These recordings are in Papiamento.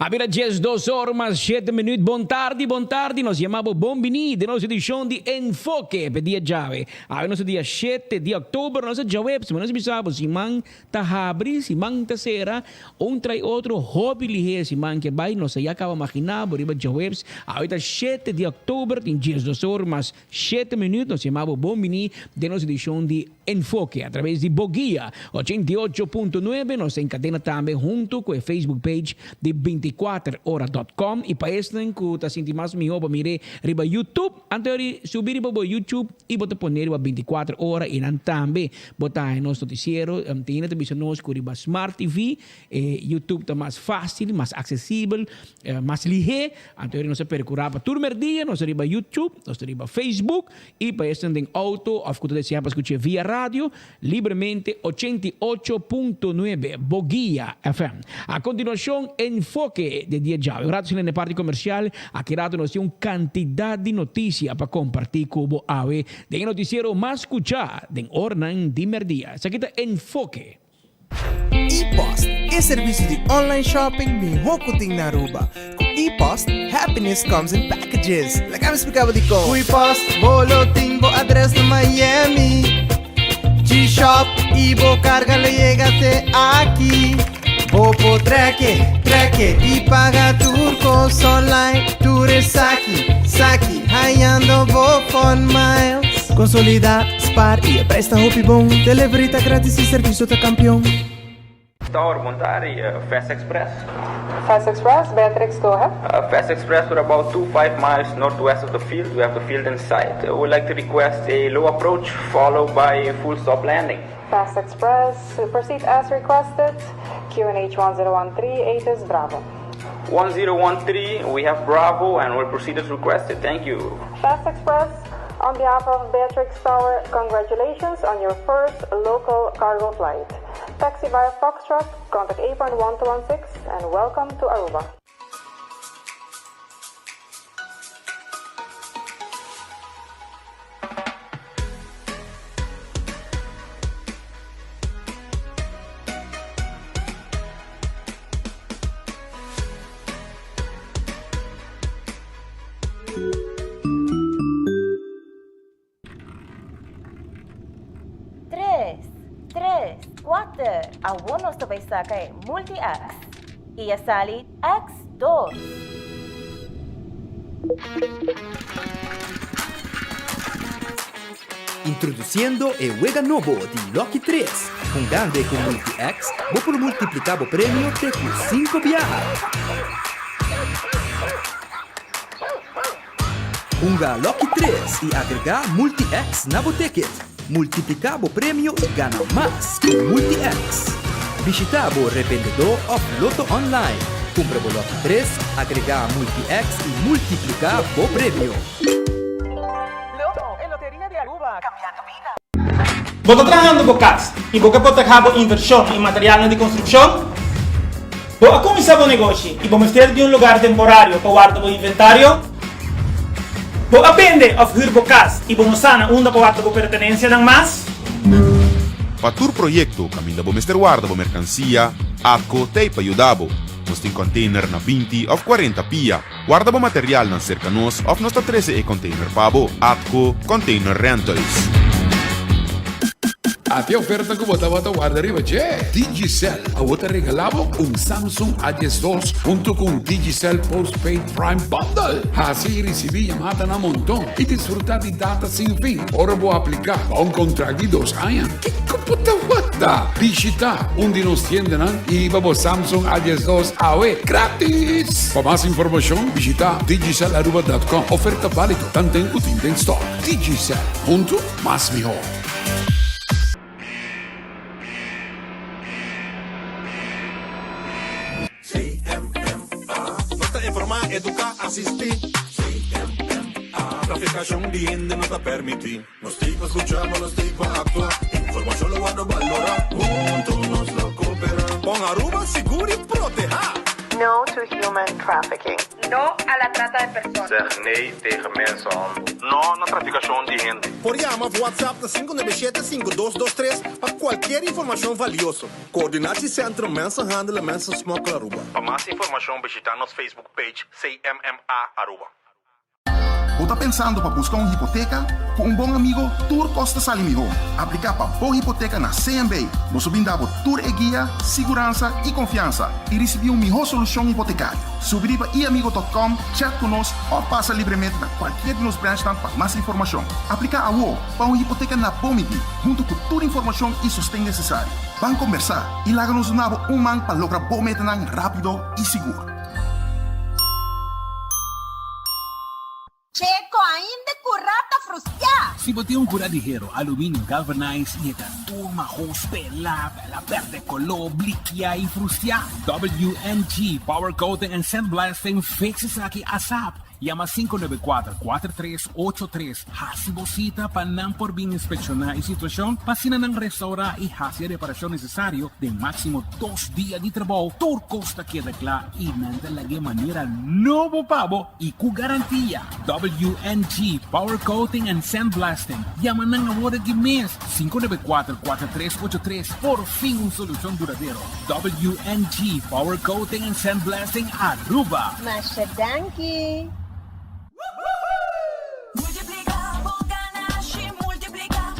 A bira 12 or mas 7 minuut. Bon tardi, bon tardi. Nos yama bo bon bini den nos edicion di Enfoke p'e dia djawe. Awe nos ta dia 7 di october, nos ta djaweps. Ma nos bisa bo siman ta habri, siman ta sera, un trai otro hopi lihé siman ke bai. Nos ta ya caba magina bo riba djaweps. Awe ta 7 di october, tin 12 or mas 7 minuut. Nos yama bo bon bini den nos edicion di Enfoke a traves di bo guia 88.9. Nos ta en cadena tambe hunto cu e Facebook page di 24 ora dot com y pa esnan cu ta sinti mas miho pa mire riba YouTube, anto eri subi riba bo YouTube y bo ta pone riba 24 ora y nan tambe bo ta haña nos noticiero. Tin hende ta bisa nos cu riba Smart TV e YouTube ta mas facil, mas accesibel, mas lihe. Anto eri nos a percura pa tur merdia nos ta riba YouTube, nos ta riba Facebook. I pa esnan den auto of ku ta desea pa skuch'é via radio, libremente 88.9 Boguia FM. A kontinuashon Enfoke den dia djawe. Un rato sina den e parti komersial, aki rato nos tin un kantidat di notisia pa kompartí ku bo awe den e notisiero mas skuchá den oranan di mèrdia. Esaki ta Enfoke. E-Post, e servicio di online shopping miho cu tin na Aruba. Cu E-Post, happiness comes in packages. Laga mi splica bo dicon. Cu E-Post, bo lo tin bo adres na Miami. G-Shop y bo carga lo yega te aki. Bo por treke, treke y paga tur cos online. Tur esaki, saki, hayando bo fun miles. Consolida. Spaar y e prijs ta hopi bon. Delivery ta gratis y servicio ta campeon. Tower, bon tardi, Fast Express. Fast Express, Beatrix, go ahead. Fast Express, we're about two five miles northwest of the field, we have the field in sight. We would like to request a low approach followed by a full stop landing. Fast Express, proceed as requested, QNH 1013, ATIS Bravo. 1013, we have Bravo and we'll proceed as requested, thank you. Fast Express, On behalf of Beatrix Tower, congratulations on your first local cargo flight. Taxi via Foxtrot, contact apron 1216 and welcome to Aruba. Tres, tres, kuater, awor nos ta bai saka e Multi-X. I a sali X dos. Introduciendo e wega nobo di Lucky Tres. Hungando e cu Multi-X, bo por multiplica bo premio te cu cinco biaha. Hunga Lucky Tres y agrega Multi-X na bo ticket. Multiplica bo premio y gana mas cu Multi-X. Bishita bo revendedor of Lotto Online. Cumpra bo Lucky Tres, agrega Multi-X y multiplica bo premio. Lotto, e loteria di Aruba, cambiando bida. Bo ta trahando bo cas y bo ke protehá bo inversion y materialnan di construccion? Bo a cuminsa bo negoshi y bo mester di un lugar temporario pa warda bo inventario? Bo a bende of huur bo cas y bo no sa na unda pa warda bo pertenencianan mas? Pa tur proyecto caminda bo mester warda bo mercancia, ATCO t'ey pa yuda bo. Nos tin container na 20 of 40 pia. Warda bo materialnan serka nos òf nos ta trese e container pa bo. Atco Container Rentals. Ati e oferta ku bo tabata warda riba dje! Digicel awor ta regala bo un Samsung A 12 hunto ku un Digicel Postpaid Prime Bundle. Hasi i risibí yamadanan monton i disfrutá di data sin fin ora bo apliká pa un kontrakt di dos aña. Kiko bo ta warda? Bishitá un di nos tiendanan i hiba bo Samsung A 12 awe gratis! Pa mas informashon bishitá digicelaruba.com. Oferta válido tanten ku tin den stòk. Digicel, huntu mas mihó! CMMA Nos ta informá, eduká, asistí. CMMA Trafikashon di hende no ta permití. Nos tin pa skuchá, ma nos tin pa aktua. Informashon lo wòrdu balorá. Huntu nos lo koperá. Pon Aruba sigur i protehá. No to human trafficking. No a la trata de personas. Zeg nee tegen mensenhandel. No na trafikashon di hende. Por yama of WhatsApp na 597 5223 pa cualkier informacion valioso. Coördinatiecentrum Mensenhandel en Mensensmokkel Aruba. Pa mas informacion bishita nos Facebook page CMMA Aruba. Bo ta pensando pa busca un hipoteca? Cu un bon amigo tur cos ta sali miho. Aplica pa bo hipoteca na CMB. Nos lo bin da bo tur e guia, siguransa y confiansa y ricibi un miho solucion hipotecario. Subi riba iamigo dot com, chat cu nos of pasa libremente na cualkier di nos branchnan pa mas informacion. Aplica awo pa un hipoteca na bo midi, hunto cu tur informacion y sosten necesario. Ban combersa y laga nos duna bo un man pa logra bo metanan rapido y sigur. Checo ainda curá ta frustiá. Si bo tin un curá di hero, aluminio galvanized y e ta tur mahos, pelá, pela perde coló, blikiá y frustiá, WNG Power Coating and Sandblasting fix esaki asap. Yama 594 4383 Hasi bo sita pa nan por bin inspekshoná e situashon pa asina nan restourá i hasi e reparashon nesesario den máksimo dos dia di trabou. Tur kos ta keda kla i nan ta lag'é manera nobo pa bo i ku garantia. WNG Power Coating and Sandblasting. Yama nan awor aki mes, 594 4383. Por fin un solushon duradero. WNG Power Coating and Sandblasting Aruba. Masha danki! Multiplica bo ganashi, multiplica.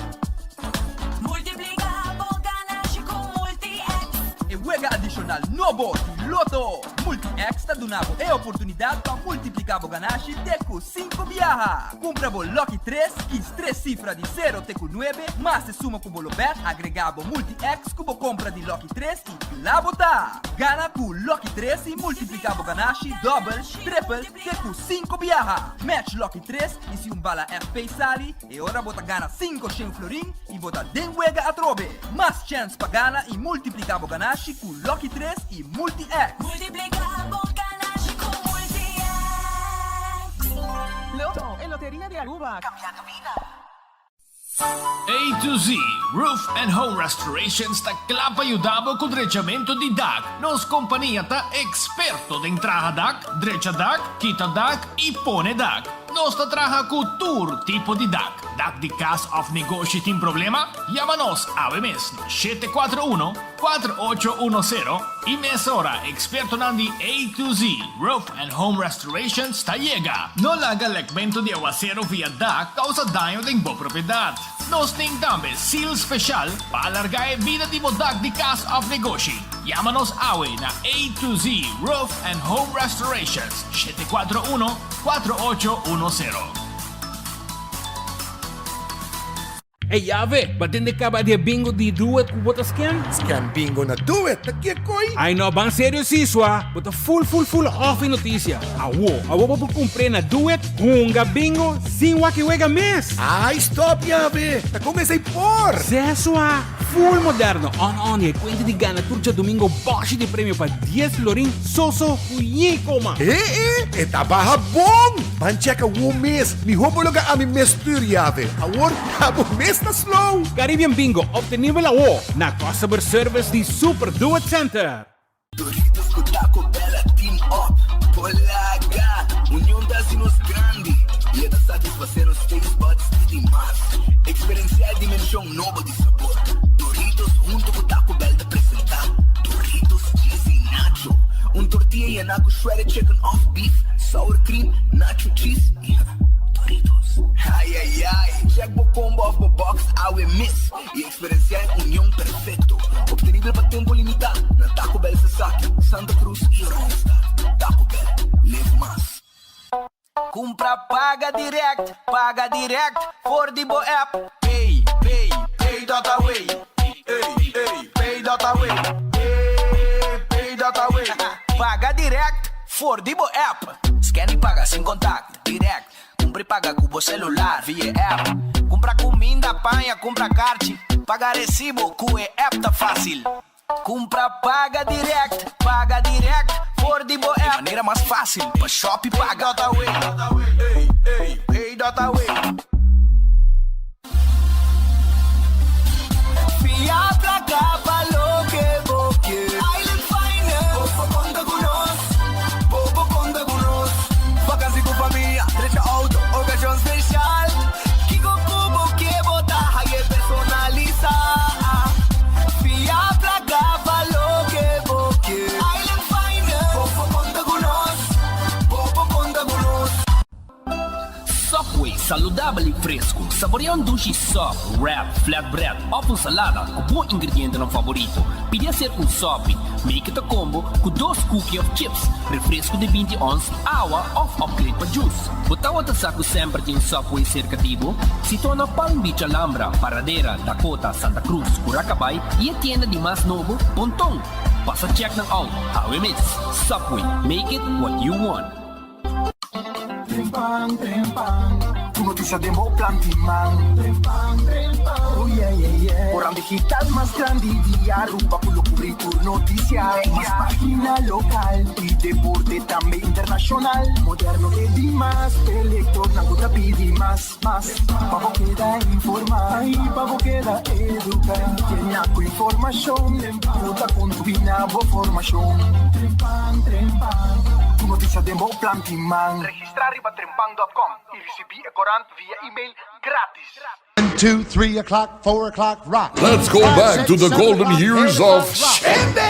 Multiplica bo ganashi cu Multi-X. E wega adishonal nobo di Lotto! Multi-X ta duna bo e oportunidat pa multipliká bo ganashi te ku sinku biaha. Kumpra bo Lucky tres, kis tres sifra di sero te ku nuebe, mas e suma ku bo lo bèt, agregá bo Multi-X ku bo kompra di Lucky tres i kla bo ta! Gana ku Lucky tres i multipliká bo ganashi dòbel, tripel, Te ku sinku biaha! Match Lucky tres i si un bala FP sali, e ora bo ta gana 500 florin i bo ta den wega atrobe! Mas chèns pa gana i multipliká bo ganashi ku Lucky tres i Multi-X! Multipliká bo ganashi ku Multi-X! Lotto, e loteria di Aruba, cambiando bida. A to Z Roof and Home Restorations ta kla pa yuda bo ku drechamentu di dak. Nos kompania ta eksperto den traha dak, drecha dak, kita dak i pone dak. Nos ta traha ku tur tipo di dak. Dak di kas òf negoshi tin problema? Yama nos awe mes na 741 4810 i mesora ekspertonan di A to Z Roof and Home Restorations ta yega. No laga lekmentu di awasero via dak kousa daño den bo propiedat. Nos tin tambe seal special pa alarga e bida di bo dak di kas òf negoshi. Yama nos awe na A to Z Roof and Home Restorations, 741 4810. Ey Yave, ba tende caba di e bingo di Doet cu bo ta scan? Scan bingo na Doet, ta ke coi? Ay no, ban serio si, swa. Bo ta full full full off e noticia. Awo, awo bo por cumpr'e na Doet, hunga bingo sin wak e wega mes! Ay stop Yave, ta con esey por? Ze swa, full moderno, on on y e cuenta di gana tur djadomingo boshi di premio pa dies florin so so cu yi coma. E e, e ta baha bon! Ban checka wo mes, miho bo loga ami mes stuur Yave. Awor ta bo mes ta slow. Caribbean Bingo obtenibel awo na Customer Service di Super Duet Center. Doritos cu Taco Bell a team up por laga. Union ta haci nos grandi y e ta satisface nos taste buds di di mas. Experiencia e dimension nobo di sabor. Doritos hunto cu Taco Bell ta presenta Doritos Cheesy Nacho. Un tortilla yena cu shredded chicken of beef, sour cream, nacho cheese y Doritos. Ay ay ay, check bo combo of bo box awe mes y experiencia e union perfecto. Obtenibel pa tempo limita na Taco Bell Sasaki, Santa Cruz y Oranjestad. Taco Bell, live mas. Cumpra paga direct, paga direct for di bo app. Pay, pay, pay dot away. Ey, ey, pay dot away. Ey, pay dot away. Paga direct for di bo app. Scan y paga sin contact, direct. Cumpra y paga cu bo celular via app. Cumpra cuminda, paña, cumpra carchi. Paga recibo cu e app ta facil. Cumpra paga direct, paga direct for di bo app. E manera mas facil pa shop y paga. Pay dot away, ey, ey, pay dot away. Fia placa pa loke bo kier. Island Finance, bo por conta cu nos. Saludabel y fresco. Saborea un dushi sop, wrap, flatbread of un salada cu bo ingredientenan favorito. Pidi hacer un sopi. Make it a combo cu dos cookie of chips, refresco di 20 ons, awa of upgrade pa juice. Bo tawata sa cu semper tin un Subway cerca di bo? Situa na Palm Beach Alhambra, Paradera, Dakota, Santa Cruz, Curacabai y e tienda di mas nobo, Ponton. Pasa check nan out, awe mes. Subway, make it what you want. Trempan, trempan, Tur noticia den bo plan di man. Trempan, trempan, Oh yeah, yeah, yeah. Oran digital mas grandi di Aruba cu lo cubri tur noticia. Mas pagina local y deporte tambe internacional. Moderno te di mas, p'e lectornan cu ta pidi mas, mas. Pa bo keda informa y pa bo keda educa. Llena cu informacion cu ta contribui na bo formacion. Trempan, trempan, Tur noticia den bo plan di man. Registra riba trempan.com y ricibi e corant via email gratis. One, two, three o'clock, four o'clock, rock. Let's go back to the golden years of Shende!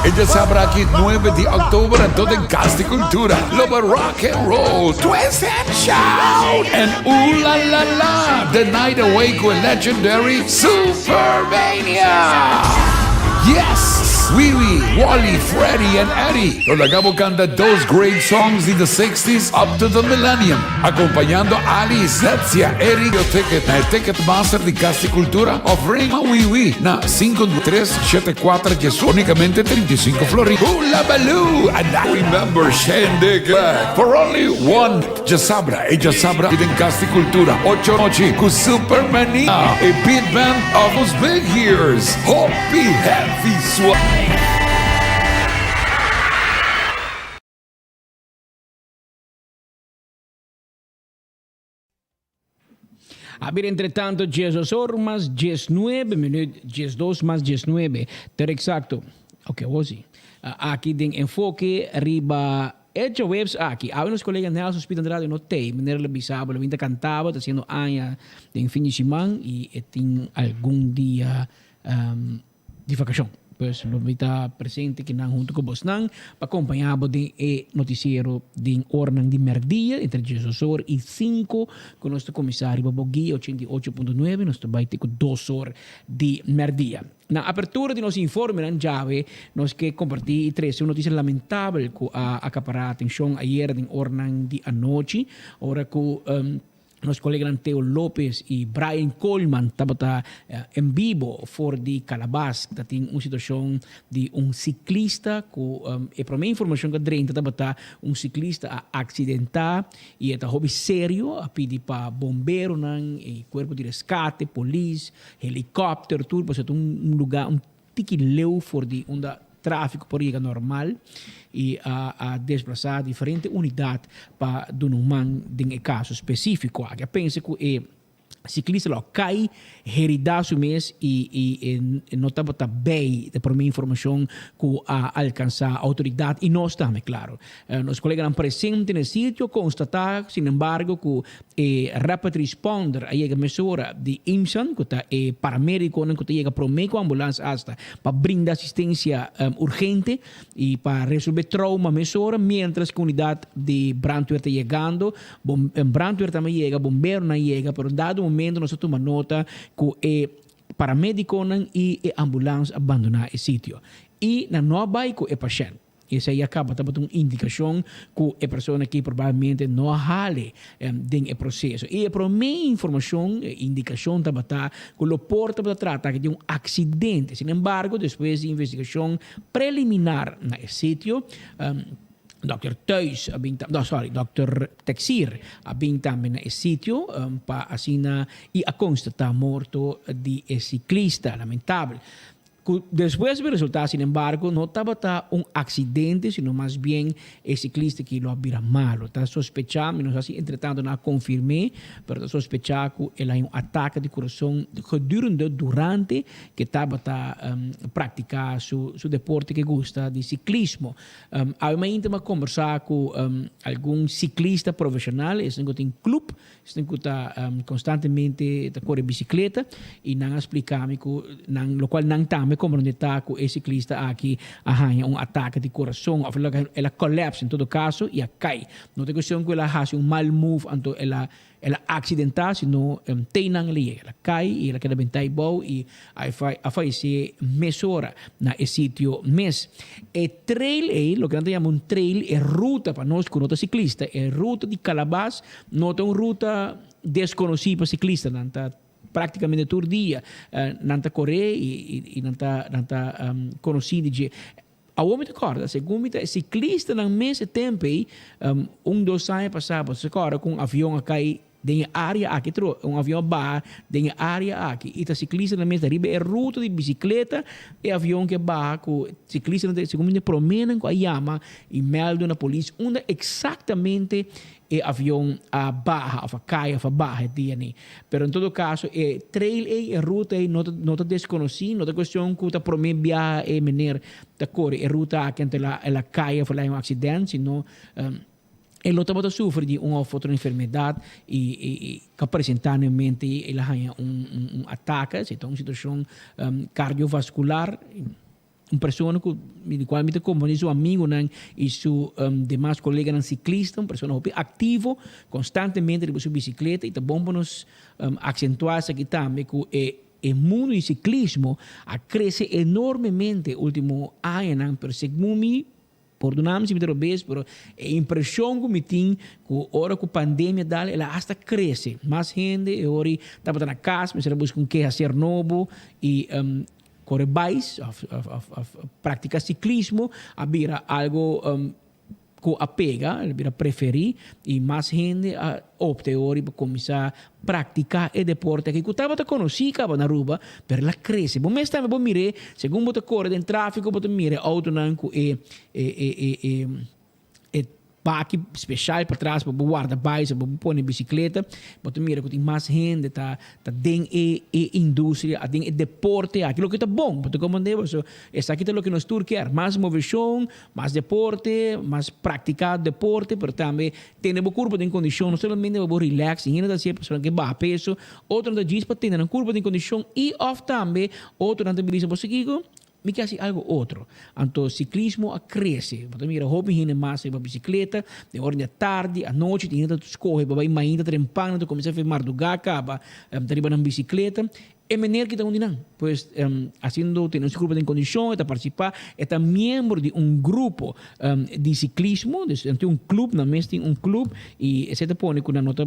E djasabra aki nuebe di oktober anto den Cas di Cultura lo ba rock and roll, twist and shout and ooh la la la the night away cu e legendary Supermania! Yes! Wiwi, Wally, Freddy and Eddie lo laga bo canta those great songs di the sixties up to the millennium. Acompañando Ali, Zetsia, Eric yo ticket na e Ticketmaster di Cas di Cultura of ring ma Wiwi na 5 3 7 4 djes unicamente 35 florin. Hula Baloo and I remember Shindig back for only one djasabra e djasabra den Cas di Cultura ocho nochi cu Supermania e beat band of those big years Hopi Heavy Swag. A bira entretanto diesdos or mas diesnuebe minuut, diesdos mas diesnuebe, ter exacto. Ok, awor si. Aki den enfoke riba e djaweps aki. Awe nos colega Nelson Speed Andrade no tey, manera lo bisa bo, lo bin ta canta bo, ta haciendo aña den fin di siman y e tin algun dia di vakashon. Pues lo mi ta presente kinan hunto ku bosnan pa kompañá bo den e notisiero den oranan di mèrdia entre diesdos or i sinku ku nos ta kuminsá riba bo guia 88.9 nos ta bai te ku dos or di mèrdia. Na apertura di nos informenan djawe nos ke kompartí i trese un notisia lamentabel ku a akapará atenshon ayera den oranan di anochi ora ku Nos coleganan Theo Lopez y Brian Coleman tabata en bibo for di Calabas. Ta tin un situacion di un ciclista cu e prome informacion cu a drenta tabata un ciclista a accidenta y e ta hopi serio. A pidi pa bomberonan y cuerpo di rescate, polis, helicopter tur pasobra ta un lugar un tiki leu for di unda tráfiko por yega normal i a a desplasa diferente unidat pa duna un man den e kaso spesífiko aki. A pensa ku e siklista lo a kai heridá su mes i i e no tabata bei di promé informashon ku a alkansá outoridat i nos tambe klaro. Nos koleganan presente na e sitio konstatá sinembargo ku E rapid responder a yega mesora di IMSAN, ku ta e paramedikonan ku ta yega promé ku ambulans asta pa brinda asistensia urgente i pa resolvé trauma mesora, miéntras ku unidat di brandweer ta yegando. Brandweer tambe yega, bomberonan yega, pero un dado momento nos a tuma nota ku e paramedikonan i e ambulans a bandoná e sitio i nan no a bai ku e pashènt. Esei a kaba tabata un indikashon ku e persona aki probablemente no a hale den e proseso. I e promé informashon, e indikashon tabata ku lo por tabata trata aki di un aksidente. Sin embargo, despues di investigashon preliminar na e sitio, Dòkter Thuis a bin no sorry, Dòkter Texier a bin tambe na e sitio pa asina i a konstatá morto di e siklista. Lamentabel. Ku despues a resultá, sinembargo, no tabata un aksidente, sino mas bien e siklista ki lo a bira malu. Ta sospechá, mi no sa si entretanto nan a konfirm'é, pero ta sospechá ku el a haña un atake di kurason gedurende, durante, ke tabata praktiká su su deporte ke gusta di siklismo. Awe mainta mi a kombersá ku algun siklista profeshonal, esnan ku tin klup, Esnan ku ta konstantemente ta kore bisikleta i nan a splika mi ku nan lokual nan tambe. mi komprondé ta ku e siklista aki a haña un atake di kurason òf el a kòlèps en todo kaso i a kai. No ta kuestion ku el a hasi un mal move anto el a el a aksidentá sino teinan el a yega. El a kai i el a keda bentá abou i a a fayesé mesora na e sitio mes. E trail ei, loke nan ta yama un trail, e ruta pa nos ku no ta siklista, e ruta di Kalabas no ta un ruta deskonosí pa siklistanan. Ta Práktikamente tur dia nan ta koré i nan ta nan ta konosí di dje. Awor mi ta kòrda, segun mi ta e siklistanan mes e tempu ei, un dos aña pasá bo ta kòrda ku un avion a kai den e área aki tro, un avion a baha den e área aki i ta siklistanan mes ta riba e ruta di bisikleta e avion ke baha ku siklistanan ta segun mi ta e proménan ku a yama i mèldu na polis unda eksaktamente E avion a baha of a kai of a baha e dia ni. Pero en todo caso e trail ei, e ruta ei no ta no ta desconoci, no ta cuestion cu ta prome biaha e meneer ta core e ruta aki anto el a el a kai of el a haña un accident, sino e lo tabata sufri di un of otro enfermedad y y y cu a presenta nuevamente el a haña un un un atake, si ta un situacion cardiovascular. Un persona cu di cual mi ta compone su amigonan y su demas coleganan ciclista, un persona hopi activo, constantemente riba su bicicleta y ta bon pa nos accentua esaki tambe cu e e mundo di ciclismo a crece enormemente ultimo añanan, pero segun mi Pordona mi si mi ta robes, pero e impresion cu mi tin cu ora cu pandemia dal el a hasta crece. Mas hende e ora tabata na cas, mester a busca un kehacer nobo y core bais of of practica ciclismo a bira algo cu a pega, el a bira preferi y mas hende a opta e ora pa cuminsa Practica e deporte aki cu tabata conoci caba na Aruba, pero el a crece. Bo mes tambe bo mir'é, segun bo ta core den trafico bo ta mira e autonan cu e e e e e baki special patras pa bo warda bais of pa bo pone bicicleta. Bo ta mira cu tin mas hende ta ta den e e industria, den e deporte aki, loke ta bon. Bo ta comprende? Pasobra esaki ta loke nos tur kier, mas movecion, mas deporte, mas practica deporte, pero tambe Tene bo kurpo den kondishon, no solamente pa bo relax, tin hende ta hasié pasobra nan ke baha peso, otronan ta djis pa tene nan kurpo den kondishon i òf tambe otronan ta bisa bo sa kiko, mi ke hasi algu otro. Anto siklismo a krese, bo ta mira hopi hende mas riba bisikleta, den ora di atardi, anochi tin hende ta skohe pa bai mainta trempan, nan ta kuminsá fe mardugá kaba ta riba nan bisikleta. E meneer ki ta un di nan. Pues, haciendo tene su grupo den condicion, e ta participa, e ta miembro di un grupo di ciclismo, dus nan tin un club, nan mes tin un club, y esey ta pone cu nan no ta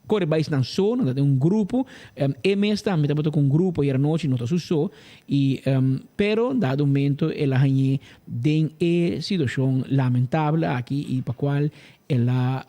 core bay nan so, nan ta den un grupo. E mes tambe tabata cu un grupo ayer anochi, no ta su so, y pero dado momento el a hañ'e den e situacion lamentable aki y pa cual el a.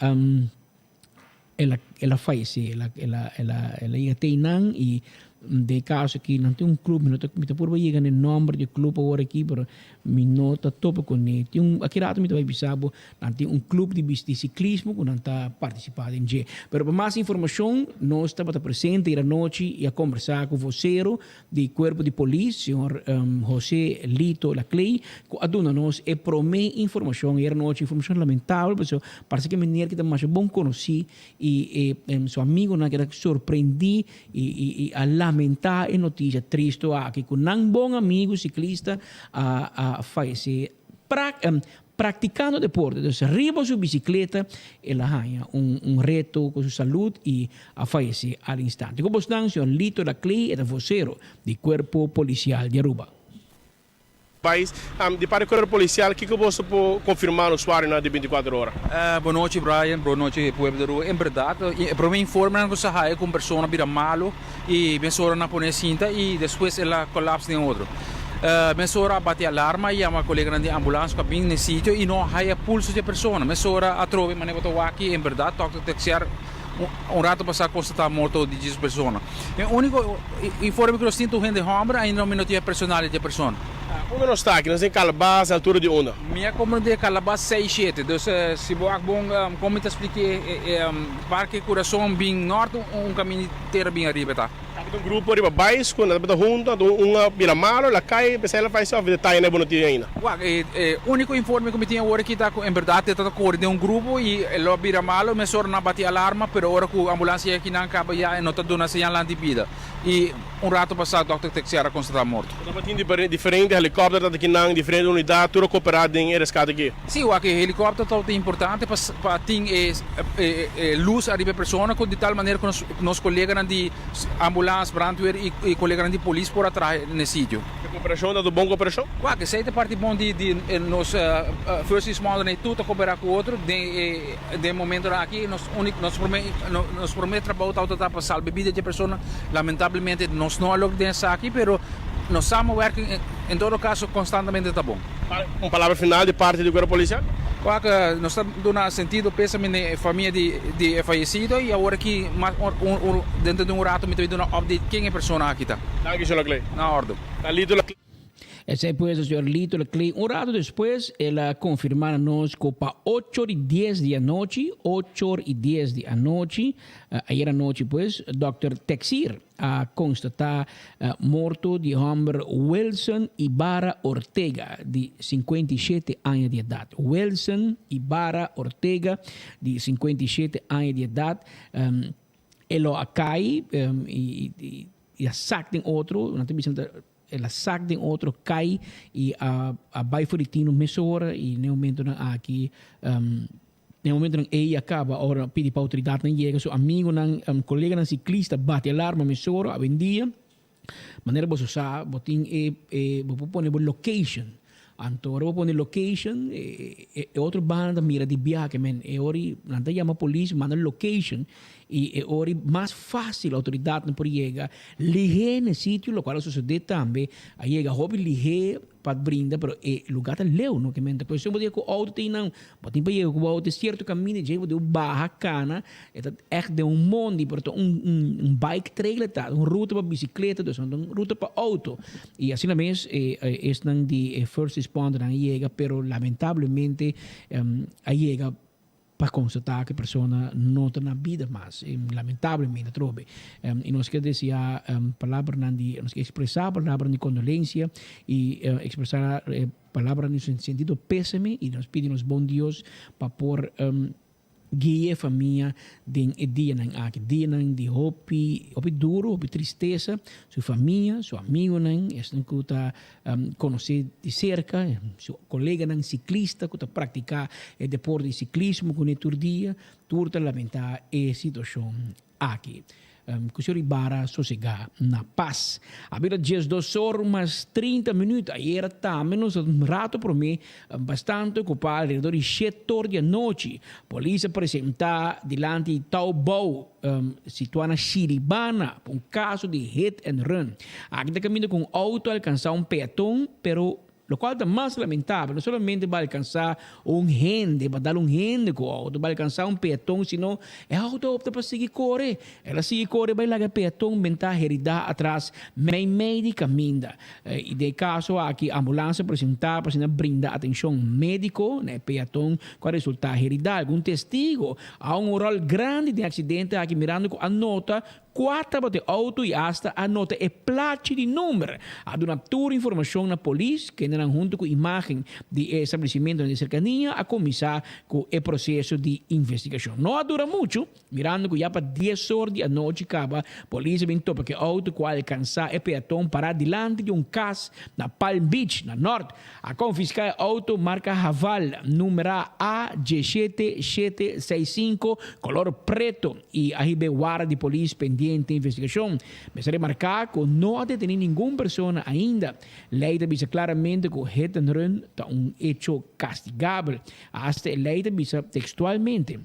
El a el a fayesé, el a el a el a el a yega te einan i den e kaso aki nan tin un club, mi no ta mi ta purba yega na e nòmber di e club awor aki pero mi no ta topa kuné. Tin un aki rato mi ta bai bisa bo nan tin un club di di siklismo ku nan ta partisipá den dje. Pero pa mas informashon nos tabata presente ayer anochi i a kombersá ku vosero di Cuerpo di Polis, señor Jose Lito Laclay, cu a duna nos e prome informacion ayer anochi, informacion lamentabel, pasobra parece cu e meneer ki ta masha bon conoci y e su amigonan a keda sorprendi y a lamenta e noticia tristo aki cu nan bon amigo ciclista a fayece. Practicando deporte, dus riba su bicicleta el a haña un un reto cu su salud y a fayece al instante. Cu bosnan señor Lito Laclay e ta vocero di Cuerpo Policial di Aruba. Pais, di parti Cuerpo Policial kico boso por confirma na usuarionan di binticuater ora? Bon nochi Brian, bon nochi pueblo di Aruba. En berdad e prome informenan cu sa haya cu un persona bira malo y mesora nan pone sinta y despues el a collapse den otro. Mesora a bati alarma y yama coleganan di ambulance cu a bin n'e sitio y no a haya pulso di e persona. Mesora atrobe manera bo ta wak y en berdad tok ta textear un rato pasa constata morto di djes persona. E unico informe cu nos tin ta un hende homber ainda no mi no tin e personalia di e persona. Unda nos ta aki? Nos den Calabas, altura di unda? Mi a compra di Calabas seis shete, dus si bo wak bon con mi ta spliké Parke Curason bin nort un caminda di tera bin ariba ta. Tabata un grupo riba bais cu nan tabata hunto, anto un a bira malo, el a cay, p'esey el a fayece of detaye nan bo no tin ainda? Wak, e unico informe cu mi tin awor aki ta cu en berdad e tabata core den un grupo y el a bira malo, mesora nan a bati alarma, pero ora cu ambulance yega aki nan caba ya e no ta duna señalnan di bida. y un rato pasa Dòkter Texier a constata morto. Tabatin diferente helicopter ta kinan, diferente unidad tur a coopera den e rescate aki. Si, wak e helicopter tabata importante pa pa tin e e luz ariba e persona cu di tal manera cu nos nos coleganan di ambulance, brandweer y y coleganan di polis por a traha n'e sitio. E cooperacion ta un bon cooperacion? Wak, esey ta parti bon di di nos first responder nan y tur ta coopera cu otro den e den e momentonan aki. Nos unico nos prome nos prome trabou tabata ta pa salba e bida di e persona. Lamentablemente nos no a logra den esaki pero nos samenwerking en todo caso constantemente ta bon. Un palabra final di parti di Cuerpo Policial? Wak, nos ta duna sentido pesame na e famia di di e fayecido y awor aki mas un un dentro di un rato mi ta bin duna update ken e persona aki ta. Danki señor Laclay. Na ordo. Ta Lito Laclay. Esei pues señor Lito Laclay. Un rato despues el a confirma na nos cu pa ocho or y dies di anochi, ocho or y dies di anochi, ayer anochi pues, Dòkter Texier a konstatá morto di hòmber Wilson Ibarra Ortega di 57 aña di edat. Wilson Ibarra Ortega di 57 aña di edat e lo a kai i a sak den otro, nan ta bisa el a sak den otro kai i a bai for di tino mesora i n'e momentonan aki Den momentonan ei a caba ora pidi pa autoridadnan yega, su amigonan, coleganan ciclista bati alarma mesora awendia. Manera boso sa, bo tin e, e, bo por pone bo location. Anto ora bo pone location, e, e, e otro banda ta mira di biaha men e ora nan ta yama polis, manda location y e ora mas facil autoridadnan por yega lihé na e sitio, locual a sucede tambe, a yega hopi lihé Pa brinda, pero e lugar ta leu, no? Ke men ta cuestion bo tin cu auto tin nan, bo tin pa yega cu bo auto cierto caminda, dje bo debe baha cana, e ta echt den un mondi, pero ta un un un bike trail e ta, un ruta pa bicicleta, dus no ta un ruta pa auto. Y asina mes e esnan di e first responder nan a yega, pero lamentablemente a yega pa constata cu e persona no ta na bida mas, lamentablemente atrobe. Y nos kier desea palabranan di, nos kier expresa palabranan di condolencia y expresa palabranan di sentido pesame y nos pidi nos bon Dios pa por guia e famia den e dianan aki, dianan di hopi, hopi duro, hopi tristesa, su famia, su amigonan, esnan cu ta Conoce di cerca su coleganan ciclista cu ta practica e deporte di ciclismo cune tur dia, tur ta lamenta e situacion aki. Cu señor Ibarra sosega na paz. A bira diesdos or mas 30 minuut, ayera tambe nos a un rato prome bastante ocupa alrededor di shete or di anochi. Polis a presenta dilanti Taobao. Situá na Shiribana pa un kaso di hit and run. Aki ta kaminda ku un outo a alkansá un peaton, pero lokual ta mas lamentabel, no solamente bo a alkansá un hende, bo a dal un hende ku outo, bo a alkansá un peaton, sino e outo a opta pa sigui kore. El a sigui kore bai laga e peaton bentá heridá atras meimei di kaminda. I den e kaso aki ambulans a presentá pa asina brinda atenshon médiko na e peaton ku a resultá heridá. Algun testigo A un rol grandi den accidente aki mirando cu a nota cua tabata e auto y hasta a nota e plachi di number. A duna tur informacion na polis, kendenan hunto cu imagen di e establecimentonan di cercania a cuminsa cu e proceso di investigacion. No a dura mucho, mirando cu ya pa dies or di anochi caba polis a bin topa cu e auto cu a alcansa e peaton para dilanti di un cas na Palm Beach, na Nort. A konfiská e outo marka Haval numera A diesshete shete seis sinku kolor preto i a hib'é wara di polis pendiente investigashon. Mester remarká ku no a detení ningun persona ainda. Lei ta bisa klaramente ku hit and run ta un echo kastigabel. Asta e lei ta bisa tekstualmente.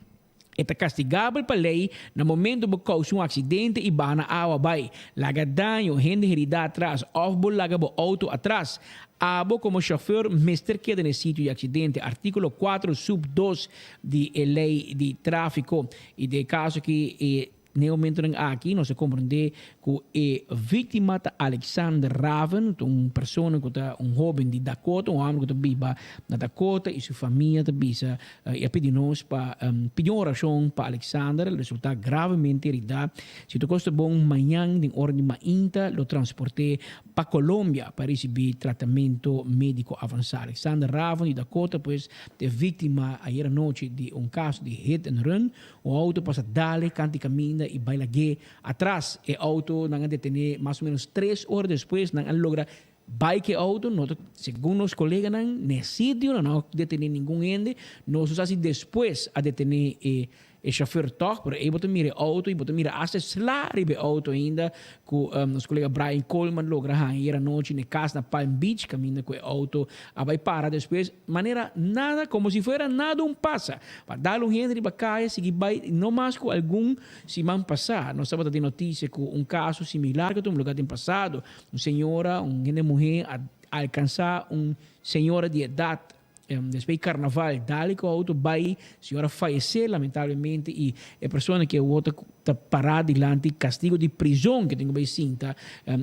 E ta kastigabel pa lei na momento bo kousa un aksidente i baha na awa bai, laga daño, hende heridá atras òf bo laga bo outo atras. Abo komo shòfèr mester keda na e sitio di aksidente, artíkulo kuatro sub dos di e lei di tráfiko. I den e kaso aki e Na e momentonan aki nos a komprendé ku e víktima ta Alexander Raven, ta un persona ku ta un hóben di Dakota, un hòmber ku ta biba na Dakota i su famia ta bisa i a pidi nos pa pidi un orashon pa Alexander, el resultá gravemente heridá. Si tur kos ta bon, mañan den ora di mainta lo transport'é pa Colombia pa risibí tratamentu médiko avansá. Alexander Raven di Dakota pues ta e víktima ayer anochi di un kaso di hit and run. Un auto pasa dale kant di kaminda i bai lag'é atras. E auto. auto nan a detene mas o menos tres ora despues nan a logra bai ku e auto no ta segun nos koleganan n'e sitio nan no a detene ningun hende nos no sa si despues a detene e E chauffeur tog, pero ey bo ta mira e auto y bo ta mira hasta e sla riba e auto ainda cu nos colega Brian Coleman logra haña ayer anochi na e cas na Palm Beach caminda cu e auto a bay para despues manera nada como si fuera nada un pasa. Pa dal un hende riba caya sigui bay no mas cu algun siman pasa nos tabata tin noticia cu un caso similar cu a tuma lugar den pasado un señora un hende muhe a alcansa un señora di edad Despues di carnaval dali cu auto bay señora fayece lamentablemente y e persona cu awor ta para dilanti castigo di prison cu tin cu bay sinta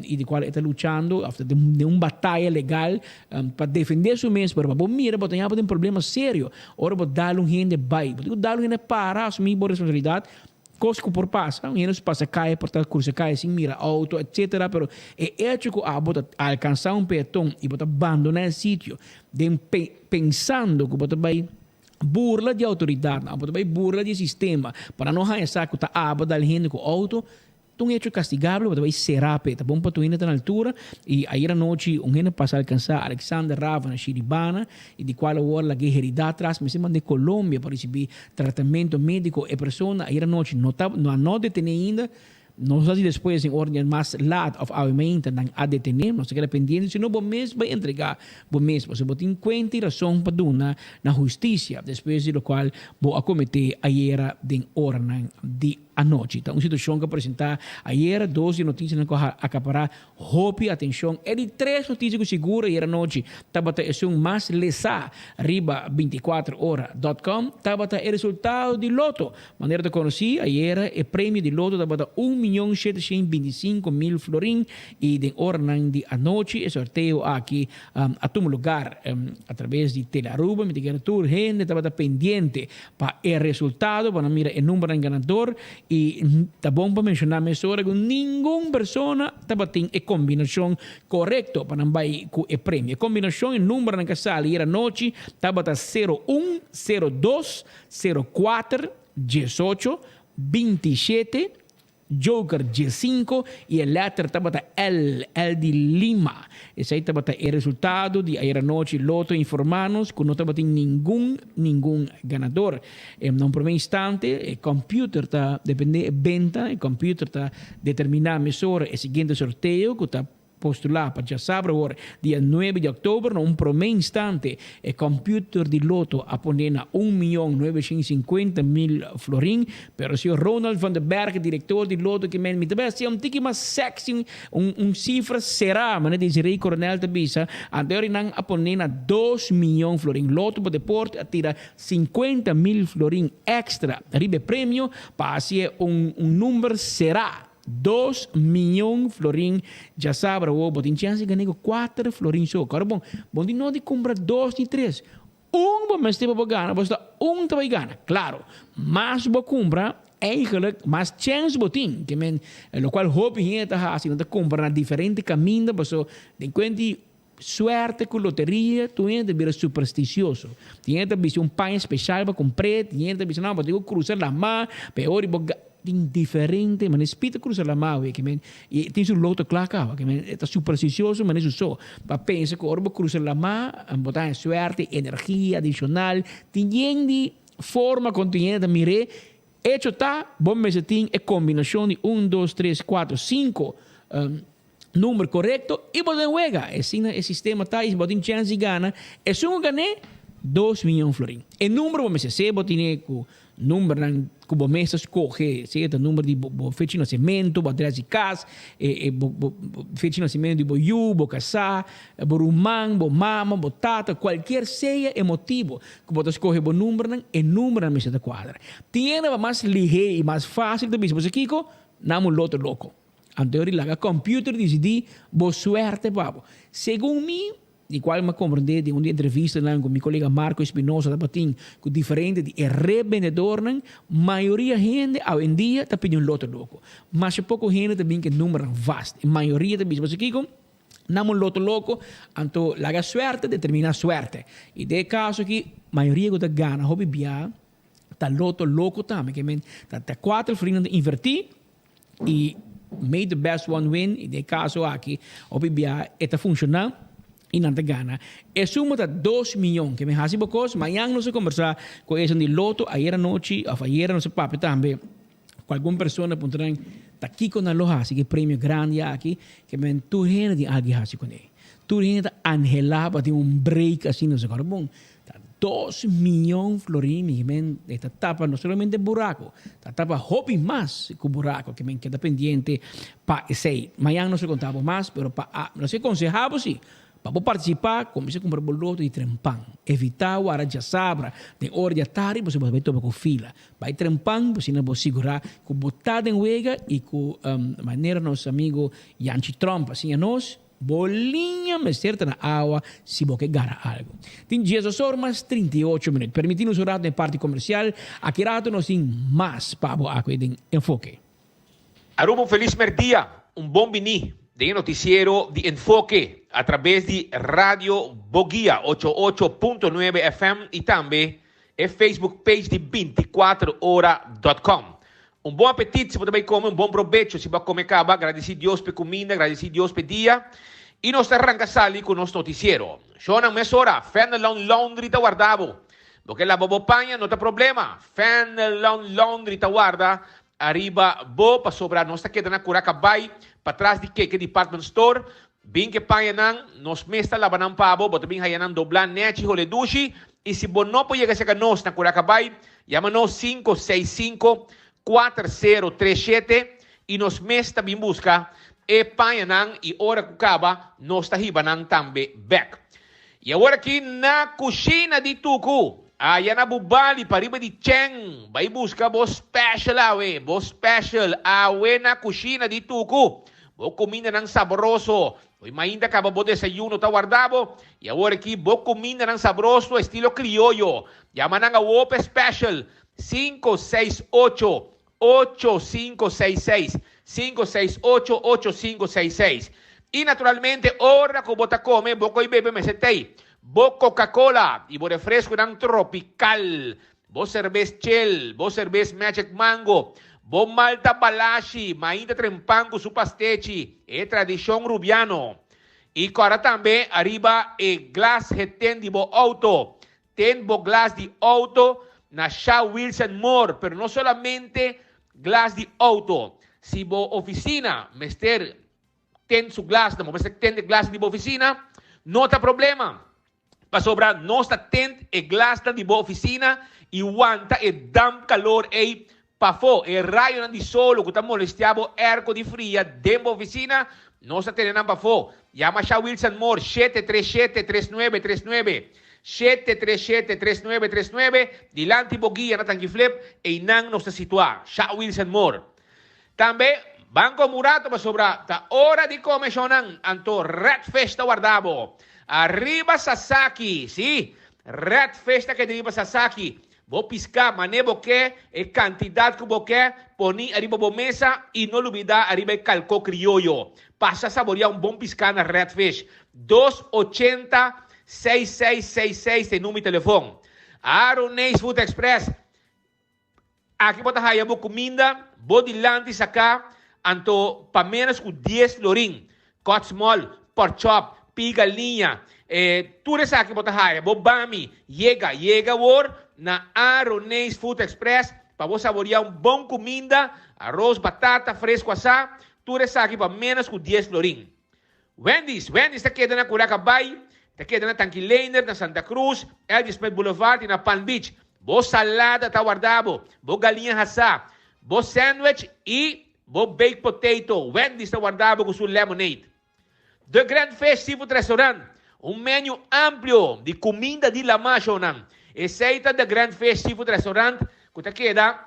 y di cual e ta luchando of ta den un bataya legal pa defende su mes pero pa bo mira bo ta yama den problema serio ora bo dal un hende bay bo tin cu dal un hende para asumi bo responsabilidad. Kos ku por pasa, un hende su pasa kaya por ta krusa kaya sin mira outo etcetera, pero e echo ku abo ta alkansa un peaton i bo ta bandona e sitio den pensando ku bo ta bai burla di outoridatnan òf bo ta bai burla di e sistema pa nan no haña sa ku ta abo dal hende ku outo, ta un echo kastigabel, bo ta bai sera p'e. Ta bon pa tur hende ta na altura i ayer anochi un hende pasa alkansa Alexander Rava na Shiribana i di kual awor lag'é heridá atras mester mand'é Colombia pa risibí Tratamentu médiko e persona ayer anochi no ta no a no detené ainda. No sa si despues den ora di mas laat òf awe mainta nan a detené. Nos ta keda pendiente si no bo mes bai entregá bo mes pasobra bo tin kuenta i rason pa duna na hustisia despues di lokual bo a kometé ayera den oranan di anochi. Ta un situashon ku a presentá ayera. Dos di e notisianan ku a akapará Hopi atencion. E di tres noticia cu sigur ayer anochi tabata esun mas lesa riba 24 ora dot com tabata e resultado di Lotto. Manera ta conoci, ayera e premio di Lotto tabata un miyon sheteshent bintisinco mil florin y den oranan di anochi e sorteo aki a tuma lugar a traves di Telearuba. Mi ta kere tur hende tabata pendiente pa e resultado pa nan mira e numbernan ganador y ta bon pa menciona mesora cu ningun persona tabatin e combinacion corecto pa nan bay cu e premio. E combinacion e numbernan cu a sali ayer anochi tabata sero un, sero dos, sero cuater, diesocho, bintishete, Joker diesinco y e letter tabata L, L di Lima. Esey tabata e resultado di ayer anochi. Lotto informa nos cu no tabatin ningun, ningun ganador. Na un prome instante e computer ta depende e benta, e computer ta determina mesora e siguiente sorteo cu ta Postulá pa djasabra awor, dia nuebe di òktober, na un promé instante e kòmpiuter di Lotto a pone na un mion nuebeshen sinkuenta mil florin, pero señor Ronald van der Berg, direktor di Lotto ki men mi ta bai hasi un tiki mas sexy, un un sifra será, manera Desiree Coronel ta bisa, anto e nan a pone na dos mion florin. Lotto pa Deporte a tira 50.000 florin èkstra riba e premio pa hasié un un number será. Dos miyon florin djasabra awor bo tin chèns di gana ku kuater florin so. Kòrda bon, bo tin no di kumpra dos ni tres. Un bo mester pa bo gana, bo sta un ta bai gana. Klaro, mas bo kumpra, eigenlik mas chèns bo tin. Ke men, lokual hopi hende ta hasi, nan ta kumpra na diferente kaminda paso den kuenta di suerte ku loteria tur hende ta bira supersticioso. Tin hende ta bisti un paña special pa kumpr'é, tin hende ta bisa no bo tin ku krusa lama pa e ora bo ga. Tin diferente manera spit ta krusa lama awe ke men i tin su loto kla kaba ke men e ta supersticioso manera su so pa pensa ku ora bo krusa lama bo ta haña suerte, energia adishonal. Tin yen di forma kon tin hende ta mir'é. Echo ta bo mester tin e kombinashon di un, dos, tres, kuater, sinku Number korekto i bo den wega. Esina e sistema ta i bo tin chèns di gana. Esun ku gan'é, dos miyon florin. E number bo mester se bo tine ku numbernan ku bo mes ta skohe, sea ta number di bo fecha di nasementu, bo adrès di kas, e bo bo fecha di nasementu di bo yu, bo kasá, bo ruman, bo mama, bo tata, kualkier sea e motibo ku bo ta skohe bo numbernan, e numbernan mester ta kuadra. Tin hende pa mas lihé i mas fásil ta bisa bo sa kiko? Nan un loto loko. Anto di laga computer dicidi bo suerte pa bo. Segun mi, di cual mi a comprende den un di entrevistanan cu mi colega Marco Espinosa tabatin cu diferente di e rebendedornan, mayoria hende awendia ta pidi un loto loco. Masha poco hende ta bin cu e numbernan vast. E mayoria ta bisa, bo sa kico? Nan un loto loco, anto laga suerte determina suerte. Y den e caso aki, mayoria cu ta gana hopi bia ta loto loco tambe. Ke men ta cuater florin nan ta inverti. Y. May the best one win y den e caso aki hopi bia e ta funciona y nan ta gana. E suma ta dos miyon. Ke mi haci bo cos, mañan nos a combersa cu esun di Lotto ayer anochi of ayera nos a papia tambe cu algun persona puntra nan ta kico nan lo haci cu e premio grandi aki ke men tur hende tin algo di haci cune. Tur hende ta anhela pa tin un break asina nos a cora bon. Ta dos miyon florin mi men e ta tapa no solamente buraco, ta tapa hopi mas cu buraco ke men keda pendiente pa esey. Mañan nos lo conta bo mas, pero pa a nos ke conseha bo si, pa bo participa cuminsa cumpra bo loto di trempan. Evita wara djasabra den ora di atardi pasobra bo ta bay topa cu fila. Bay trempan asina bo sigura cu bo ta den wega y cu manera nos amigo Yanchi Tromp a siña nos, Bo liña mester ta na awa si bo ke gara algu. Tin diesdos or mas 38 minuut. Permiti nos un rato den e parti comercial. Aki rato nos tin mas pa bo awe den Enfoke. Aruba un felis merdia, un bon bini den e noticiero di Enfoke a traves di Radio Boguia ocho ocho punto nuebe FM y tambe e Facebook page di binticuater ora dot com. Un bon apetit si bo ta bai come, un bon probecho si bo a come caba, gradeci Dios p'e cuminda, gradeci Dios p'e dia y nos ta ranca sali cu nos noticiero. Shownan mesora, Fenelon Laundry ta warda bo. Bo ke laba bo paña, no ta problema, Fenelon Laundry ta warda ariba bo pasobra nos ta keda na cura cabay patras di Keke Department Store. Bin ke pañanan, nos mes ta laba nan pa bo, bo ta bin haya nan dobla nechi hole dushi, y si bo no por yega serka nos na Curacabay, yama nos 565 4037 y nos mes ta bin buska e pañanan y ora cu caba nos ta hiba nan tambe bek. Y awor aki na cushina di Tucu, aya na Bubali pariba di Cheng, bay buska bo special awe, bo special awe na cushina di Tucu. Bo kumindanan sabroso. Hoy mainta kaba bo desayuno ta warda bo, i awor aki bo kumindanan sabroso estilo krioyo. Yama nan awo p'e special, sinku seis ocho, ocho sinku seis seis, sinku seis ocho, ocho sinku seis seis. I naturalmente ora ku bo ta kome bo koi bebe mester tei bo Coca-Cola i bo refresconan tropical. Bo serbes chel, bo serbes magic mango, bo malta balashi, mainta trempan cu su pastechi, e tradicion Rubiano. Y cora tambe ariba e glas heten di bo auto. Ten bo glas di auto na Sha Wilson Moore, pero no solamente glas di auto. Si bo oficina mester ten su glas, bo mester ten e glas di bo oficina, no ta problema. Pasobra nos ta tent e glasnan di bo oficina y wanta e damp calor ey pafo, e rayonan di solo cu ta molestia bo airco di fria den bo oficina, nos ta tene nan pafo. Yama Sha Wilson Moore, shete tres shete, tres nuebe tres nuebe, shete tres shete, tres nuebe tres nuebe, dilanti bo guia na Tanki Flip, eynan nos ta situa. Sha Wilson Moore. Tambe, ban come un rato pasobra ta ora di come shownan, anto Red Fish ta warda bo. Ariba Sasaki, si, Red Fish ta keda riba Sasaki. Bo pisca mane bo ke, e cantidad cu bo ke, poni ariba bo mesa y no lubida ariba e calco crioyo. Pasa saboria un bon pisca na Red Fish. Dos ochenta, seis seis seis seis ta e number di telefon. Aroneis Food Express. Aki bo ta haya bo kuminda bo dilanti saká anto pa ménos ku dies florin. Kòt smòl, pòrchòp, pii galiña, e tur esaki bo ta haya. Bo bami yega, yega awor na Aroneis Food Express pa bo saboreá un bon kuminda, aros, batata, fresku asá, tur esaki pa ménos ku dies florin. Wendy's, Wendy's ta keda na Curaca Bay, ta keda na Tanki Leendert, na Santa Cruz, L.J. Smith Boulevard y na Palm Beach. Bo salada ta warda bo, bo galiña hasá, bo sandwich y bo baked potato. Wendy's ta warda bo cu su lemonade. The Grand Fish Seafood Restaurant, un menu amplio di cuminda di lama shownan. Esey ta The Grand Fish Seafood Restaurant cu ta keda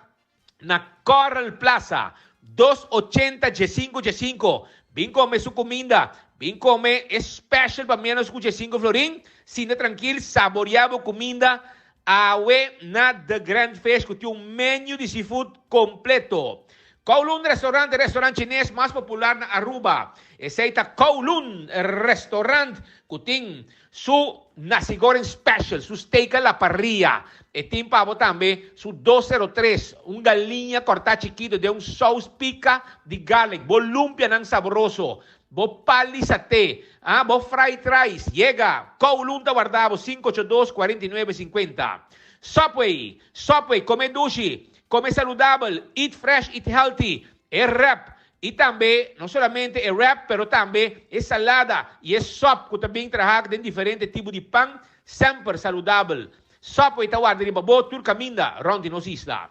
na Coral Plaza, dos ochenta djesinku djesinku. Bin come su cuminda, bin come e special pa menos cu djesinku florin. Sinta trankil, saborea bo cuminda awe na The Grand Fish cu tin un menu di seafood completo. Kowloon Restaurant, e restaurant chines mas popular na Aruba. Esey ta Kowloon Restaurant cu tin su nasi goreng special, su steak a la parrilla. E tin pa bo tambe su 203, un galiña corta chikito den un saus pica di garlic. Bo lumpianan sabroso, bo pal di saté, ah, bo fried rice. Yega! Kowloon ta warda bo, 582 49 50. Subway, Subway, come dushi, Come saludabel, eat fresh, eat healthy, e wrap y tambe no solamente e wrap pero tambe e salada y e sop cu ta bin traha den diferente tipo di pan semper saludabel. Subway ta warda riba bo tur caminda rond di nos isla.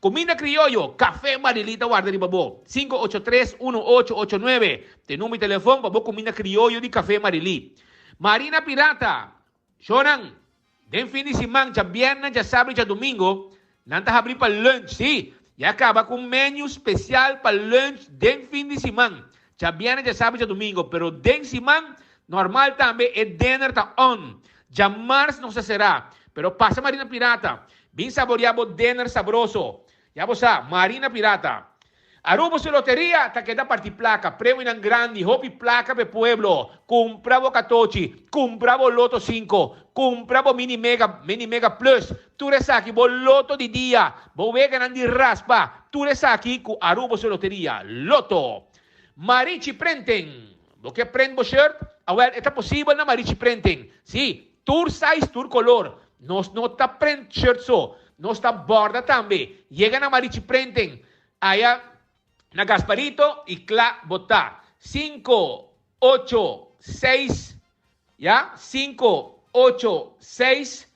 Cuminda crioyo, Café Marilí ta warda riba bo. 583 1889 ta e number di telefon pa bo cuminda crioyo di Café Marilí. Marina Pirata, Shownan, Den fin di siman, djabièrnè, djasabra i djadumingu, nan ta habrí pa lunch. Sí, ya kaba ku un menu spesial pa lunch den fin di siman, djabièrnè, djasabra i djadumingu. Pero den siman normal tambe e dinner ta on. Djamars nos ta será. Pero pasa Marina Pirata, bin saboriá bo dinner sabroso. Ya bo sa, Marina Pirata. Aruba su loteria ta keda parti placa, premionan grandi, hopi placa p'e pueblo. Cumpra bo catochi, cumpra bo loto cinco, cumpra bo mini mega, mini mega plus, tur esaki bo loto di dia, bo weganan di raspa, tur esaki cu Aruba su loteria. Lotto! Marichi Printing! Bo ke print bo shirt? Awel, e ta posibel na Marichi Printing. Si, Tur size, tur color. Nos no ta print shirt so, nos ta borda tambe. Yega na Marichi Printing, aya na Gasparito y cla bo ta. Cinco, ocho, seis, ya, cinco, ocho, seis,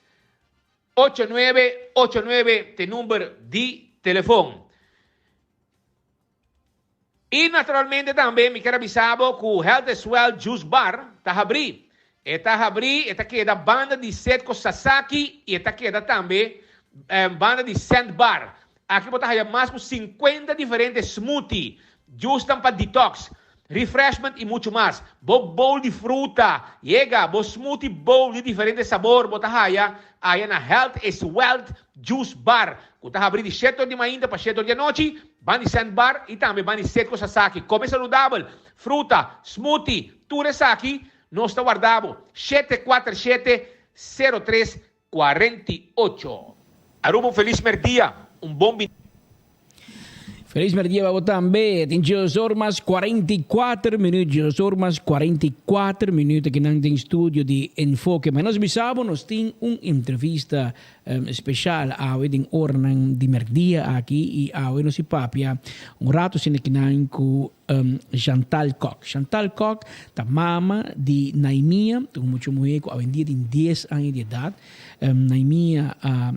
ocho, nuebe, ocho, nuebe t'e number di telefon. Y naturalmente tambe mi kier a bisa bo cu Health is Wealth Juice Bar ta habri. E ta habri, e ta keda banda di Setco Sasaki y e ta keda tambe banda di Sand Bar. Aki bo ta haya mas cu 50 diferente smoothie, juicenan pa detox, refreshment y mucho mas. Bo bowl di fruta, yega, bo smoothie bowl di diferente sabor bo ta haya aya na Health is Wealth Juice Bar, cu ta habri di shete or di mainta pa shete or di anochi, ban di Sand Bar y tambe ban di Setco Sasaki. Come saludabel, fruta, smoothie, tur esaki nos ta warda bo. Shete kuater shete, sero tres, kuarenta i ocho. Aruba un felis merdia, un bon bin. Felis merdia pa bo tambe. Tin djes or mas 44 minuut, djes or mas 44 minuut aki nan den studio di Enfoke. Ma nos bisa bo nos tin un entrevista special awe den oranan di merdia aki y awe nos si papia un rato asina aki nan cu Chantal Kok. Chantal Kok ta mama di Naimia, un mucha muhe cu awendia tin dies aña di edad. Naimia a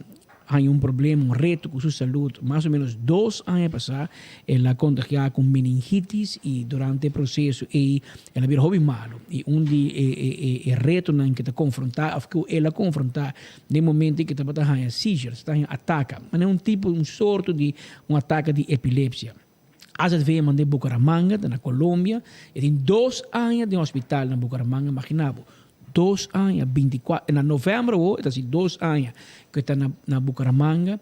Haña un problema, un reto ku su salud. Mas o menos dos aña pasá el a kontagiá ku meningitis i durante e proseso ei el a bira hopi malu. I un di e e e e retonan ke ta konfrontá òf ku el a konfrontá den momento ei ke tabata haña seizures, ta haña ataka, manera un tipo, un sorto di un ataka di epilepsia. AZV a mand'é Bucaramanga, ta na Colombia. E tin dos aña den hospital na Bucaramanga, imagina bo, dos aña, bintikua, na november awo e ta hasi dos aña ku e ta na na Bucaramanga.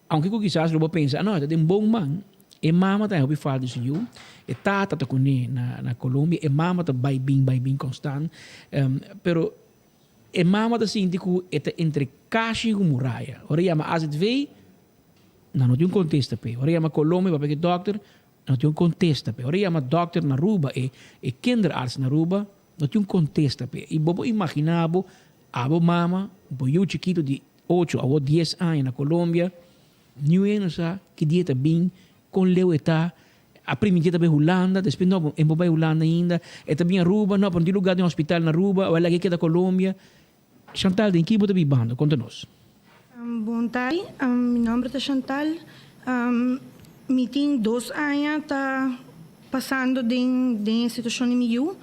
Aunke ku kisas lo bo pensa, no, e ta den bon man, e mama ta hopi falta di su yu, e tata ta kuné na na Colombia, e mama ta bai bin bai bin konstant, pero e mama ta sinti ku e ta entre kashi ku muraya. Ora e yama AZV, Nan no tin un kontesta p'e. Ora yama Colombia papia ku e dòkter, nan no tin un kontesta p'e. Ora yama dòkter na Aruba, e e kinderarts na Aruba, no tin un kontesta p'e. I bo por imaginá bo, abo mama, bo yu chikitu di ocho awor dies aña na Colombia, niun hende no sa ki dia e ta bin, kon leu e ta, a primiti e ta bai Hulanda, despues no, e no por bai Hulanda ainda, e ta bin Aruba, no, pero no tin lugá den hospital na Aruba, awor laga e keda Colombia. Chantal, den ki bo ta bibando? Konta nos. Bon tardi, mi nomber ta Chantal. Mi tin dos aña ta pasando den den e situacion di mi yu.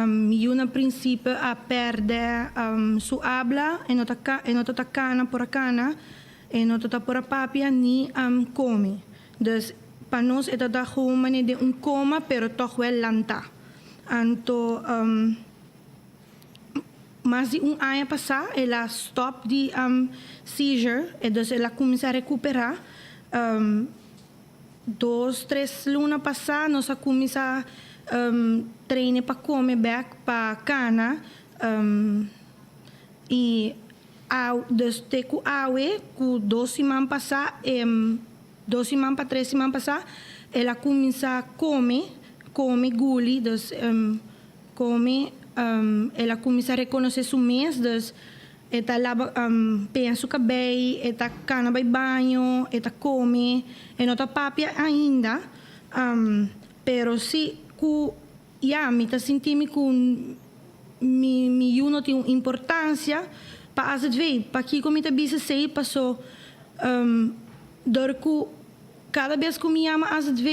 Mi yu na principio a perde su abla, e no ta e no ta ta cana por a cana, e no ta ta por a papia ni come. Dus pa nos e ta ta gewoon manera den un coma pero toch wel lanta. Anto. Mas di un aña pasá el a stòp di seizure, e dus el a kuminsá rekuperá. Dos, tres luna pasá nos a kuminsá train'e pa kome bèk pa kana i aw dus te ku awe ku dos siman pasá dos siman pa tres siman pasá el a kuminsá kome, kome guli dus kome el a kuminsá rekonosé su mes dus E ta laba peña su cabey, e ta cana bay baño, e ta come, e no ta papia ainda, pero si cu ya mi ta sinti mi cu mi mi yu no tin un importancia pa azv. Pakico mi ta bisa esey? Paso dor cu cada bes cu mi yama azv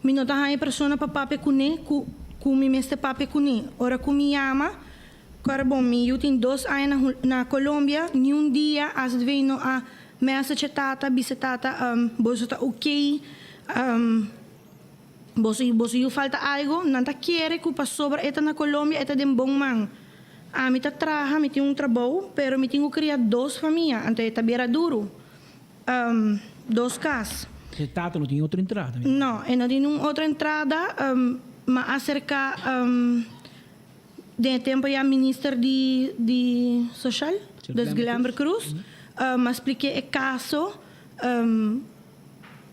mi no ta haña e persona pa papia cune cu cu mi mester papia cune. Ora cu mi yama Kòrda bon, mi yu tin dos aña na na Colombia, niun dia azv no a message tata, bisa tata boso ta ok, boso boso yu falta algo, nan ta kere ku pasobra e ta na Colombia e ta den bon man. Ami ta traha, mi tin un trabou, pero mi tin ku kria dos famia, anto e ta bira duru, dos kas. E tata no tin otro entrada? No, e no tin un otro entrada, m'a aserka. Den e tempo ya minister di di social, dus Glenber Cruz, m'a spliké e caso,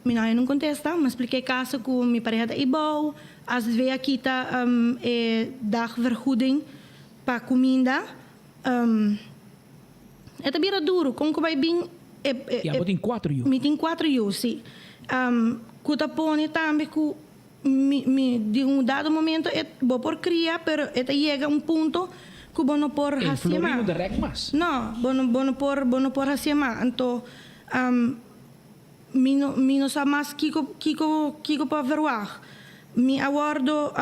mi no haña nun contesta, m'a spliké e caso cu mi pareha ta ibou, azv a kita e dagvergoeding pa cuminda, e ta bira duro, con cu bay bin e e. Ya bo tin cuatro yu. Mi tin cuatro yu, si. Cu ta pone tambe cu. Mi, mi, di un dado momento e, bo por cria, pero e ta yega un punto cu bo no por E hacié flori mas. no ta rek mas. No, bo no, bo no por, bo no por hacié mas. Anto, mi no, mi no sa mas kico, kico, kico pa verwagt. Mi a wordo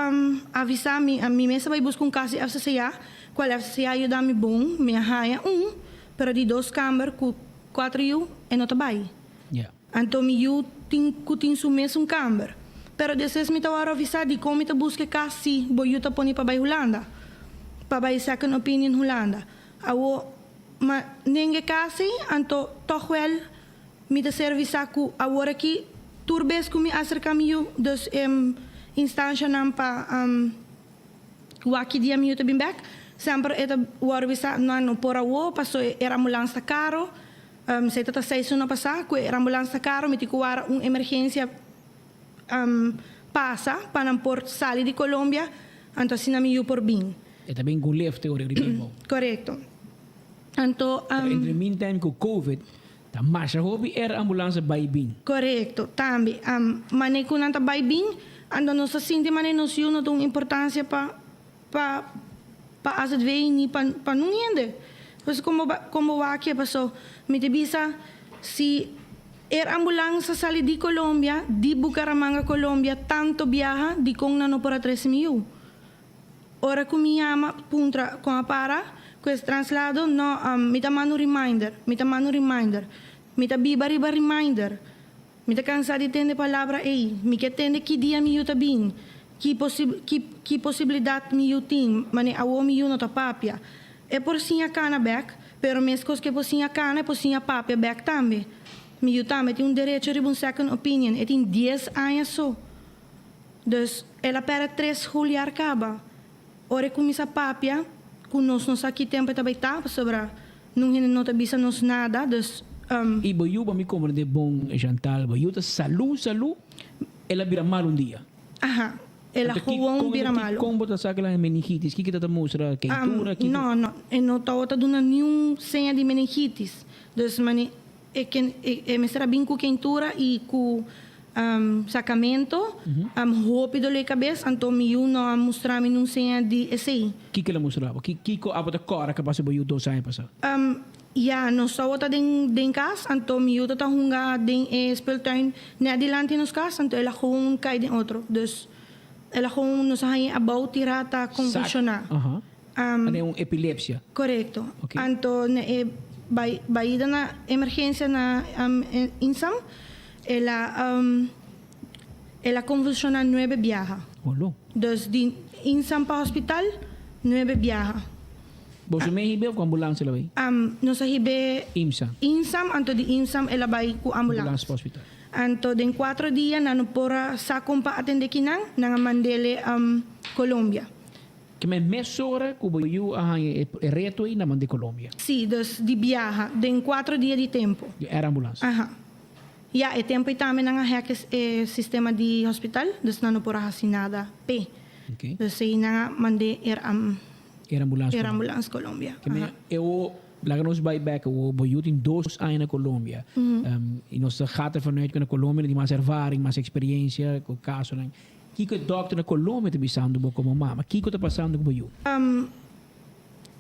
avisa, mi, mi mes a bay busca un cas di FCCA, cual FCCA a yuda mi bon, mi a haya un, pero di dos camber cu cuatro yu, e no ta bay. Anto mi yu tin ku tin su mesun kamber. Pero despues mi ta wòrdu avisá dikon mi ta buska e kas si bo yu ta pone pa bai Hulanda, pa bai second opinion Hulanda. Awo, ma nenga e kas ei, anto tòg wèl mi ta ser avisá ku awor aki tur bes ku mi aserká mi yu, dus e instanshanan pa wak ki dia mi yu ta bin bèk, semper e ta wòrdu bisá, no, no por awo paso e ambulans ta karo. Esei ta ta seis luna pasá ku e ambulans ta karo, mi tin ku wara un emergensia pasa pa nan por sali di Colombia, anto asina mi yu por bin. E ta bin ku lift te ora riba abou. Korekto. Anto. Pero entre meantime ku covid ta masha hopi er ambulans a bai bin. Korekto, tambe. Mane ku nan ta bai bin, anto nos ta sinti mane nos yu no ta un importansia pa. Pa pa azv ni pa pa nun hende. Pues como ba como wak e paso mi ta bisa si er ambulans a sali di Colombia di Bucaramanga Colombia tanto biaha dikon nan no por a trese mi yu? Ora ku mi yama puntra kon a para ku es traslado no mi ta manda un reminder mi ta manda un reminder mi ta biba riba reminder. Mi ta kansa di tende palabra ei. Mi ke tende ki dia mi yu ta bin, ki ki ki posibilidat mi yu tin, mane awo mi yu no ta papia. E por siña kana bèk, pero meskos ku e por siña kana, e por siña papia bèk tambe. Mi yu tambe tin un derecho riba un second opinion. E tin dies aña so. Dus, el a pèrdè tres schooljaar kaba. Ora e kuminsá papia ku nos no sa ki tempu e ta bai ta, pasobra Nun hende no ta bisa nos nada, dus. I bo yu, bo mi komprendé bon, Chantal, bo yu ta salú, salú, el a bira malu un dia. Aha, el a gewoon bira malu. Kon bo ta sa ku el a meningitis? Kiko ta ta mustra? Keintura? Kiko? No, no, e no tabata duna niun seña di meningitis. Dus mane e ken e mester a bin ku keintura i ku Sacamento, hopi dolé e cabes, anto mi yu no a mustra mi nun seña di esey. Kiko el a mustra bo? Kiko abo ta cora cu a pasa bo yu dos aña pasa? Ya, nos tabata den den cas, anto mi yu ta hunga den e speeltuin net dilanti nos cas, anto el a gewoon cay den otro. Dus el a gewoon, nos a hañ'e abou tira ta convulsiona. Aha. Ane un epilepsia. Corecto. Anto na e bai baida na emergencia na Insam el a el a convulsiona nuebe biaha. Olo. Dus di Insam pa hospital nuebe biaha. Boso me hibe of cu ambulance el a bai? Nos a hibe Imsam. Insam anto di Insam el a bai cu ambulance. Ambulance pa hospital. Anto den cuatro dia nan no por a sa con pa atende kinan, nan a mandele Colombia. Ke men mesora ku bo yu a haña e reto ei nan mand'é Colombia? Sí, dus di biaha, den cuatro dia di tempo. Di air ambulance? Aha. Ya, e tempo ei tambe nan a hack e sistema di hospital, dus nan no por a haci nada p'e. Ok. Dus ei nan a mand'é air am. Air ambulance Air ambulance Colombia. Ke men e o Laga nos bai bek awo, bo yu tin dos aña na Colombia. I nos ta gaat ervan uit ku na Colombia nan tin mas ervaring, mas eksperiencia ku kasonan. Kiko e dòkter na Colombia ta bisando bo komo mama? Kiko ta pasando ku bo yu?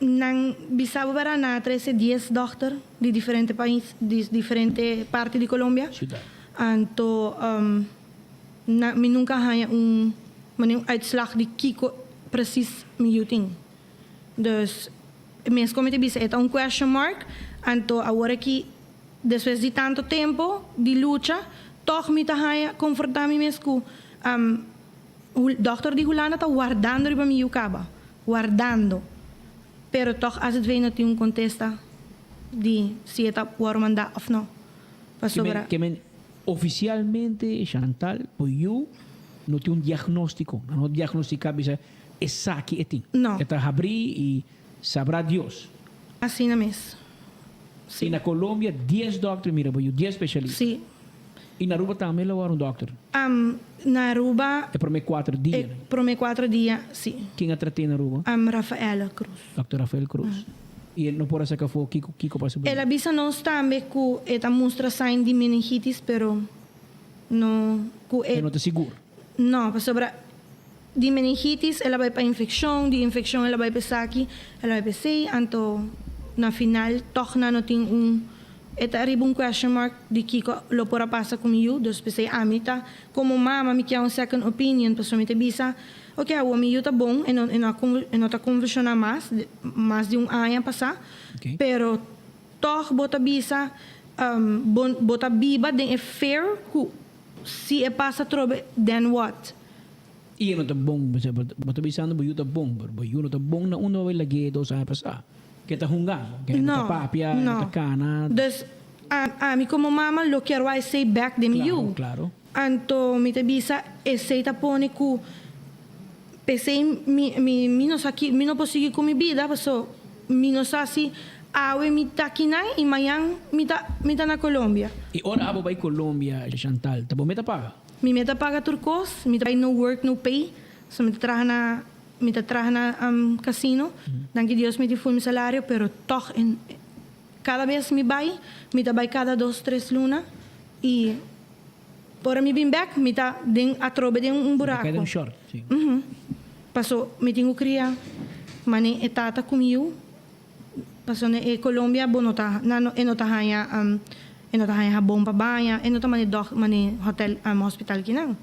Nan bisa bo bera nan a trese dies dòkter di diferente pais, di diferente parti di Colombia. Siudat. Anto nan mi nunka haña un manera un uitslag di kiko presis mi yu tin. Dus mes como mi ta bisa e ta un question mark, anto awor aki despues di tanto tempo di lucha toch mi ta haña conforta mi mes cu dokter di Hulanda ta wardando riba mi yu caba, wardando, pero toch azv no tin un contesta di si e ta wor manda of no, pasobra. Ke men oficialmente Chantal bo yu no tin un diagnostico, nan no diagnostica bisa Esaki e tin. No. E ta habrí i sabrá Dios. Asina mes. Sí. I na Colombia dies dòkter mira bo yu, dies spesialista. Sí. I na Aruba tambe lo wòrdu un dòkter? Na Aruba. E promé kuater dia. E promé kuater dia, sí. Ken a trat'é na Aruba? Rafael Cruz. Dòkter Rafael Cruz. I e no por a saka afó kiko kiko pasa bo yu? El a bisa nos tambe ku e ta mustra sign di meningitis pero no ku e. E no ta sigur? No, pasobra Di meningitis el a bai pa infeccion, di infeccion el a bai pa esaki, el a bai pa esey, anto na final tog nan no tin un, e ta ariba un question mark di kico lo por a pasa cu mi yu, dus p'esey ami ta como mama mi kier un second opinion pasobra mi ta bisa ok awor mi yu ta bon e no e no a e no ta convulsiona mas, mas di un aña pasa, pero tog bo ta bisa bo bo ta biba den e fear cu si e pasa atrobe then what? I e no ta bon, bo ta bisando bo yu ta bon, pero bo yu no ta bon na unda bo a lag'é dos aña pasá. Ke ta hunga, ke no ta papia, no ta kana. Dus ami komo mama lo kier wak esei bèk den mi yu. Claro, claro. Anto mi ta bisa esei ta pone ku p'esei mi mi mi no sa ki mi no por sigui ku mi bida paso mi no sa si awe mi ta kinan i mañan mi ta mi ta na Colombia. I ora abo bai Colombia, Chantal, ta bo meta paga? Mi meta paga tur kos, mi ta bai no work no pay, so mi ta traha na mi ta traha na casino, danki Dios mi tin full mi salario pero tog en cada bes mi bai mi ta bai cada dos tres luna y ora mi bin bek mi ta den atrobe den un Bo ta kai buraco den short, si. Paso mi tin ku kria mane e tata ku mi yu. Paso na e Colombia bo no ta nan no e no ta haña e no ta haña habon pa baña e no ta mane dòk mane hotel hospital kinan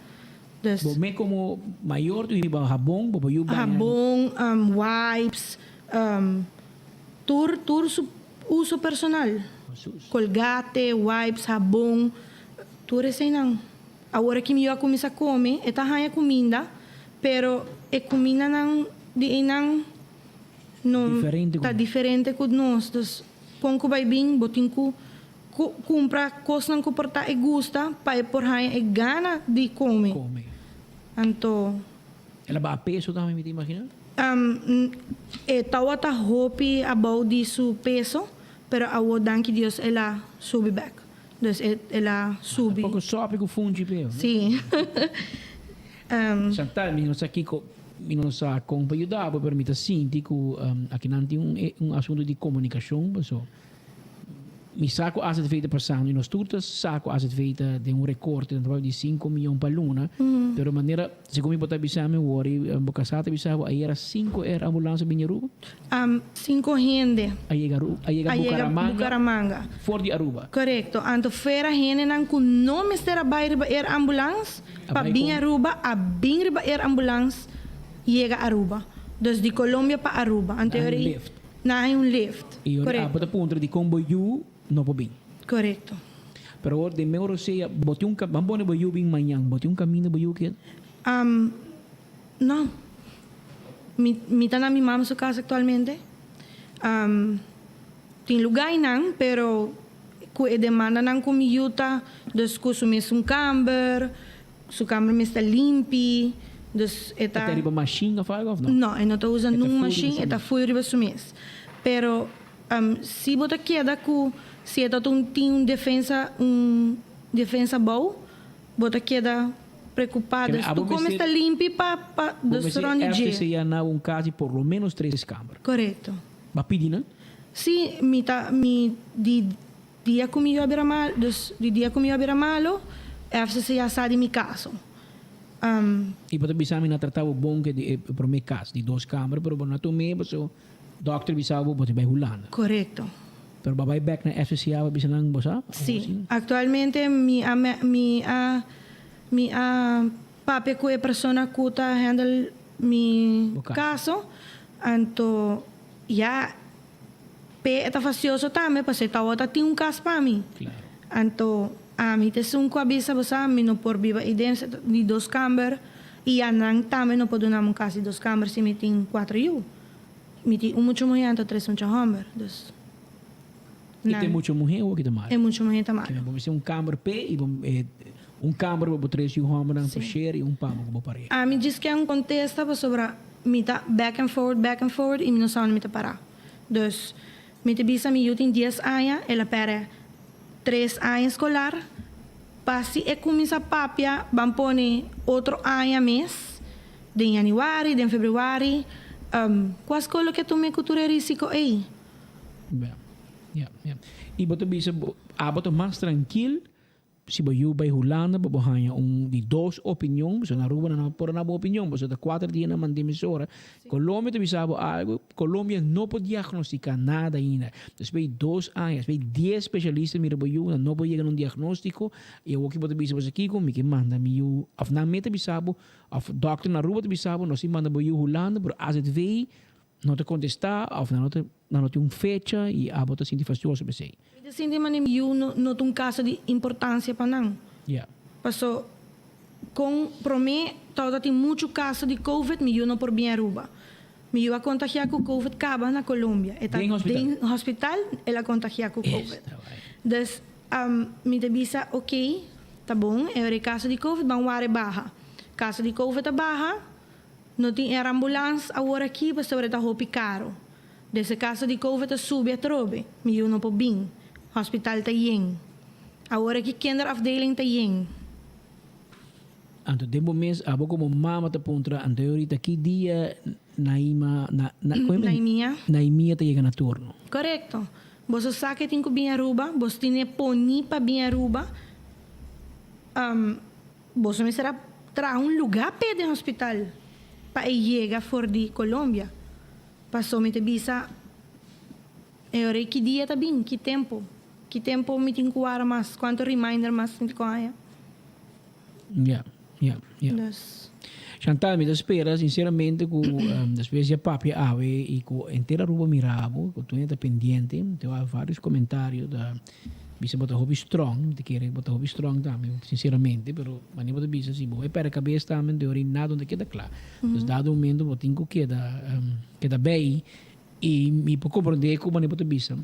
dus. Bo me komo mayor tu hiba habon bo por yu baña. Habon wipes tur tur su uso personal colgate wipes habon tur eseinan awor aki mi yu a kuminsa kome e ta haña kuminda pero e kumindanan di einan. No ta diferente ku nos. Dus kon ku bai bin bo tin ku kumpra kosnan ku por ta e gusta pa e por haña e gana di kome. Anto. El a baha peso tambe mi ta imagina? E tawata hopi abou di su peso pero awor danki Dios el a subi bek. Dus el a subi. Poko sopi ku funchi p'e. Si. Chantal, mi no sa kiko, mi no sa kon pa yuda bo, pero mi ta sinti ku akinan tin un un asuntu di komunikashon paso mi sa ku AZV ta pasando i nos tur ta sa ku AZV ta den un rekorte, nan ta papia di sinku miyon pa luna, pero manera segun mi bo ta bisa mi awor i bo kasá ta bisa bo ayera sinku er ambulans a bini Aruba? Sinku hende. A yega Aruba, a yega Bucaramanga. Bucaramanga. For di Aruba. Korekto. Anto fuera hendenan ku no mester a bai riba er ambulans pa bin Aruba a bin riba er ambulans yega Aruba. Dus di Colombia pa Aruba. Anto Nan hay un lift. Nan hay un lift. I ora abo ta puntra dikon bo yu no por bin. Korekto. Pero awor den meu rosea bo tin un ban pone bo yu bin mañan bo tin un kaminda bo yu keda? No. Mi mi ta na mi mama su kas aktualmente. Tin lugainan pero. Ku e demandanan ku mi yu ta, dus ku su mesun kamber, su kamber mes ta limpi, dus e ta. E ta riba mashin of algo of no? No, e no ta usa E ta nun full riba mashin, su e ta mes. full riba su mes. Pero si bo ta keda ku si e ta un tin un defensa un defensa bou, bo ta keda preocupa. Keme Dus abo tur kome mester sta limpi pa pa bo dus mester rond di dje. FCCA na un kas di por lo menos tres kamber. Korekto. Bo a pidi nan? Sí, mi ta, mi di dia ku mi yu a bira mal, dus di dia ku mi yu a bira malo, FCC ya sa di mi kaso. I bo ta bisa mi na trata bo bon ke di e prome kas, di dos kamer, pero bo no a tum'é paso dòkter bisa bo bo ta bai Hulanda. Korekto. Pero bo a bai bèk na FCC bo bisa nan bo sa? Sí, aktualmente mi a mi a mi a papia ku e persona ku ta handle mi kaso, anto Ya p'e e ta fastioso tambe pasobra e tawata tin un kas pa mi. Anto ami ta esun ku a bisa bo sa mi no por biba ei den di dos kamber i ya nan tambe no por duna mi un kas di dos kamber si mi tin kuater yu. Mi tin un mucha muhé anto tres mucha hòmber. Dus I nan. ta e mucha muhé awor ki ta malo? E mucha muhé ta malo. Bo mester un kamber p'e i bo un kamber pa bo tres yu hòmbernan por share i un pa bo ku bo pareha. Ami djis ke un kontesta pasobra Mi ta back and forward, back and forward y mi no sa unda mi ta para. Dus, mi ta bisa mi yu tin dies aña, el a perde tres aña escolar, pa si e cuminsa papia ban pone otro aña mes, den januari, den februari, cua scol lo ke tuma e cu tur e risico ey? Ya, ya, ya. Y bo ta bisa bo, abo ta mas trankil Si bo yu bai Hulanda bo por haña un di dos opinion, pasobra na Aruba nan no por duna bo opinion, pasobra ta kuater dia nan manda emisora. Colombia ta bisa bo algu, Colombia no por diagnostica nada ainda. Despues di dos aña, despues di dies specialista mira bo yu, nan no por yega na un diagnostico y awoki bo ta bisa bo sa kico, mi ke manda mi yu, of nan mes ta bisa bo, of dokter na Aruba ta bisa bo, nos tin manda bo yu Hulanda, pero AZV No ta contesta of nan no ta nan no tin un fecha y abo ta sinti fastioso p'esey. Mi ta sinti manera mi yu no no ta un caso di importancia pa nan. Ya. Paso con prome tabata tin mucho caso di covid mi yu no por bin Aruba. Mi yu a contagia cu covid caba na Colombia. E ta Den hospital. den hospital el a contagia cu covid. Esta bai. Dus mi ta bisa ok ta bon e ora e caso di covid ban wara e baha. Caso di covid a baha. No tin air ambulans awor aki pasobra e ta hopi caro. Desde caso di covid a subi atrobe, mi yu no por bin. Hospital ta yen. Awor aki kinderafdeling ta yen. Anto den bo mes abo como mama ta puntra anto e orita ki dia Naima na na Naimia. Naimia ta yega na turno. Corecto. Boso sa ke tin ku bin Aruba, boso tin e poni pa bin Aruba. Boso mester a traha un lugá p'e den hospital pa e yega for di Colombia. Paso mi ta bisa e ora ei ki dia ta bin, ki tempo, ki tempo mi tin ku wara mas, kuantu reminder mas mi tin ku haña. Ya, ya, ya. Dus. Chantal, mi ta spera sinceramente ku despues di a papia awe i ku henter Aruba mira bo, ku tur hende ta pendiente, te wak varios comentario ta. Bisa bo ta hopi strong, mi ta kere bo ta hopi strong tambe, sinceramente, pero wanneer bo ta bisa si bo e perde cabes tambe de ori nada no ta keda cla. Dus dado momento bo tin cu keda keda bay y mi por comprende cu wanneer bo ta bisa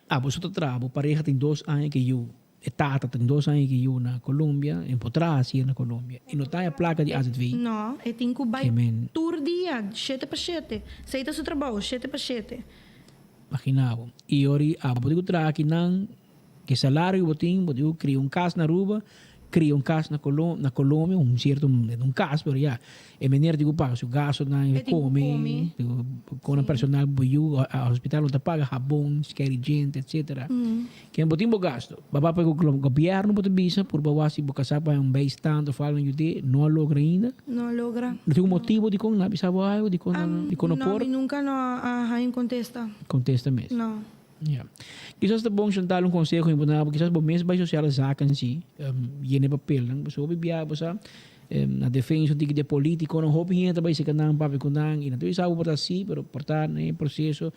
abo so ta traha, bo pareha tin dos aña ke yu. E tata tin dos aña ki yu na Colombia, en por traha si e na Colombia. E no ta haña plaka di azv. No, e tin ku bai tur dia, shete pa shete. Esei ta su trabou, shete pa shete. Magina bo. I ora abo bo tin ku traha akinan, ke salario ku bo tin, bo tin ku kria un kas na Aruba, kria un kas na na Colombia, un sierto, un kas, pero ya, E meneer tin ku paga su gastunan, e kome, kona personal bo yu a hospital no ta paga habon, skeri djente etcetera. Ken bo tin bo gastu. Bo a papia ku gobierno bo ta bisa por bo wak si bo kasá pa un bijstand of algo yud'é, no a logra ainda. No a logra. No tin un motibo dikon nan a bisa bo algo dikon dikon no por? No, mi nunka no a haña un kontesta. Kontesta mes. No. Ya. Kisas ta bon Chantal un conseho importante bo kisas bo mes bai sociale zaken si yena e papelnan pasobra hopi bia bo sa na defensa un tiki di e politiconan hopi hende ta bai seka nan papia ku nan i nan ta bisa bo por ta si pero por ta na e proceso.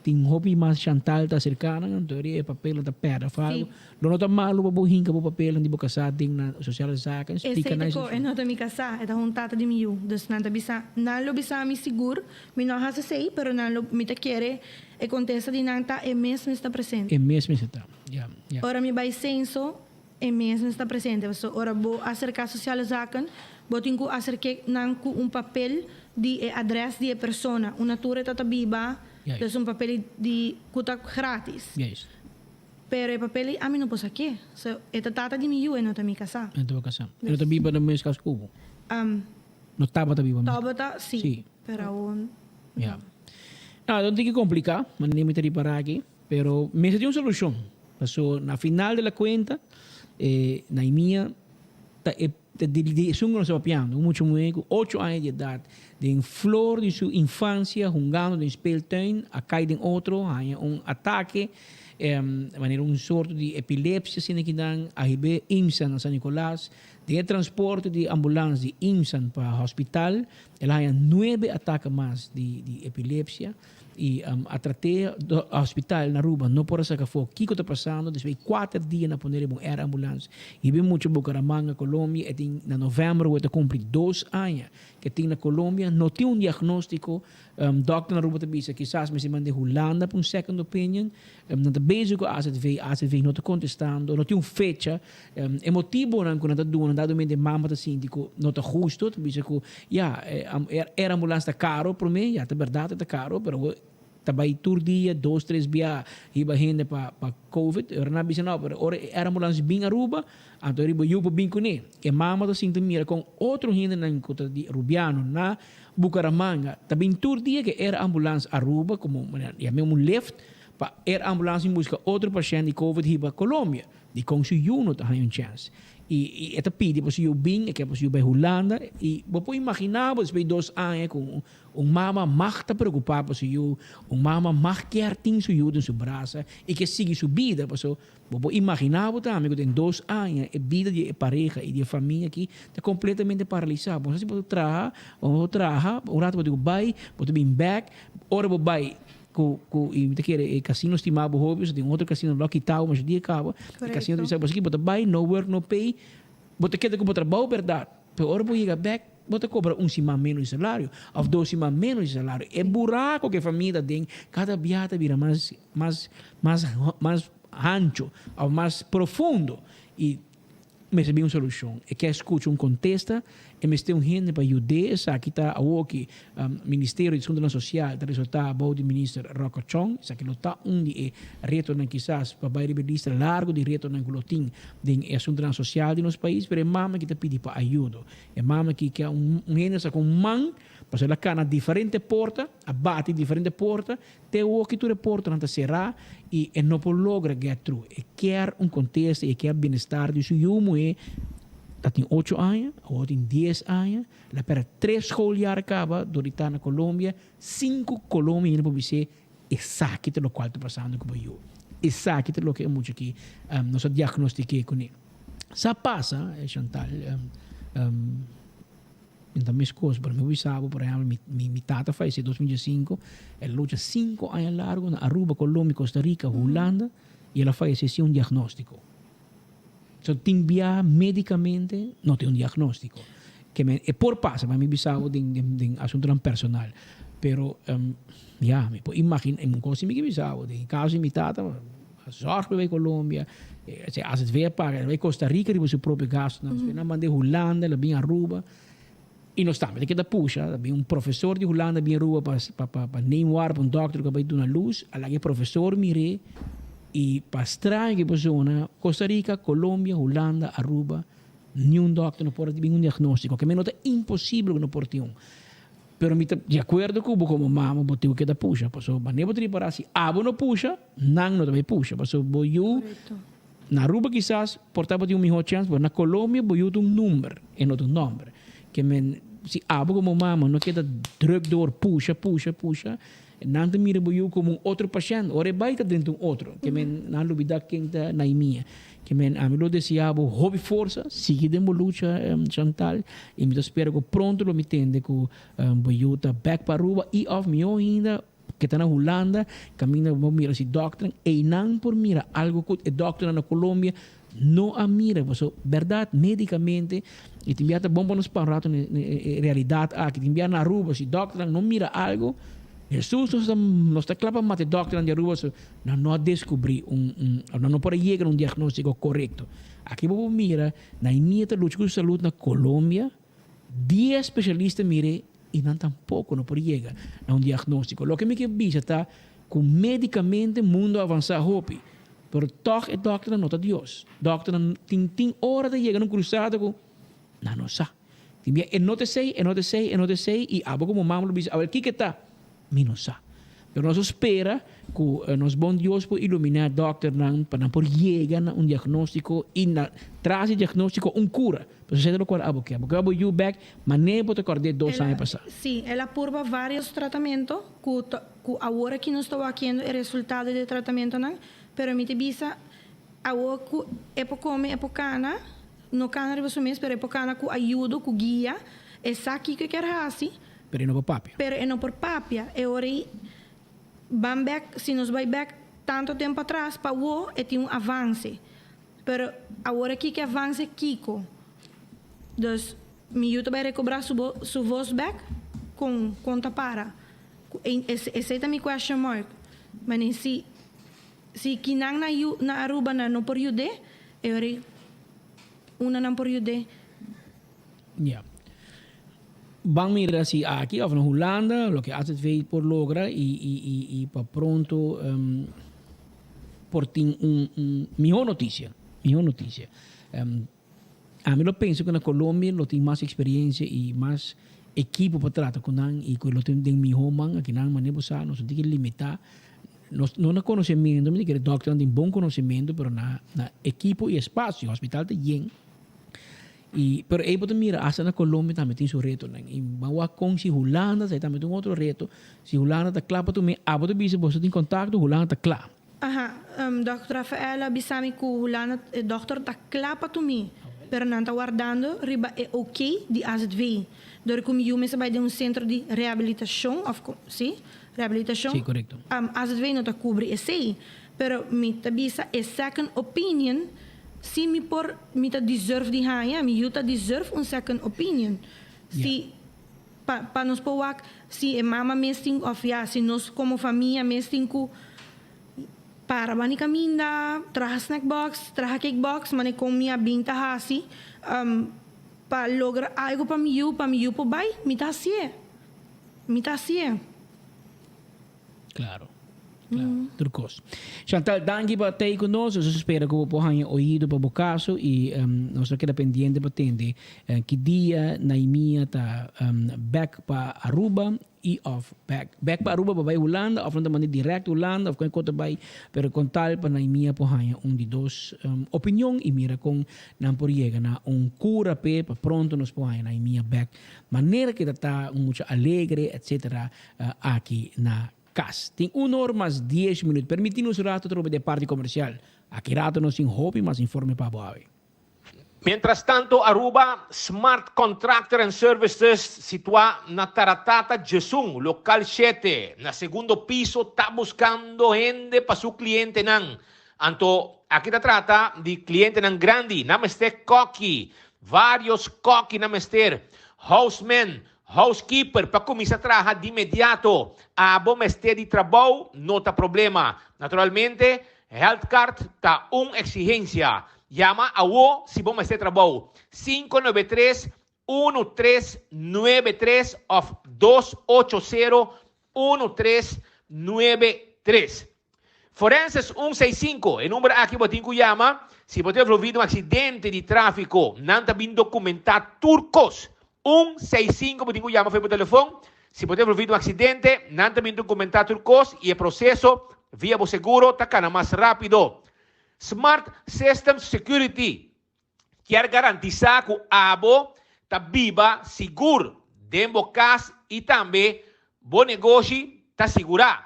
Tin hopi mas Chantal ta acerca nan, anto e papelnan ta perde of algo. Lo no ta malo pa bo hinca bo papelnan di bo casá den na sociale zaken, splica Esei nan ta ko, e no ta mi casá, e ta un tata di mi yu. Dus nan ta bisa, nan lo bisa mi sigur, mi no a haci esei, pero nan lo, mi ta kere e contesta di nan ta e mes mester ta presente. E mes mester ta, ya, ya. Ora mi bai censo, e mes mester ta presente. Pasobra ora bo acerca sociale zaken, bo tin cu acerke nan cu un papel di e adres di e persona, unda tur e ta ta biba, dus un papel di cu ta gratis. Pero e papel ei ami no por saké. So, e ta tata di mi yu, e no ta mi kasá. E no ta bo kasá. E no ta biba na mes kas ku bo? No tabata biba mes. Tabata, si. Si. Pero awor no. Ya. No, no tin ki kompliká, manera mi ta ripará aki. Pero mester tin un solushon. Paso na final de la kuenta, e Naimia ta e Ta di di esun ku nos ta papiando, un mucha muhé ku ocho aña di edat, den flor di su infansia, hungando den speeltuin, a kai den otro, haña un atake, manera un sorto di epilepsia asina kinan, a hib'é IMSA na San Nicolas. Den e transporte di ambulans di IMSA pa hospital, el a haña nuebe atake mas di di epilepsia. Y a trat'é hospital na Aruba no por a saca afó kico ta pasando, despues di cuater dia nan a pone riba un air ambulance y bin mucha Bucaramanga, Colombia, e tin na november awo e ta cumpli dos aña ke tin na Colombia, no tin un diagnostico, dokter na Aruba ta bisa kisas mester mand'é Hulanda pa un second opinion, nan ta bezig cu AZV, AZV no ta contestando, no tin un fecha. E motibonan ku nan ta duna dado mente mama ta sinti ku no ta husto, ta bisa ku ya e ambulans ta karo prome, ya ta bèrdat e ta karo, pero bo ta bai tur dia dos tres bia hiba hende pa pa covid, e ora nan a bisa no, pero ora e ambulans bin Aruba anto riba yu por bin kuné. E mama ta sinti mira kon otro hendenan ku ta di Rubiano na Bucaramanga ta bin tur dia ku e ambulans Aruba komo yam'é un lift pa e ambulans bin buska otro pashènt di covid hiba Colombia. Dikon su yu no ta haña un chèns? I e ta pidi pa su yu bin, e ke pa su yu bai Hulanda. I bo por imaginá bo despues di dos aña ku un mama mag ta preokupá pa su yu, un mama mag kier tin su yu den su brasa i ke sigui su bida. Pasobra bo por imaginá bo tambe ku den dos aña e bida di e pareha i di e famia aki ta kompletamente paralisá. Bo no sa si bo ta traha, bo no ta traha, un ratu bo tin ku bai, bo ta bin bèk, ora bo bai Ku ku i mi ta kere e casino stima bo hopi, pasobra tin otro casino lo a kita bo masha dia kaba. E casino ta bisa bo esaki bo ta bai, no work no pay, bo ta keda ku bo trabou bèrdat, pero ora bo yega bèk bo ta kobra un siman ménos di salario òf dos siman ménos di salario. E buraku ku e famia ta den kada bia ta bira mas mas mas mas hancho òf mas profundo i Mester bin un solucion. E kier scucha un contesta, e mester un hende pa yud'é. Esaki ta awoki Ministerio di Asuntonan Social ta resulta abou di Minister Rocco Chong. Esaki lo ta un di e retonan kisas pa bai riba e lista largo di retonan cu lo tin den e asuntonan social di nos pais. Pero e mama aki ta pidi pa ayudo. E mama aki kier un hende sa cu un man pasobra el a cana diferente porta, a bati diferente porta Te awoki tur e portanan ta será i e no por logra get through. E kier un kontesta i e kier bienestar di su yu muhé. Ta tin ocho aña, awor tin dies aña. El a pèrdè tres schooljaar kaba dor di ta na Colombia sin ku Colombia hende por bis'é esaki ta lokual ta pasando ku bo yu. Esaki ta loke e mucha aki nos a diagnostik'é kuné. Sa pasa, Chantal. Mi ta meskos, pero mi bisa bo, por ehempel, mi, mi, mi tata falleció 2005, el a lucha cinco aña largo na Aruba, Colombia, Costa Rica, Hulanda, y el a fallece sin un diagnóstico. So, tin bia médicamente no tin un diagnóstico. Ke men, e por pasa, ma mi bisa bo den, den, den asuntonan personal. Pero, um, ya, mi por imagina, un kos si mi ke bisa bo, den e caso di mi tata, a zorg pa e bai Colombia, e AZV a paga, el a bai Costa Rica riba su propio gastonan, despues nan mand'é Hulanda, el a bin Aruba, y nos tambe ta keda pusha, a bin un profesor di Hulanda bin Aruba pa pa pa pa neem war pa un dokter ku a bai duna lus, a laga e profesor mir'é, y pa straño ku e persona, Costa Rica, Colombia, Hulanda, Aruba, niun dokter no por a bin un diagnóstiko, ke men no ta imposibel ku no por tin un. Pero mi ta di akuerdo ku bo komo mama bo tin ku keda pusha pasobra manera bo ta ripará si abo no pusha nan no ta bai pusha pasobra bo yu na Aruba kisas por ta bo tin un mihó chèns pero na Colombia bo yu ta un number e no ta un nòmber ke men si abo komo mama no keda drùk dor pusha pusha pusha nan ta mira bo yu komo un otro pashènt ora e bai ta drenta un otro ke men nan lubidá ken ta Naimia. Ke men ami lo desea bo hopi forsa, sigui den bo lucha Chantal, y mi ta spera ku pronto lo mi tende ku bo yu ta bek pa Aruba y of mihó ainda. ku ta na Hulanda, kaminda bo mira si dòkternan, einan por mira algu ku e dòkternan na Colombia no a mira. Pasobra bèrdat médikamente i tin bia ta bon pa nos pa un ratu na e realidat aki. Tin bia na Aruba si dòkternan no mira algu, Hesus nos ta nos ta kla pa mata e dòkternan di Aruba pasobra nan no a deskubrí un un nan no por a yega na un diagnóstiko korekto. Aki bo por mira Naimia ta lucha ku su salud na Colombia. Dies spesialista mir'é i nan tampoko no por yega na un diagnóstiko. Loke mi ke bisa ta ku médikamente mundu a avansá hopi, pero tòg e dòkternan no ta Dios. Dòkternan tin tin ora ta yega na un krusada ku nan no sa. Tin bia e no ta esei, e no ta esei, e no ta esei i abo komo mama lo bisa, awel kiko e ta? Mi no sa. Pero nos a spera cu nos bon Dios por ilumina dokternan pa nan por yega na un diagnostico y na tras di diagnostico un cura. Pasobra esei ta locual abo ke. Abo ke abo yu bek mane bo ta cord'é dos aña pasa. Sí, el a purba varios tratamento cu ta cu awor aki nos ta wakiendo e resultado di e tratamentonan, pero mi ta bisa awor cu e por come, e por cana, no cana riba su mes, pero e por cana cu ayudo, cu guia, e sa kico e kier haci. Pero e no por papia. Pero e no por papia. E ora ei ban bek, si nos bai bek tanto tempo atras, pa awo e tin un avance. Pero awor aki ki avance kiko? Dus mi yu ta bai recobra su bo su voz bek? Kon kon ta para? Esei ta mi question mark. Mane si si kinan na yu na Aruba nan no por yud'é, e ora ei una nan por yud'é. Ya. Ban mira si aki of na Hulanda loke AZV por logra y y y y pa pronto por tin un un miho noticia, miho noticia. Ami lo pensa cu na Colombia lo tin mas experiencia y mas ekipo pa trata cu nan y cu lo tin den miho man. Aki nan manera bo sa nos no tin ki limita nos no na conocemento, mi ta kere dokternan tin bon conocemento pero na na ekipo y espacio, hospital ta yen. Y pero ey bo ta mira hasta na Colombia tambe tin su retonan. Y ban wak con si Hulanda ta tambe tin un otro reto. Si Hulanda ta cla pa tuma abo ta bisa boso tin contacto Hulanda ta cla. Aha, Dòkter Rafael a bisa mi cu Hulanda e dòkter ta cla pa tumi, pero nan ta wardando riba e ok di AZV. Dor cu mi yu mester bay den un centro di rehabilitacion of si, rehabilitacion. Si, corecto. AZV no ta cubri esey, pero mi ta bisa e second opinion Si mi por, mi ta deserve di haña, mi yu ta deserve un second opinion. Si, pa, pa nos por wak si e mama mes tin, of ya, si nos como famia mes tin cu para bani caminda, traha snack box, traha cake box, mane con mi a bin ta haci, pa logra algo pa mi yu, pa mi yu por bay, mi ta hacié. Mi ta hacié. Claro. Claro. Tur cos. Chantal, danki pa tei cu nos. Nos spera cu bo por haña oido pa bo caso y nos ta keda pendiente pa tende ki dia Naimia ta back pa Aruba y of back back pa Aruba pa bay Hulanda of nan ta manda direct Hulanda of con e cos ta bay pero con tal pa Naimia por haña un di dos opinion y mira con nan por yega na un cura p'e pa pronto nos por haña Naimia back manera ke ta ta un mucha alegre etcetera aki na kas. Tin un or mas dies minuut. Permiti nos rato trobe den parti komersial. Aki rato nos tin hopi mas informe pa bo awe. Mientras tanto Aruba Smart Contractor and Services situa na Taratata Djesun, local shete, na segundo piso ta buscando hende pa su clientenan. Anto aki ta trata di clientenan grandi, nan mester koki, varios koki nan mester, houseman, Housekeeper pa cuminsa traha di inmediato. Abo mester di trabou no ta problema. Naturalmente, health card ta un exigencia. Yama awo si bo mester trabou. 593 1393 of 280 1393. Forenses un seis sinku, e number aki bo tin ku yama si bo ta envolví den un aksidente di tráfiko. Nan ta bin dokumentá tur kos. Un seis sinku bo tin ku yama for bo telefon si bo ta envolví den un aksidente. Nan ta bin dokumentá tur kos i e proseso via bo seguro ta kana mas rápido. Smart Systems Security kier garantisá ku abo ta biba sigur den bo kas i tambe bo negoshi ta sigurá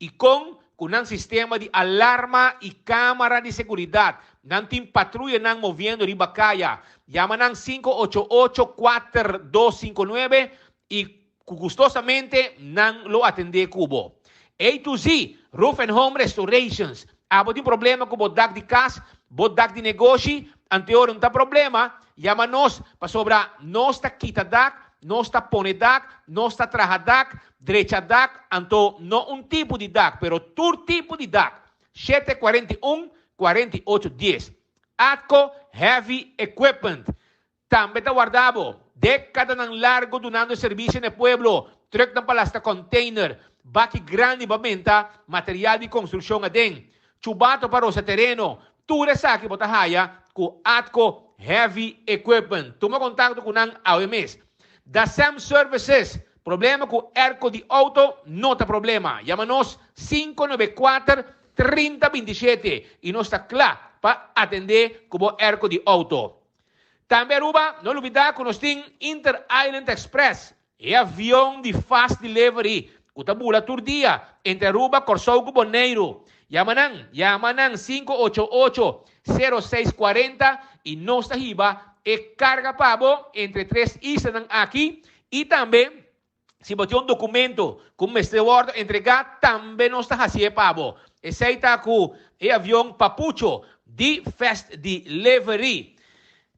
i kon ku nan sistema di alarma i kámara di seguridat. Nan tin patruyanan moviendo riba kaya. Yama nan 588 4259 i ku gustosamente nan lo atendé ku bo. A to Z, Roof and Home Restorations. Abo tin problema ku bo dak di kas, bo dak di negoshi? Anteor no ta problema, yama nos pasobra nos ta kita dak, nos ta pone dak, nos ta traha dak, drecha dak, anto no un tipo di dak, pero tur tipo di dak. 7 41, 48 10. Atco Heavy Equipment. Tambe ta warda bo. Dékadanan largu dunando servisio na e pueblo, trùknan pa lasta kònteiner, baki grandi pa benta material di konstrukshon aden, chubato pa rosa tereno, tur esaki bo ta haya ku Atco Heavy Equipment. Tuma kontakto ku nan awe mes. Dasem Services, Problema ku airco di outo no ta problema. Yama nos 594 30 27 i nos ta kla pa atendé ku bo airco di outo. Tambe Aruba, no lubida ku nos tin Inter Island Express, e avion di fast delivery ku ta bula tur dia entre Aruba, Kòrsou ku Boneiru. Yama nan, yama nan 588 06 40 i nos ta hiba e karga pa bo entre tres islanan aki i tambe si bo tin un dokumento ku mester wòrdu entregá, tambe nos ta hasié pa bo. Esei ta ku e avion Papucho di Fast Delivery.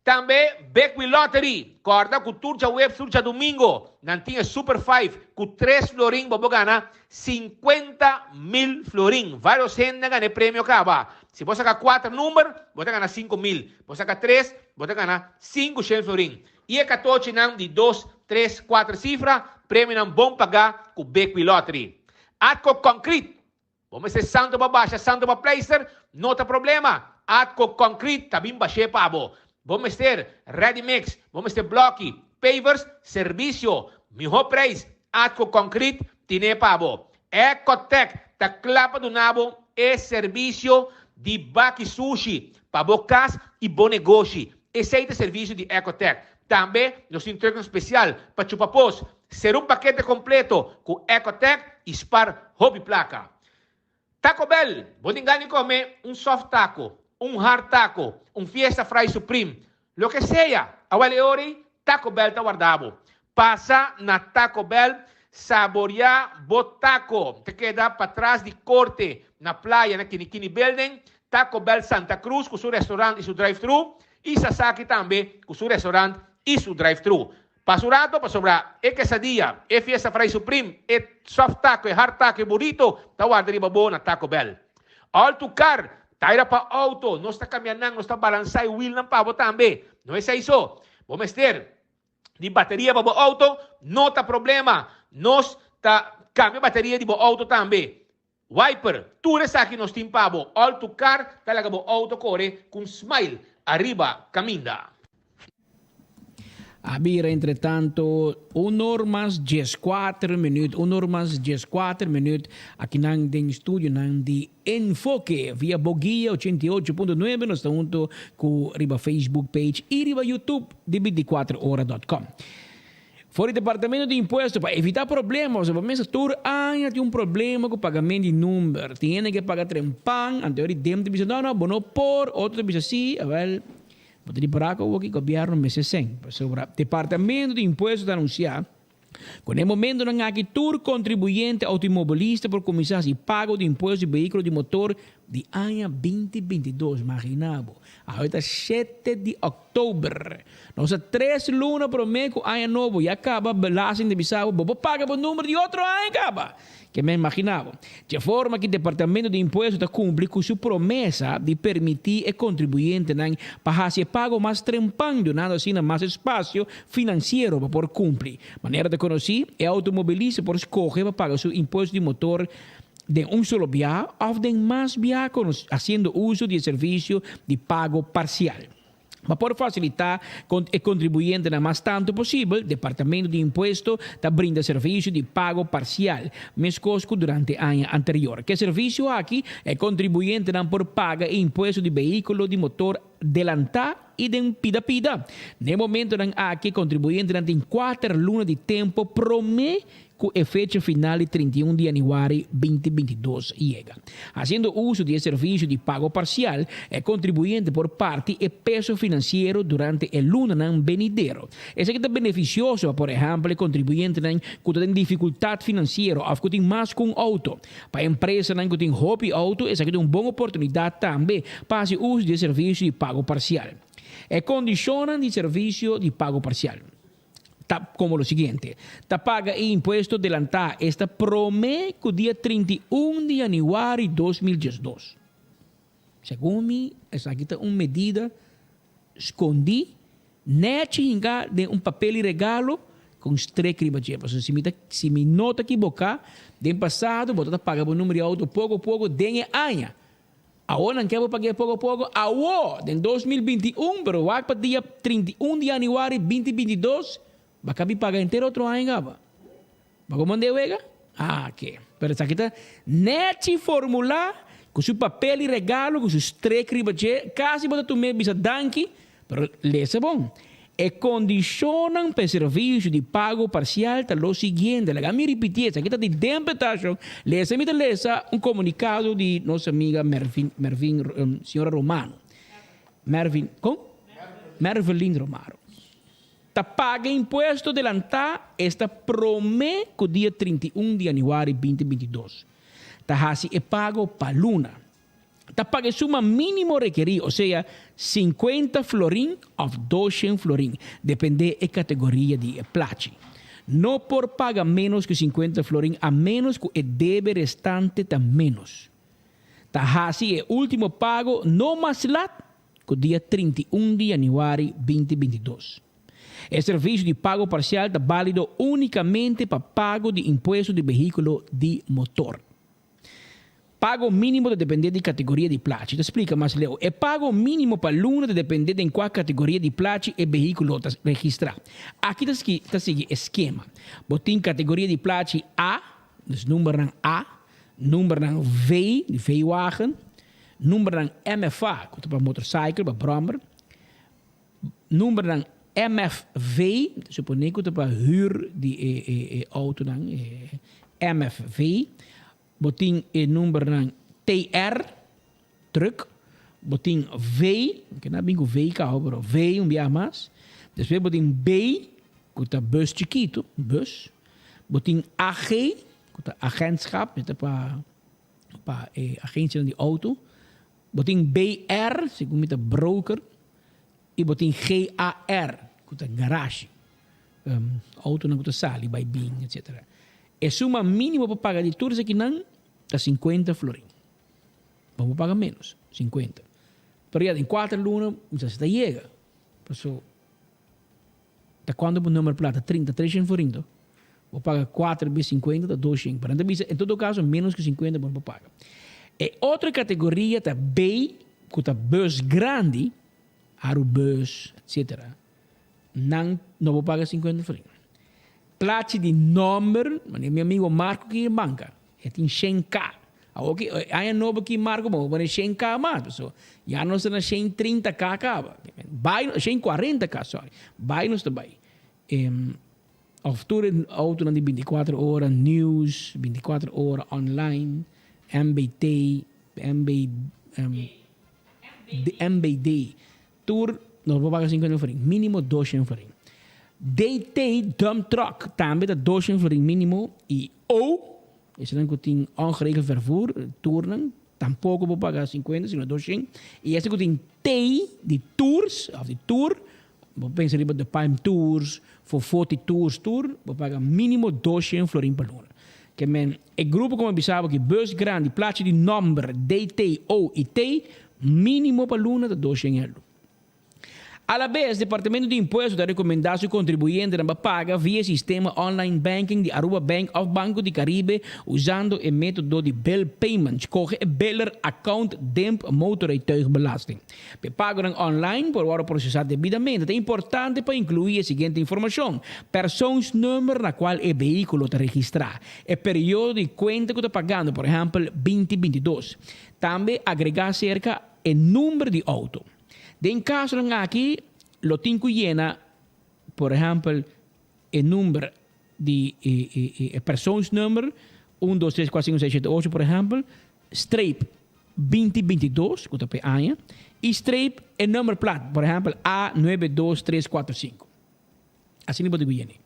Tambe Big Wheel Lottery, kòrda ku tur djaweps tur djadumingo nan tin e Super Five ku tres florin bo por gana 50,000 florin. Vários hende a gana e premio kaba. Si bo saka kuater number, bo ta gana 5000. Bo saka tres, bo ta gana 500 florin. I e katochinan di dos, tres, kuater sifra, premionan bon pagá ku Big Wheel Lottery. Atco Concrete, Bo mester santo pa basha, santo pa pleister, no ta problema. Atco Concrete ta bin bash'é pa bo. Bo mester ready mix, bo mester bloki, pavers, servisio, mihó preis, Atco Concrete tin'é pa bo. Ecotec ta kla pa duna bo e servisio di baki sushi pa bo kas i bo negoshi. Esei ta servisio di Ecotec. Tambe nos tin trucknan spesial pa chupa pos. Ser un pakete kompleto ku Ecotec i spar hopi plaka. Taco Bell, Bo tin gana di kome un soft taco, un hard taco, un fiesta fry supreme, loke sea, awel e ora ei Taco Bell ta warda bo. Pasa na Taco Bell, saboria bo taco. Ta keda patras di Korte na Playa na Kinikini Building, Taco Bell Santa Cruz ku su restaurant i su drive-thru i Sasaki tambe ku su restaurant i su drive-thru. Pasa un rato pasobra e quesadilla, e fiesta fry supreme, e soft taco, e hard taco, e burrito ta warda riba bo na Taco Bell. All to car, taira pa auto, nos ta cambia nan, nos ta balansa e wielnan pa bo tambe. No esey so, bo mester di bateria pa bo auto, no ta problema, nos ta cambia bateria di bo auto tambe. Wiper, tur esaki nos tin pa bo. All to car ta laga bo auto core cu un smile ariba caminda. A bira entretanto un or mas 14 minuut, un or mas 14 minuut akinan den studionan di Enfoke via Boguia 88.9 nos ta hunto cu riba Facebook page y riba YouTube di 24ora.com. For di Departamento di Impuesto pa evita problema, pasobra bo mester tur aña tin un problema cu pagamento di number. Tin hende ke paga trempan, anto e dem ta bisa no no bo no por, otro ta bisa si, awel bo ta di para cu awoki gobierno mester sen. Pasobra Departamento di Impuesto ta anuncia cu na e momentonan aki tur contribuyente automobilista por cuminsa haci pago di impuesto di vehiculo di motor di aña 2022. Imagina bo, awe ta shete di òktober. Nos ta tres luna promé ku aña nobo ya kaba belasting ta bisa bo, bo por paga bo number di otro aña kaba. Ke men imaginá bo. Dje forma ki Departamento di Impuesto ta kumpli ku su promesa di permití e kontribuyentenan pa hasi e pago mas trempan dunando asina mas espasio finansiero pa por kumpli. Manera ta konosí, e outomobilista por skohe pa paga su impuesto di motor den un solo biaha òf den mas biaha hasiendo uso di e servisio di pago parsial. Pa por fasilitá e kontribuyentenan mas tantu posibel, Departamento di Impuesto ta brinda servisio di pago parsial, meskos ku durante aña anterior. Ku e servisio aki, e kontribuyentenan por paga e impuesto di behíkulo di motor delantá i den pida pida. Na e momentonan aki, e kontribuyentenan tin kuater luna di tempu promé. ku e fecha final di 31 di yanüari 2022 yega. Hasiendo uso di e servisio di pago parsial, e kontribuyente por parti e peso finansiero durante e lunanan benidero. Esaki ta benefisioso pa por ehèmpel e kontribuyentenan ku ta den difikultat finansiero òf ku tin mas ku un outo. Pa empresanan ku tin hopi outo esaki ta un bon oportunidat tambe pa hasi uso di e servisio di pago parsial. E kondishonnan di servisio di pago parsial ta komo lo siguiente, Ta paga e impuesto delantá esta promé ku dia 31 di yanüari 2012. Segun mi esaki ta un medida skondí nèchi hinká den un papel di regalo ku un strek riba dje. Pasobra si mi ta si mi no ta kiboká, den pasado bo ta ta paga bo number di outo poko poko den e aña. Awor nan ke bo pag'é poko poko awor den 2021, pero wak pa dia 31 di yanüari 2022 bo a kabi paga henter otro aña kaba. Bo a komand'é wega? Ah, ke. Pero esaki ta nèchi formulá ku su papel di regalo ku su strek riba dje, kasi bo ta tum'é bisa danki, pero lesa bon. E kondishonnan pa e servisio di pago parsial ta lo siguiente, laga mi ripitié, esaki ta di den petashon, lesa mi ta lesa un komunikado di nos amiga Mervin, Mervin, señora Romano, Mervin, kon? Mervelin Romaro. Ta paga impuesto delantá esta promé ku dia 31 di yanüari 2022. Ta hasi e pago pa luna. Ta paga e suma mínimo rekerí, osea 50 florin òf 200 florin, dependé e kategoria di e plachi. No por paga ménos ku 50 florin a ménos ku e debe restante ta ménos. Ta hasi e último pago no mas lat ku dia 31 di yanüari 2022. E servisio di pago parsial ta bálido únikamente pa pago di impuesto di behíkulo di motor. Pago mínimo ta dependé di kategoria di plachi. Ta splika mas leu. E pago mínimo pa luna ta dependé den kua kategoria di plachi e behíkulo ta registrá. Aki ta ta sigui e skema. Bo tin kategoria di plachi A, dus numbernan A, numbernan V, di V-wagen, numbernan MFA, ku ta pa motorcycle, pa bròmer, Numbernan MFV, ta suponé ku ta pa hür di e e e outonan, e MFV. Bo tin e numbernan TR, truck. Bo tin V, ke nan a bin ku V kaba, pero V un biaha mas. Despues bo tin B, ku ta bus chikitu, bus. Bo tin AG, ku ta agentschap, e ta pa pa e agensianan di outo. Bo tin BR, segun mi ta broker, i bo tin GAR, ku ta garashi. Outonan ku ta sali, bai bin, etsetera. E suma mínimo pa paga di tur esakinan ta sinkuenta florin. Bo por paga ménos, sinkuenta. Pero ya den kuater luna mi sa si ta yega. Paso ta kuantu bo number plata? Trinta, treshen florin to. Bo paga kuater bes sinkuenta ta doshen. Pero nan ta bisa en todo kaso ménos ku sinkuenta bo no por paga. E otro kategoria ta B ku ta bus grandi, Arubus, etsetera. Nan no por paga sinkuenta florin. Plachi di nòmber, manera mi amigo Marco ki e banka, e tin shen K. Awor ki e aña nobo ki Marco bo pone shen K mas, pasobra ya nos ta na shen trinta K kaba. Bai, shen kuarenta K, sorry. Bai nos ta bai. Of tur e autonan di 24 ora, news, 24 ora, online, MBT, MB, um, MBD, tur nos por paga 50 florin, minimo 200 florin. DT, dump truck, tambe ta 200 florin minimo y O, esanan cu tin ongeregeld vervoer, tournan, tampoco por paga 50 sino 200. Y ese cu tin T di tours, of di tour, Bo pensa riba De Palm Tours, Fofoti Tours tur, bo paga minimo 200 florin pa luna. Ke men, e grupo komo bisa bo ki bus grandi, plachi di nomber D, T, O i T, minimo pa luna ta 200 eldo. Alabes, Departamento di Impuesto ta rekomendá su kontribuyentenan pa paga via e sistema online banking di Aruba Bank òf Banco di Caribe usando e método di bill payment. Kohe e biller account demp motorrijtuigbelasting. P'e pagonan online por wòrdu prosesá debidamente, ta importante pa inkluí e siguiente informashon, persoonsnummer na kual e vehíkulo ta registrá, e periodo di kuenta ku ta pagando, por ehèmpel binti 22. Tambe agregá serka e number di outo. Den kasonan aki lo tin ku yena, por ehèmpel, e number. di e persoonsnummer, un, dos, tres, kuater, sinku, seis, shete, ocho, por ehèmpel, streep binti bintidos, ku ta pa e aña, i streep e nummerplaat, por ehèmpel, A nuebe dos tres kuater sinku. Asina bo ta guyene.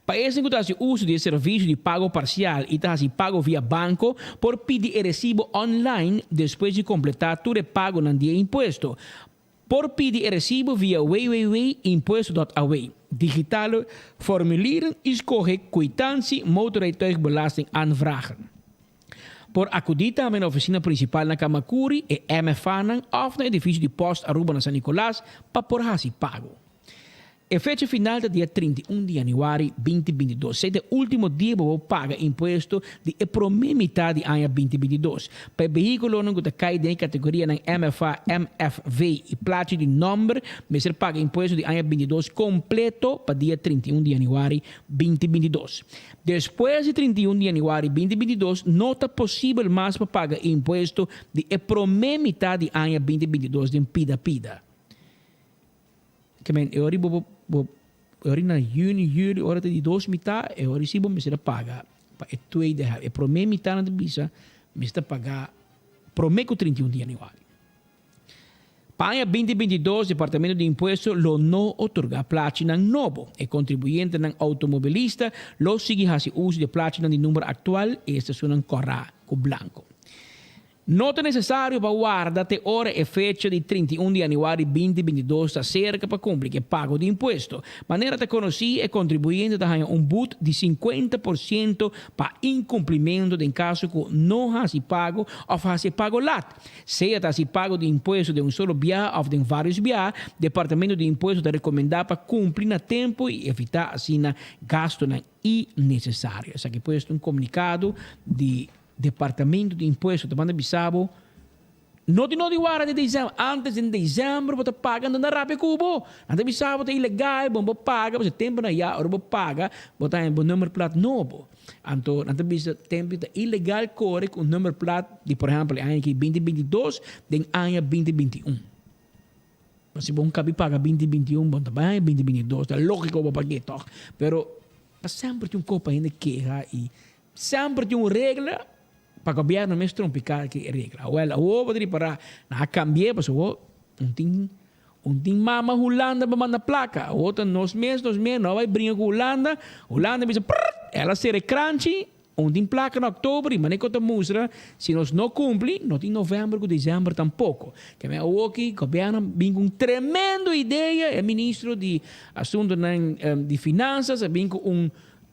Pa esnan ku ta hasi uso di e servisio di pago parsial i ta hasi pago via banko por pidi e resibo online despues di kompletá tur e pagonan di e impuesto. Por pidi e resibo via www.impuesto.aw. Digitale formulieren i skohe Kwitantie motorrijtuigbelasting aanvragen. Por akudí tambe na ofisina prinsipal na Kamakuri, e MFA-nan òf na edifisio di Post Aruba na San Nicolas pa por hasi pago. E fecha final ta dia 31 di yanüari 2022. Esei ta e último dia pa bo paga impuesto di e promé mitá di aña 2022. Pa e vehíkulonan ku ta kai den e kategorianan MFA, MFV i plachi di nòmber mester paga impuesto di aña 22 kompleto pa dia 31 di yanüari 2022. Despues di 31 di yanüari 2022 no ta posibel mas pa paga e impuesto di e promé mitá di aña 2022 den pida pida. Ke men e ora bo bo e ora na juni, juli ora ta di dos mitá e ora si bo mester a paga pa e tweede helft. E promé mitá nan ta bisa mester paga promé ku 31 di januari. Pa aña binti 22 Departamento di Impuesto lo no otorgá plachinan nobo. E kontribuyentenan outomobilista lo sigui hasi uso di e plachinan di number aktual, esta esunnan kòrá ku blanko. No ta nesesario pa warda te ora e fecha di 31 di yanüari 2022 ta serka pa kumpli ku e pago di impuesto. Manera ta konosí, e kontribuyente ta haña un but di 50% pa inkumplimentu den kaso ku no hasi pago òf hasi e pago lat. Sea ta hasi pago di impuesto den un solo biaha òf den vários biaha, Departamento di Impuesto ta rekomendá pa kumpli na tempu i evitá asina gastunan innesesario. Esaki pues ta un komunikado di. Departamento di Impuesto ta manda bisa bo, No tin no di wara di december. Antes den december bo ta paga nan ta rabia cu bo. Nan ta bisa bo ta ilegal, bo no por paga, pasobra tempo nan ya ora bo paga bo ta haña bo nummerplaat nobo. Anto nan ta bisa tempo ta ilegal core cu un nummerplaat di por ehempel e aña aki binti 22 den aña binti 21. Si bo no cabi paga binti 21 bo no ta bay haña binti 22, ta logico bo pag'e toch. Pero pa semper tin un copa hende keha y Semper tin un regla pa gobierno mes trompica ki e regla. Awel awor bo ta ripara nan a cambie pasobra awor un tin un tin mama Hulanda pa manda placa. Awor ta nos mes nos mes no a bay bringa cu Hulanda. Hulanda bisa prrrt el a cera e cranchi un tin placa na october y manera cu ta mustra si nos no cumpli no tin november cu december tampoco. Keme awor ki gobierno bin cu un tremendo idea e ministro di asuntonan di finanzas a bin cu un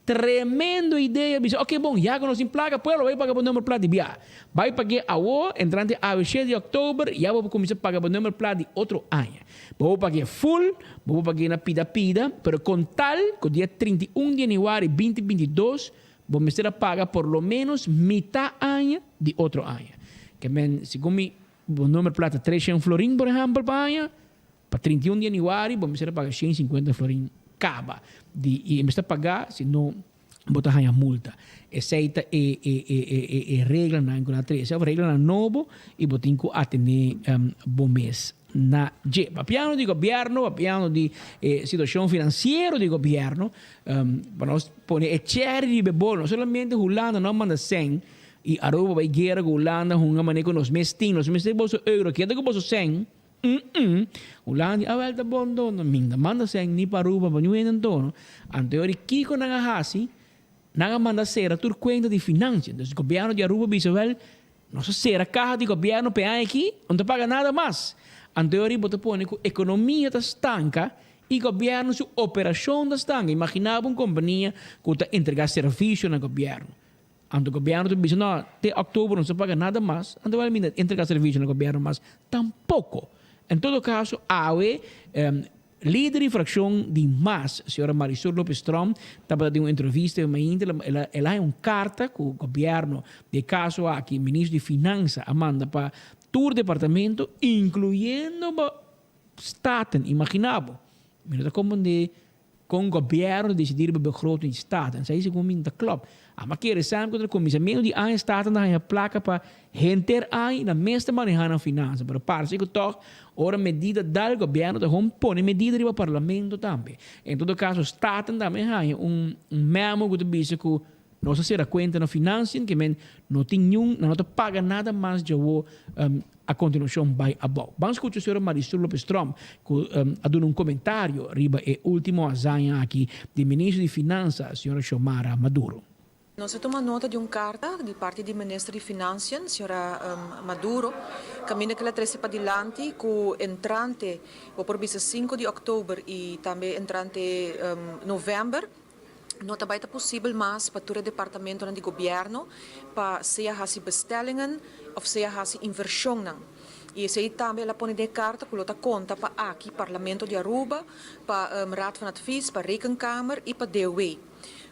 Tremendo idea, bisa ok bon ya ku nos tin plaka pueblo bai paga bo number plat di bia. Bai pag'é awo entrante awe shete di oktober ya bo por kuminsá paga bo number plat di otro aña. Bo por pag'é full, bo por pag'é na pida pida, pero kon tal ku dia 31 di yanüari 2022 bo mester a paga por lo menos mitá aña di otro aña. Ke men segun mi bo number plat ta 300 florin por ehèmpel pa aña, Pa 31 di januari bo mester a paga 150 florin caba di y mester paga si no bo ta haya multa. Esey ta e e e e e e reglanan cu nan a trece of reglanan nobo y bo tin cu atene bo mes na dje. Papiando di gobierno, papiando di e situacion financiero di gobierno, pa nos pone e cherry riba e bol, no solamente Hulanda no a manda cen y Aruba bay guera cu Hulanda hunga manera cu nos mes tin, nos mester boso euro, keda cu boso cen. Mm-mm. Hulanda di, awel ta bon dono, mi no ta manda sèn ni pa Aruba pa niun hende anto. Anto e ora kiko nan a hasi? Nan a manda sera tur kuenta di finansia. Dus gobièrnu di Aruba bisa, wèl, nos a sera kaha di gobièrnu pa e aña aki, no ta paga nada mas. Anto e ora bo ta pone ku ekonomia ta stanka i gobièrnu su operashon ta stanka. Imaginá bo un kompania ku ta entregá servisio na gobièrnu. Anto gobierno ta bisa no te october no sa paga nada mas, anto wèl mi no entrega servicio na gobierno mas tampoco. En todo caso awe lider di fraccion di mas, señora Marisol Lopez Tromp tabata den un entrevista e mainta el a el a haña un carta cu gobierno di e caso aki ministro di finansa a manda pa tur departamento incluyendo Staten, imagina bo. Mi no ta comprende. Kon gobièrnu ta disidí riba begroting di Staten? Esei segun mi no ta klòp. Ama kere sa ku ta kuminsamentu di aña Staten ta haña plaka pa henter aña i nan mes ta manehá nan finansa. Pero parse ku tòg ora medida dal gobièrnu ta hon pone medida riba parlamento tambe. En todo kaso Staten tambe haña un memo ku ta bisa ku nos a sera kuenta na finansien ke men no tin niun nan no ta paga nada mas djawo a kontinuashon bai abou. Ban skucha señora Marisol Lopez Tromp ku a duna un komentario riba e ultimo hazaña aki di ministro di Finansa señora Xiomara Maduro. Nos a tuma nota di un karta di parti di Minister di Financiën, señora Maduro, kaminda ku el a trese padilanti ku entrante, bo por bisa sinku di òktober i tambe entrante novèmber, no ta bai ta posibel mas pa tur e departamentonan di gobièrnu pa sea hasi bestellingen òf sea hasi invershonnan. I esei tambe el a pone den e karta ku lo ta konta pa aki Parlamento di Aruba, pa Raad van Advies, pa Rekenkamer i pa DOW.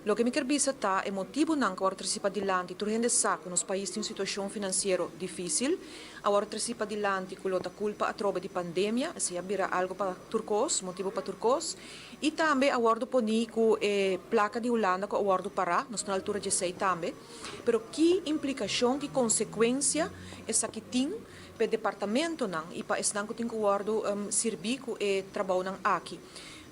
Loke mi kier bisa ta e motibunan ku a wòrdu tresi padilanti, tur hende sa ku nos pais tin un situashon finansiero difísil, a wòrdu tresi padilanti ku lo ta kulpa atrobe di pandemia, esei a bira algu pa tur kos, motibu pa tur kos. I tambe a wòrdu poní ku e plaka di Hulanda ku a wòrdu pará, nos ta na altura dje esei tambe. Pero ki implikashon, ki konsekuensia esaki tin pa e departamentonan i pa esnan ku tin ku wòrdu sirbí ku e trabounan aki?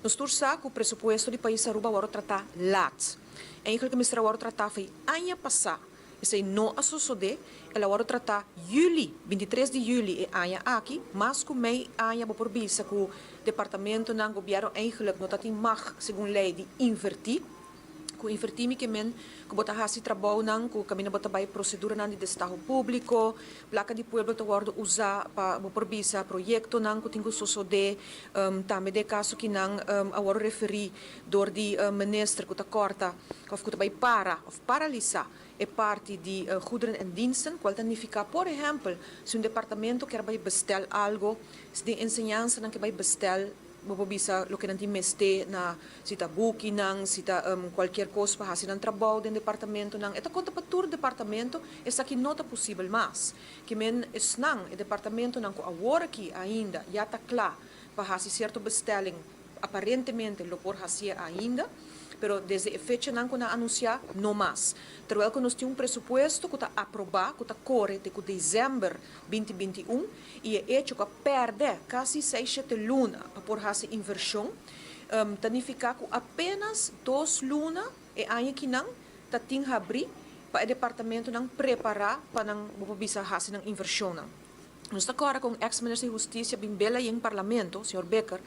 Nos tur sa ku presupuesto di pais Aruba a wòrdu tratá lat. Eigenlijk mester a wòrdu tratá fei aña pasá. Esei no a sosodé, el a wòrdu tratá yüli, bintitres di yüli e aña aki, mas ku mei aña bo por bisa ku departamentonan, gobièrnu eigenlik no ta tin mag segun lei di invertí. Ku invertí mi ke men ku bo ta hasi trabounan ku kaminda bo ta bai proseduranan di destaho públiko, plaka di pueblo ta wòrdu usá pa bo por bisa proyektonan ku tin ku sosodé, tambe den e kaso kinan a wòrdu referí dor di minister ku ta kòrta òf ku ta bai para òf paralisá e parti di goederen en diensten, cual ta nifica, por ehempel, si un departamento kier bay bestel algo, si den enseñansa nan kier bay bestel, bo por bisa loke nan tin mester na, si ta bukinan, si ta cualkier cos pa haci nan trabou den departamentonan, e ta conta pa tur departamento, esaki no ta posibel mas. Ke men esnan, e departamentonan cu awor aki ainda ya ta cla pa haci cierto bestelling, Aparentemente lo por hacié ainda, pero desde e fechanan cu nan anuncia, no mas. Terwijl cu nos tin un presupuesto cu ta aproba, cu ta core te cu december binti 21, y e hecho cu a perde casi seis shete luna pa por haci inversion, ta nifica cu apenas dos luna e aña kinan ta tin habri pa e departamentonan prepara pa nan, bo por bisa, haci nan inversionnan. Nos ta kòrda kon eks minister di Hustisia bin bela yen parlamento, señor Bikker,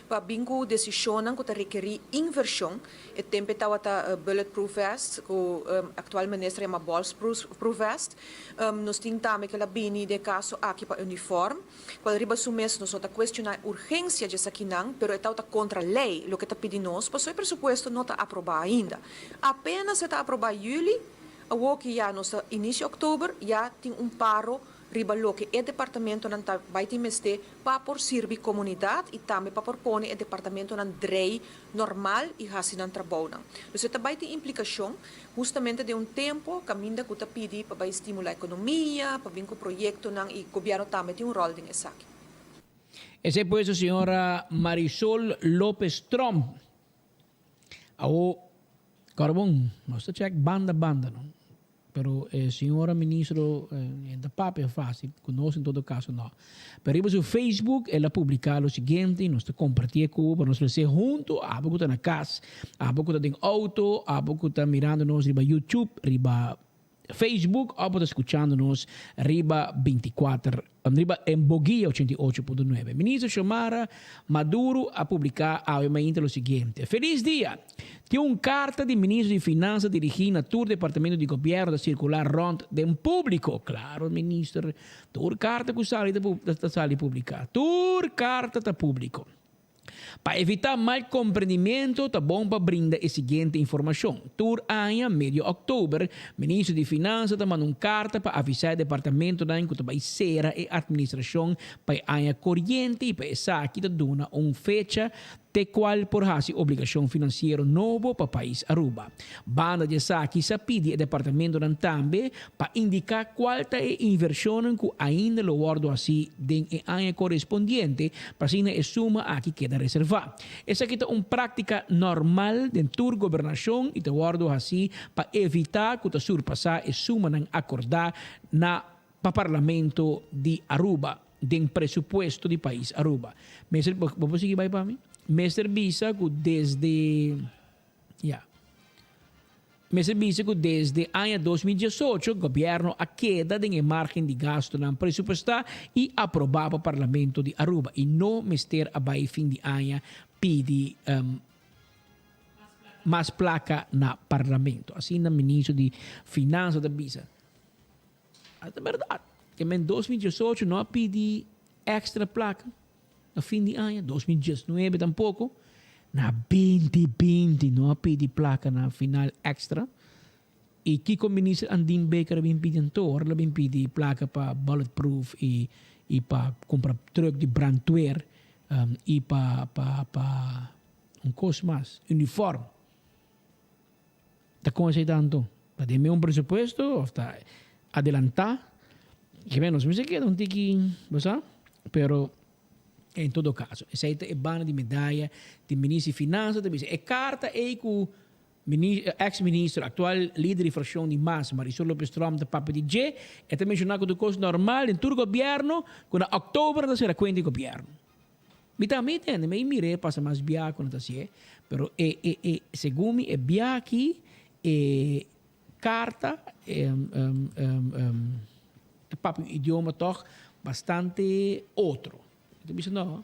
pa bin ku desishonnan ku ta rekerí invershon. E tempu e tabata bulletproof vest, ku aktual minister yama bolsproof vest. Nos tin tambe ku el a bini den e kaso aki pa uniform, kual riba su mes nos no ta kuestioná e urgensia dje esakinan, pero e tabata kontra lei loke ta pidi nos, pasobra e presupuesto no ta aprobá ainda. Apenas e ta aprobá yüli, awoki ya nos ta inisio òktober, ya tin un paro riba loke e departamentonan ta bai tin mester pa por sirbi komunidat i tambe pa por pone e departamentonan drei normal i hasi nan trabounan. Dus e ta bai tin implikashon hustamente den un tempo kaminda ku ta pidi pa bai stimulá ekonomia, pa bin ku proyektonan i gobièrnu tambe tin un ròl den esaki. Esei pues e señora Marisol Lopez Tromp. Awo, Carbon, nos ta check banda banda no. Pero e señora ministro e ta papia fácil, cu nos en todo caso no. Pero riba su Facebook el a publica lo siguiente y nos ta compartié cu bo pa nos lese hunto, abo cu ta na cas, abo cu ta den auto, abo cu ta mirando nos riba YouTube, riba Facebook of bo ta scuchando nos riba 24 riba en Boguia 88.9. Ministro Xiomara Maduro a publica awe mainta lo siguiente, Feliz dia! Tin un carta di Ministro di Finansa dirigi na tur departamento di gobierno ta circula rond den publico. Claro Minister, tur carta cu sali ta sali publica. Tur carta ta publico. Pa evitá mal komprendimiento ta bon pa brinda e siguiente informashon. Tur aña, medio òktober, Ministro di Finansa ta manda un karta pa avisá e departamentonan ku ta bai sera e atministrashon pa e aña koriente i pa esaki ta duna un fecha. te cual por haci obligacion financiero nobo pa pais Aruba. Banda di esaki sa pidi e departamentonan tambe pa indica cual ta e inversionnan cu ainda lo wordo haci den e aña corespondiente pa asina e suma aki keda reserva. Esaki ta un practica normal den tur gobernacion y ta wordo haci pa evita cu ta surpasa e sumanan acorda na pa Parlamento di Aruba den presupuesto di pais Aruba. Mester, bo por sigui bay pa mi? Mester bisa cu desde, ya. Mester bisa cu desde aña 2018 Gobierno a keda den e margen di gastonan presupuesta y aproba pa Parlamento di Aruba y no mester a bay fin di aña pidi mas placa na Parlamento. Asina Ministro di Finansa ta bisa. Ta berdad. Ke men 2018 no a pidi extra placa. Na fin di aña 2019 tampoco. Na 2020 no a pidi placa na final extra. Y kico Minister Andin Bikker a bin pidi anto? Ora el a bin pidi placa pa bulletproof y y pa cumpra truck di brandweer y pa pa pa un cos mas, uniform. Ta con esey tanto? Ta den un presupuesto of ta adelanta? Ke nos mester keda un tiki, bo sa? Pero en todo caso, esey ta e banda di medaya di Minister di Finansa ta bisa. E carta ey cu ex minister, actual lider di fraccion di mas, Marisol Lopez Tromp ta papia di dje, e ta menciona cu tur cos normal den tur gobierno, cu na october ta cera cuenta di gobierno. Mi tambe tende, mi mir'é pasa mas bia ku no ta hasié, pero e e e segun mi e bia aki e karta e ta papia un idioma tòg bastante otro. Mi ta bisa no,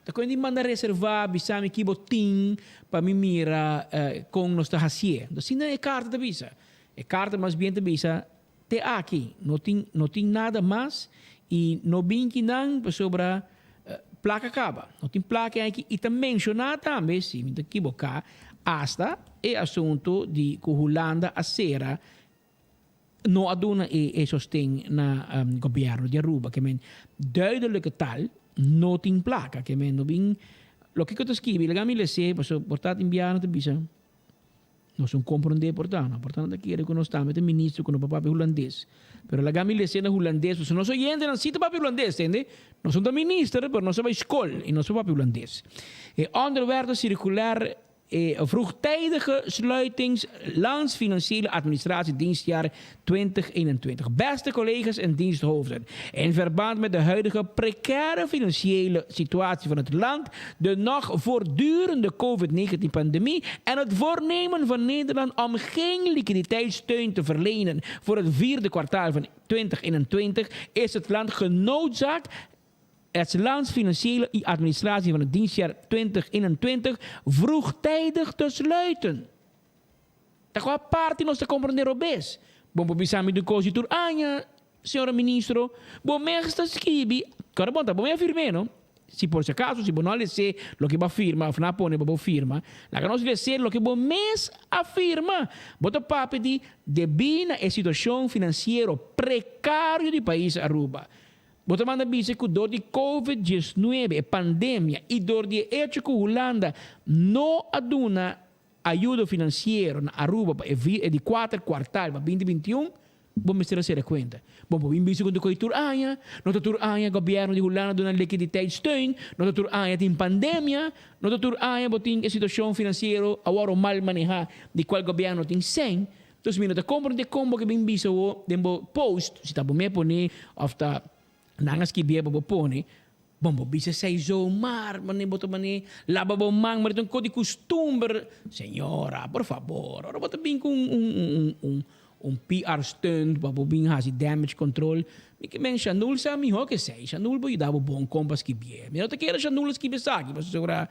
ta kon di manda reservá bisa mi ki bo tin pa mi mira kon nos ta hasié. Asina e karta ta bisa. E karta mas bien ta bisa Te aki no tin no tin nada mas y no bin kinan pasobra placa caba. No tin placa aki y ta menciona tambe, si mi ta equiboca, hasta e asunto di cu Hulanda a cera no a duna e e sosten na gobierno di Aruba. Ke men duidelijke taal no tin placa. Ke men no bin loke cu ta skibi laga mi lese pasobra por ta tin biaha no ta bisa. Nos un komprondé por ta, no por ta no ta kere ku nos tambe ta ministro ku no por papia hulandes. Pero laga mi les'é na hulandes pasobra nos oyentenan si ta papia hulandes, tende? Nos no ta minister pero nos a bai skol i nos por papia hulandes. E onderwerp ta sirkular e vroegtijdige sluitings landsfinanciële administratie dienstjaar 2021. Beste collega's en diensthoofden, in verband met de huidige precaire financiële situatie van het land, de nog voortdurende COVID-19 pandemie en het voornemen van Nederland om geen liquiditeitssteun te verlenen voor het vierde kwartaal van 2021, is het land genoodzaakt het lands financiële administratie van het dienstjaar 2021 vroegtijdig te sluiten. Ta kua parti nos ta komprondé robes? Bo por bisa mi di kos di tur aña, señora ministro. Bo mes ta skibi, kòrda bon ta bo mes a firm'é no. Si por si akaso si bo no a les'é loke bo a firma òf nan a pone pa bo firma, laga nos les'é loke bo mes a firma. Bo ta papia di debí na e situashon finansiero prekario di pais Aruba. Bo ta manda bisa ku dor di Covid 19, e pandemia, i dor di e echo ku Hulanda no a duna Ayudo financiero na Aruba pa e e di kuater kuartal pa binti 21, bo mester a sera kuenta. Bo por bin bisa ku ta koe tur aña, no ta tur aña gobièrnu di Hulanda duna liquiditeitssteun, no ta tur aña tin pandemia, no ta tur aña bo tin e situashon financiero awor mal manehá di kual gobièrnu tin sèn. Dus mi no ta komprendé kon bo ke bin bisa wo den bo post, si ta bo me pone òf ta nan a skibié pa bo pone, Bon bo bisa esei zomaar, mane bo ta mane laba bo man, mane ta un kos di kustumber. Señora, por fabor, ora bo ta bin ku un un un un un PR stunt pa bo bin hasi damage control, mi ke men Shanul sa mihó ke esei. Shanul por yuda bo bon kon pa skibié. Mi no ta kere Shanul a skibi esaki pasobra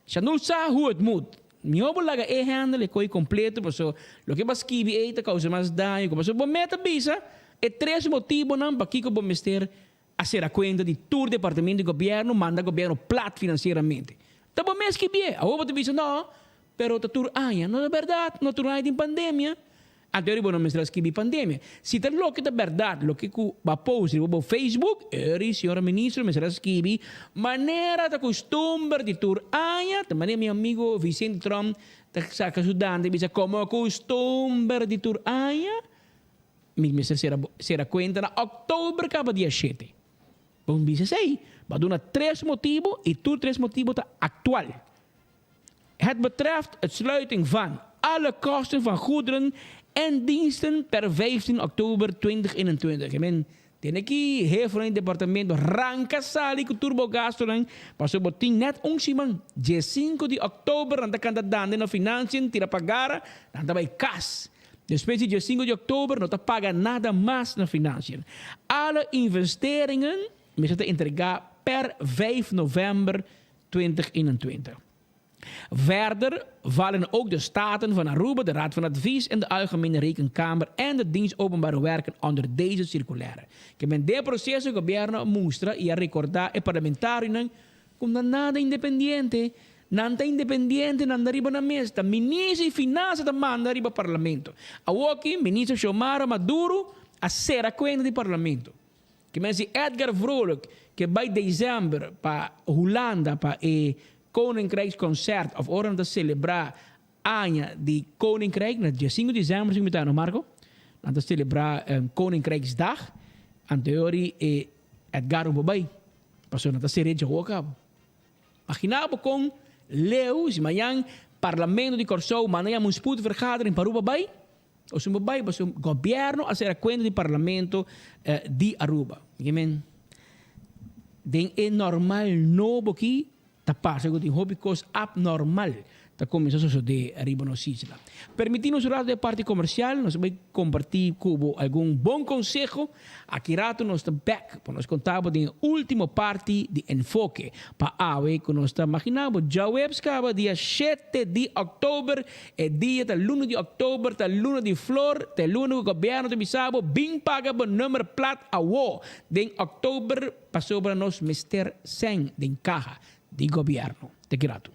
Shanul sa hoe het moet. Mihó bo laga e handle e koi kompleto pasobra loke bo a skibi ei ta kousa mas daño ku pasobra bo meta bisa e tres motibonan pakiko bo mester A sera cuenta di tur departamento di gobierno, manda gobierno plat financieramente. Ta bo mes ki bie. Awor bo ta bisa no, pero ta tur aña. No ta berdad, no tur aña tin pandemia. Anto riba no mester a skibi pandemia. Si ta loke ta berdad, loke cu bo a post riba bo Facebook, eri señora ministro mester a skibi manera ta custumber di tur aña, ta manera mi amigo Vicente Tromp ta saca su dande y bisa como custumber di tur aña, mi mester cera cera cuenta na october caba dia shete. Bo bisa esey, bo a duna tres motibo y tur tres motibo ta actual. Het betreft het sluiting van alle kosten van goederen en diensten per 15 oktober 2021. I men, tene ki hefenan di departamento ranka sali ku tur bo gastunan, pasobra bo tin net un siman. Dje sinku di oktober nan ta kanta dande na financiën, tira pa gara, nan ta bai kas. Despues di dje sinku di oktober no ta paga nada mas na financiën. Alle investeringen mester ta entregá per vijf november 2021. Verder vallen ook de Staten van Aruba, de Raad van Advies en de Algemene Rekenkamer en de Dienst Openbare Werken onder deze circulaire. Ke men den proceso gobierno a mustra y a recorda e parlamentarionan cu nan nada independiente, nan ta independiente, nan ta riba nan mes, ta Minister di Finansa ta manda riba Parlamento. Awoki Minister Xiomara Maduro a cera cuenta di Parlamento. Ke men si Edgar Vrolijk ke bai december pa Hulanda pa e Koninkrijksconcert of ora nan ta celebra aña di Koninkrijk na dia sinku december si mi ta no Marco? Nan ta celebra Koninkrijksdag anto e ora e Edgar no por bai pasobra nan ta sere djawo cabo. Magina bo kon leu si mañan Parlamento di Kòrsou manda yama un spoedvergadering pa Aruba bai. Osun bo bai pasobra gobierno a sera cuenta di parlamento di Aruba. Ke men den e normal nobo aki ta pasa cu tin hopi cos abnormal ta cuminsa sosode riba nos isla. Permiti nos un rato den e parti comercial, nos ta bai comparti cu bo algun bon conseho. Aki rato nos ta bek pa nos conta bo den e ultimo parti di Enfoke pa awe cu nos ta magina bo djaweps caba dia shete di october. E dia ta luna di october, ta luna di flor, ta e luna cu gobierno ta bisa bo bin paga bo number plat awo den october pasobra nos mester sèn den caha di gobierno. Te ki rato.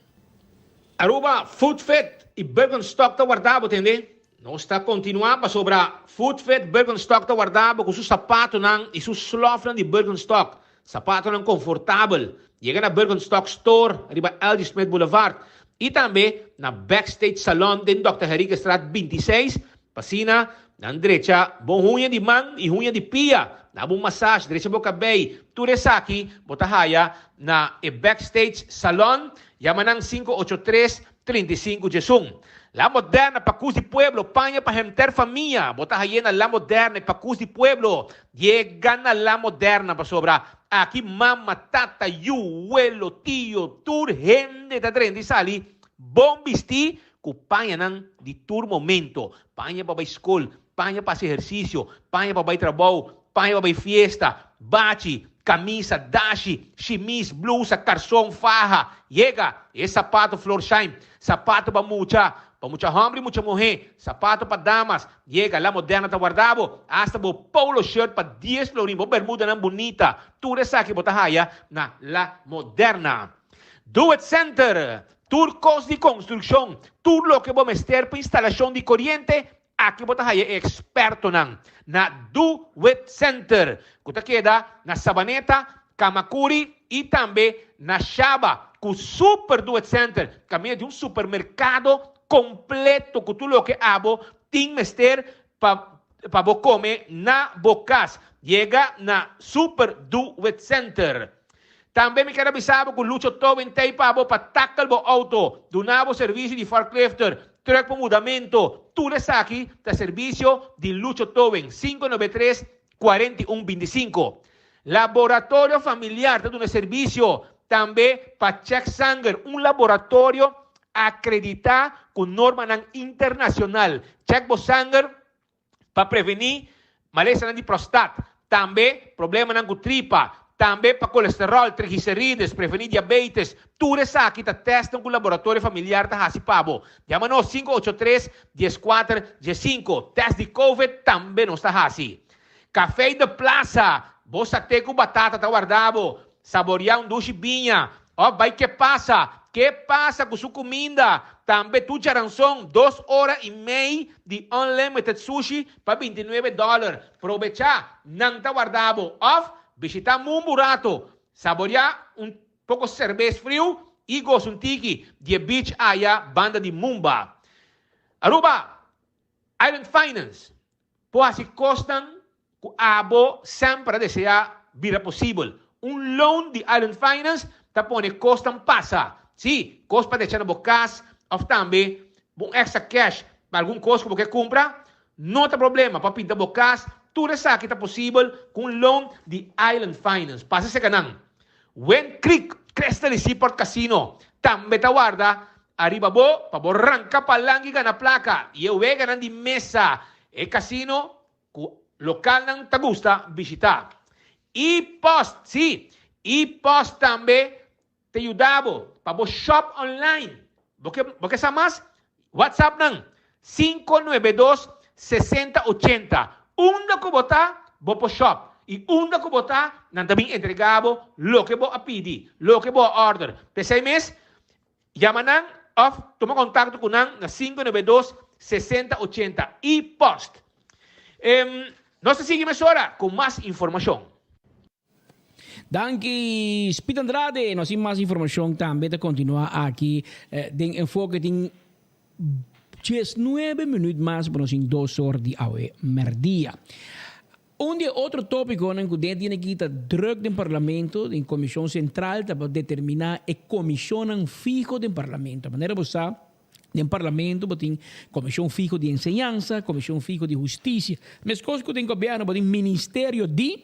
Aruba Food Fit y Birkenstock ta warda bo tende. Nos ta continua pasobra Food Fit Birkenstock ta warda bo cu su sapatonan y su slofnan di Birkenstock. Sapatonan confortabel. Yega na Birkenstock Store riba LG Smith Boulevard y tambe na Backstage Salon den Dòkter Henriquestraat 26 pa asina nan drecha bo huña di man y huña di pia, na bo massage, drecha bo cabey. Tur esaki bo ta haya na e Backstage Salon. Yama nan 583 35 diesun. La Moderna Pacus di Pueblo, paña pa henter famia. Bo ta haye na La Moderna e Pacus di Pueblo. Yega na La Moderna pasobra aki mama, tata, yu, welo, tio, tur hende ta drenta i sali bon bistí ku pañanan di tur momento. Paña pa bai skol, paña pa hasi ehersisio, paña pa bai trabou, paña pa bai fiesta, bachi, kamisa, dashi, shimis, blusa, karson, faha. Yega e sapato Florsheim, sapato pa mucha, pa mucha hòmber i mucha muhé, sapato pa damas. Yega, La Moderna ta warda bo, asta bo polo shirt pa dies florin, bo bermudanan bunita, tur esaki bo ta haya na La Moderna. Do It Center, tur kos di konstrukshon, tur loke bo mester pa instalashon di koriente, aki bo ta haya e ekspertonan na Do It Center, ku ta keda na Sabaneta, Kamakuri i tambe na Shaba, ku Super Do It Center, kaminda di un supermerkado kompleto ku tur loke abo tin mester pa pa bo kome na bo kas. Yega na Super Do It Center. Tambe mi ker a bisa bo ku Lucho Towing t'ei pa bo pa tackle bo auto, duna bo servisio di forklifter, truck pa mudamento, tur esaki ta servisio di Lucho Towing, 593 41 25. Laboratorio Familiar ta duna servisio tambe pa check sanger, un laboratorio akreditá ku normanan internashonal. Check bo sanger pa prevení malesanan di prostat, tambe problemanan ku tripa, tambe pa kolesteròl, triglicerides, prevení diabetes. Tur esaki ta tèstnan ku Laboratorio Familiar ta hasi pa bo. Yama nos 583 14 15. Tèst di covid tambe nos ta hasi. Café de Plaza, bo saté ku batata ta warda bo. Saboreá un dushi biña. Òf bai Ke Pasa? Ke pasa ku su kuminda? Tambe tur djaranson, dos ora i mei di unlimited sushi pa bintinuebe dòler. Probechá, nan ta warda bo. Òf bishitá Mumbu rato, saboriá un poko serbes friu i gosa un tiki di e beach aya banda di Mumba. Aruba, Island Finance por hasi kosnan ku abo semper a deseá bira posibel. Un loan di Island Finance ta pone kosnan pasa. Sí, kos pa decha na bo kas òf tambe bo un extra cash pa algun kos ku bo ke kumpra, no ta problema. Pa pinta bo kas, tur esaki ta posibel ku un loan di Island Finance. Pasa serka nan. Wind Creek Crystal y Seaport Casino tambe ta warda ariba bo pa bo ranka palanki gana plaka y e weganan di mesa. E casino ku lokalnan ta gusta bishitá. E-post, sí, e-post tambe ta yuda bo pa bo shop online. Bo ke bo ke sa mas? WhatsApp nan, sinku nuebe dos, sesenta ochenta. Unda ku bo ta, bo por shop. I unda ku bo ta, nan ta bin entrega bo loke bo a pidi, loke bo a order. P'esei mes, Yama nan òf tuma kontakto ku nan na 592 60 80 i pòst. Nos ta sigui mesora ku mas informashon. Danki Speed Andrade. Nos tin mas informashon tambe ta kontinuá aki den Enfoke. Tin diesnuebe minüt mas pa nos tin dos or di awe mèrdia. Un di e otro tópikonan ku den tiene ki ta drùk den Parlamento, den Komishon Sentral, ta pa determiná e komishonnan fiho den Parlamento. Manera bo sa, den Parlamento bo tin Komishon Fiho di Enseñansa, Komishon Fiho di Hustisia. Meskos ku den gobièrnu bo tin Ministerio di,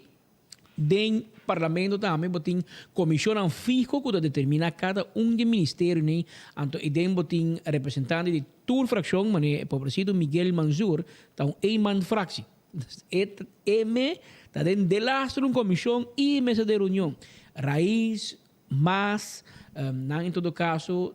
den Parlamento tambe bo tin komishonnan fiho ku ta determiná kada un di e ministerionan. Anto ei den bo tin representante di tur frakshon, manera e pobrecito Miguel Mansur ta un eenman-fractie. E me ta den delastro un komishon i mesa de reunion. Rais, mas, nan en todo kaso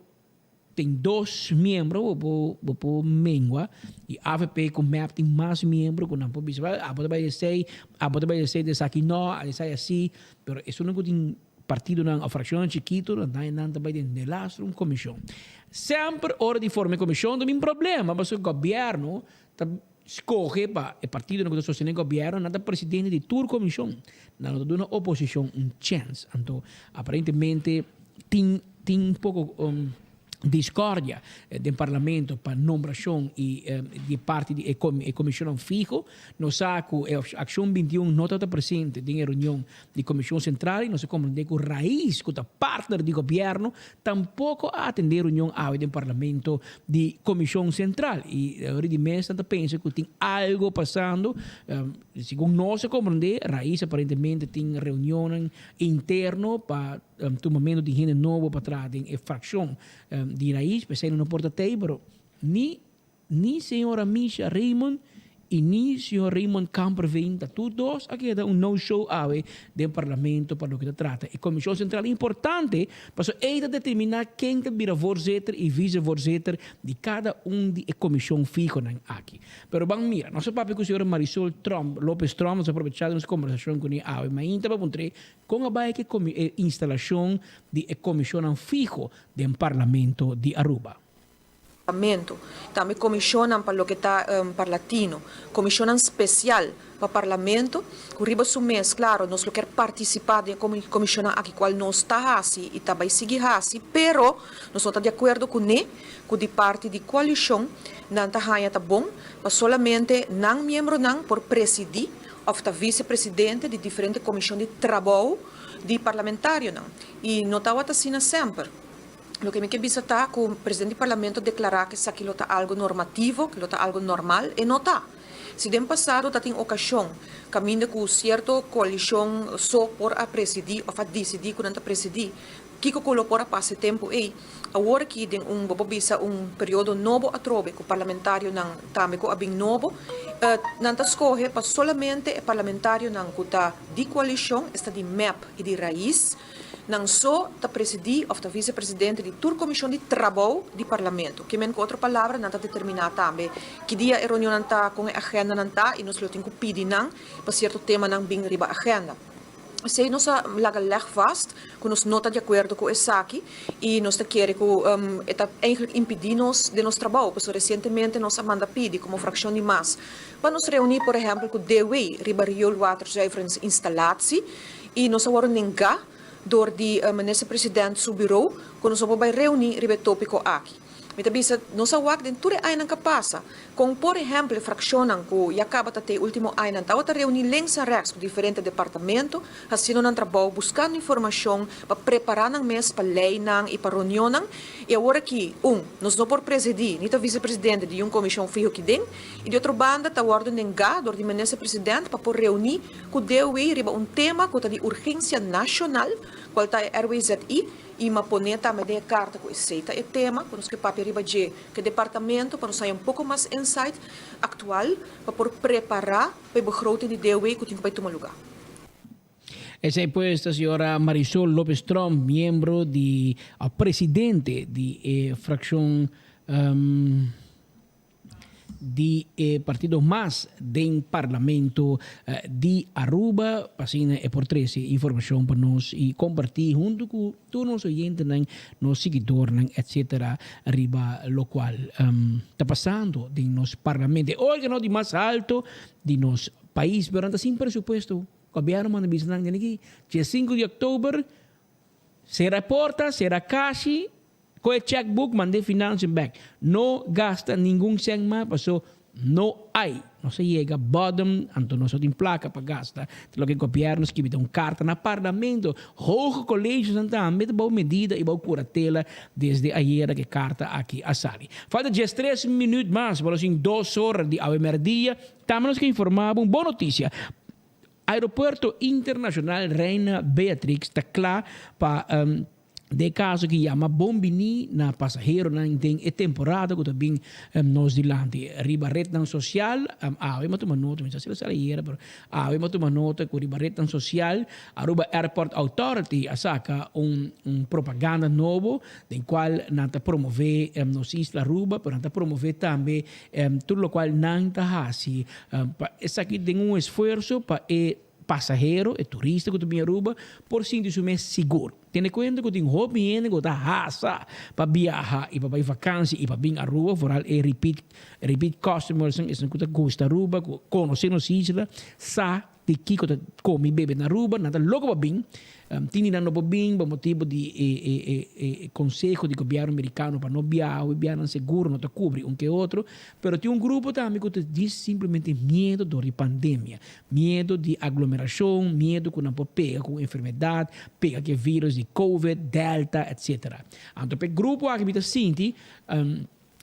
tin dos miembro bo por bo por mengua i avp ku mep tin mas miembro ku nan por bisa wèl abo ta bai esei, abo ta bai esei di esaki no, esei asi, pero esunnan ku tin partidonan òf frakshonnan chikitu nan nan ta bai den delastro un komishon. Semper ora di forma e komishon ta bin problema pasobra gobièrnu ta Skohe pa e partidonan ku ta sostené gobièrnu, nan ta presidente di tur komishon. Nan no ta duna oposishon un chèns. Anto aparentemente tin tin un poko diskordia den parlamento pa nombrashon i di parti di e komishonnan fiho. Nos sa ku e Akshon 21 no tabata presente den e reunion di Komishon Sentral i nos a komprendé ku Raiz ku ta partner di gobièrnu tampoko a atendé reunion awe den parlamento di Komishon Sentral i ora di mes nan ta pensa ku tin algo pasando. Segun nos a komprendé Raiz aparentemente tin reunionnan interno pa tumamentu di hende nobo pa traha den e frakshon di Raiz p'esei nan no por ta tei pero ni Ni señora Misha Raymond y ni señor Raymond Kamperveen ta tur dos a keda un no show awe den parlamento pa loke ta trata e comision central importante pasobra ey ta determina ken ta bira voorzitter y vicevoorzitter di cada un di e comision fihonan aki. Pero ban mira, nos a papia cu señora Marisol Tromp, Lopez Tromp, nos a aprovecha di nos conversacion cune awe mainta pa puntr'e con a bay cu e instalacion di e comisionnan fiho den parlamento di Aruba. Parlamento. Tambe comisionnan pa loke ta Parlatino, comisionnan special pa Parlamento, cu riba su mes, claro, nos lo kier participa den e comisionnan aki cual nos ta haci y ta bay sigui haci, pero nos no ta di acuerdo cu ne cu di parti di coalicion nan ta haya ta bon pa solamente nan miembronan por presidi of ta vicepresidente di diferente comision di trabou di parlamentarionan. Y no tawata asina semper. Loke mi ke bisa ta ku presidente di parlamento deklará ku esaki lo ta algu normativo, ku lo ta algu normal, e no ta. Si den pasado ta tin okashon kaminda ku sierto koalishon so por a presidí òf a disidí ku nan ta presidí, kiko ku lo por a pasa e tempu ei? Awor aki den un, bo por bisa, un periodo nobo atrobe ku parlamentarionan tambe ku a bin nobo, nan ta skohe pa solamente e parlamentarionan ku ta di koalishon, esta di mep i di rais, Nan so ta presidí òf ta visepresidente di tur komishon di trabou di Parlamento. Ke men ku otro palabra nan ta determiná tambe ki dia e reunionnan ta, kon e agendanan ta i nos lo tin ku pidi nan pa sierto temanan bin riba agenda. Esei nos a laga leg vast ku nos no ta di akuerdo ku esaki i nos ta kere ku e ta eigenlijk impidí nos den nos trabou. Pasobra resientemente nos a manda pidi komo frakshon di mas pa nos reuní por ehèmpel ku DW riba rioolwaterzuiveringsinstallatie i nos a wòrdu nengá dor di Minister President su birou ku nos no por bai reuní riba e tópiko aki. Mi ta bisa, nos a wak den tur e añanan ka pasa, kon por ehèmpel e frakshonnan ku ya kaba ta te e último añanan tabata reuní links en rèks ku diferente departamento, hasiendo nan trabou, buskando informashon pa prepará nan mes pa leinan i pa reunionnan. I awor aki, un, nos no por presidí ni ta visepresidente di un komishon fiho ki den, i di otro banda ta wòrdu nengá dor di minister president pa por reuní ku DOW riba un tema ku ta di urgensia nashonal, kual ta e RWZI. I m'a pone tambe den e karta ku esei ta e tema ku nos ke papia riba dje ku e departamento pa nos haña un poko mas insight aktual pa por prepará pa e begroting di DOW ku tin ku bai tuma lugá. Esei pues ta señora Marisol Lopez Tromp, miembro di òf presidente di e frakshon di e partido mas den Parlamento di Aruba, pa asina e por trece informacion pa nos y comparti hunto cu tur nos oyentenan, nos siguidornan etc. Riba locual ta pasando den nos Parlamento, e organo di mas alto di nos pais, pero nan ta sin presupuesto. Gobierno manda bisa nan den aki, dje sinku di october, cera e porta, cera cashi, Koe e checkbook mand'é financiën bek. No gasta ningun cent mas paso no hay. Nos a yega bottom anto nos no tin placa pa gasta. Ta loke gobierno skibi den un carta na parlamento. Hoge collegenan tambe ta bou medida y bou curatela desde ayera ke carta aki a sali. Falta diestres minuut mas pa nos tin dos ora di awe merdia. Tambe nos ke informa bo un bon noticia. Aeropuerto Internacional Reina Beatrix ta cla pa. Den e kaso ki yama bon biní na pasaheronan den e temporada ku ta bin nos dilanti. Riba retnan sosial, awe mi a tuma nota, mi sa si lo sali ayera, pero awe mi a tuma nota ku riba retnan sosial Aruba Airport Authority a saka un un propaganda nobo den kual nan ta promové nos isla Aruba, pero nan ta promové tambe tur lokual nan ta hasi pa esaki den un esfuerso pa e Pasahero, e turista ku ta bin Aruba, por sinti su mes sigur. Tene kuenta ku tin hopi hende ku ta hasa pa biaha i pa bai vakansi i pa bin Aruba, vooral e repeat repeat customersnan, esnan ku ta gusta Aruba, ku konosé nos isla, sa di kiko ta kome i bebe na Aruba, nan ta loko pa bin. Tin di nan no por bin pa motibu di e e e e konseho di gobièrnu merikano pa no biaha, hopi biahanan seguro no ta kubri un ke otro, pero tin un grupo tambe ku ta djis simplemente miedu dor di pandemia, miedu di aglomerashon, miedu ku nan por pega ku un enfermedat, pega ku e virus di covid, delta, etsetera. Anto pa e grupo aki mi ta sinti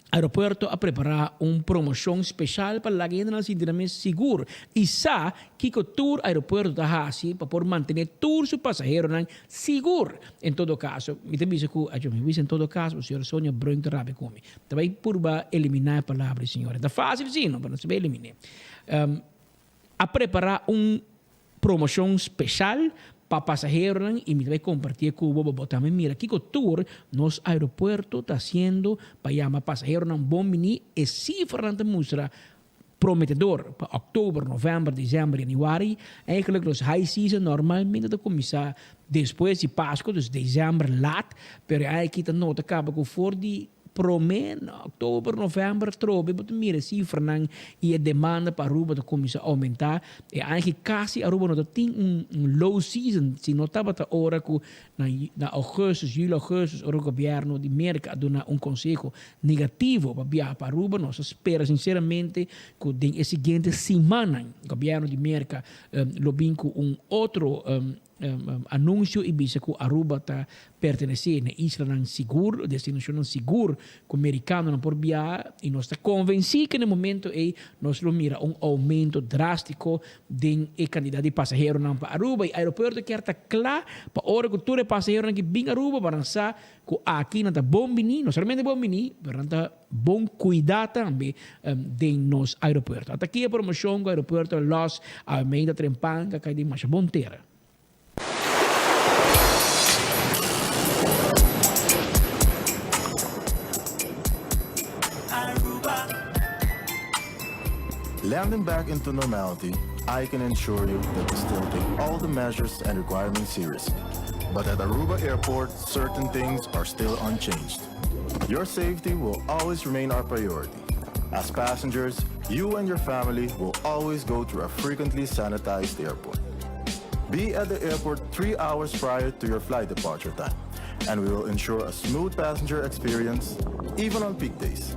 Aeropuerto a prepará un promoshon speshal pa laga hendenan sinti nan mes sigur i sa kiko tur aeropuerto ta hasi pa por mantené tur su pasaheronan sigur. En todo kaso, mi ta bisa ku, ajo, mi bisa en todo kaso, señora Sonia Brunk ta rabia ku mi. Ta bai purba eliminá e palabra di señora. Ta fásil si, no, pero no se bai eliminé. A prepará un promoshon speshal pa pasaheronan i mi ta bai kompartié ku bo pa bo tambe mira kiko tur nos aeropuerto ta hasiendo pa yama pasaheronan bon biní. E sifranan ta mustra prometedor pa òktober, novèmber, desèmber, yanüari. Eigenlijk nos high season normalmente ta kuminsá despues di Pasku, dus desèmber lat, pero e aña aki ta nota kaba ku for di Prome na oktober, november atrobe bo ta mira e sifranan y e demanda pa Aruba ta cuminsa aumenta. E aña aki casi Aruba no ta tin un un low season, si no tabata ora cu na na augustus, julio, augustus, ora gobierno di Merca a duna un conseho negativo pa biaha pa Aruba. Nos ta spera sinceramente cu den e siguiente simannan gobierno di Merca lo bin cu un otro Anuncio y bisa cu Aruba ta pertenece na islanan sigur, destinacionnan sigur cu mericanonan por biaha y nos ta convenci cu na e momento ey nos lo mira un aumento drastico den e cantidad di pasaheronan pa Aruba y aeropuerto kier ta cla pa ora cu tur e pasaheronan ki bin Aruba pa nan sa cu aki nan ta bon bini, no solamente bon bini pero nan ta bon cuida tambe den nos aeropuerto. Ata aki e promocion cu aeropuerto a los Almeida Trempan a cay den masha bon tera. Landing back into normality. I can ensure you that we still take all the measures and requirements seriously. But at Aruba Airport, certain things are still unchanged. Your safety will always remain our priority. As passengers, you and your family will always go through a frequently sanitized airport. Be at the airport three hours prior to your flight departure time, and we will ensure a smooth passenger experience, even on peak days.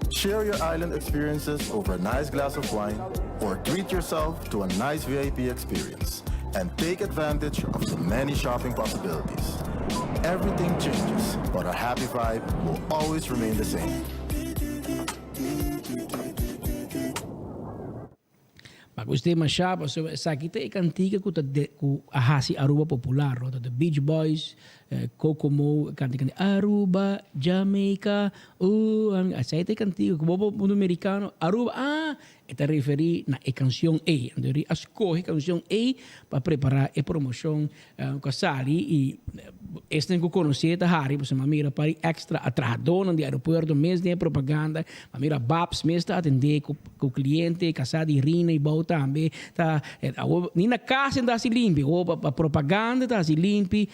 Share your island experiences over a nice glass of wine or treat yourself to a nice VIP experience and take advantage of the many shopping possibilities. Everything changes, but our happy vibe will always remain the same. Pa ku esei masha pasobra esaki ta e kantika ku ta ku a hasi Aruba popular no ta The Beach Boys, Kokomo e kanta di Aruba, Jamaica, ooh esei ta e kantika ku bo por mundu merikano Aruba ah e ta referí na e kanshon ei anto a skohe e kanshon ei pa prepará e promoshon Ku a sali i esnan ku konosé ta hari pasobra mi a mira par di extra a trahadónan di aeropuerto mes den e propaganda, mi a mira Babs mes ta atendé ku kliente, kasá di Rina i Bou tambe ta awor ni na kas nan ta hasi limpi awor pa propaganda ta hasi limpi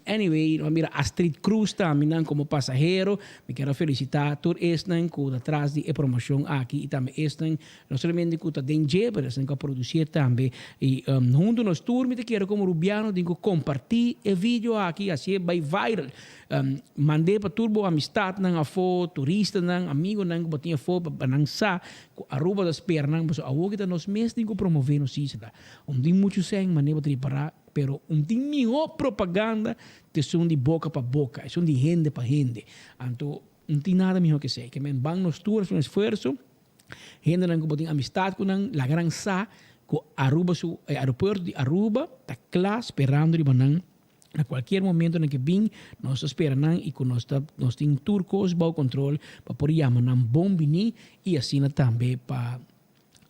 anyway mi a mira Astrid Cruz tambe nan komo pasahero mi kier a felisitá tur esnan ku ta tras di e promoshon aki i tambe esnan No solamente cu ta den dje, pero esnan cu a producié tambe. Y hunto nos tur mi ta kere como Rubiano tin cu comparti e video aki, hacié bay viral. Mand'é pa tur bo amistadnan afó, turistanan, amigonan cu bo tin afó pa nan sa cu Aruba ta spera nan, pasobra awor ki ta nos mes tin cu promove nos isla. Un tin mucho sèn manera bo ta ripara, pero un tin mihó propaganda t'esun di boca pa boca, esun di hende pa hende. Anto un tin nada mihó ke esei. Ke men ban nos tur haci un esfuerso. Hendenan ku bo tin amistad ku nan, laga nan sa ku Aruba su, e aeropuerto di Aruba ta kla sperando riba nan na kualkier momento nan ke bin, nos ta spera nan i ku nos ta nos tin tur kos bou kontrol pa por yama nan bon bini i asina tambe pa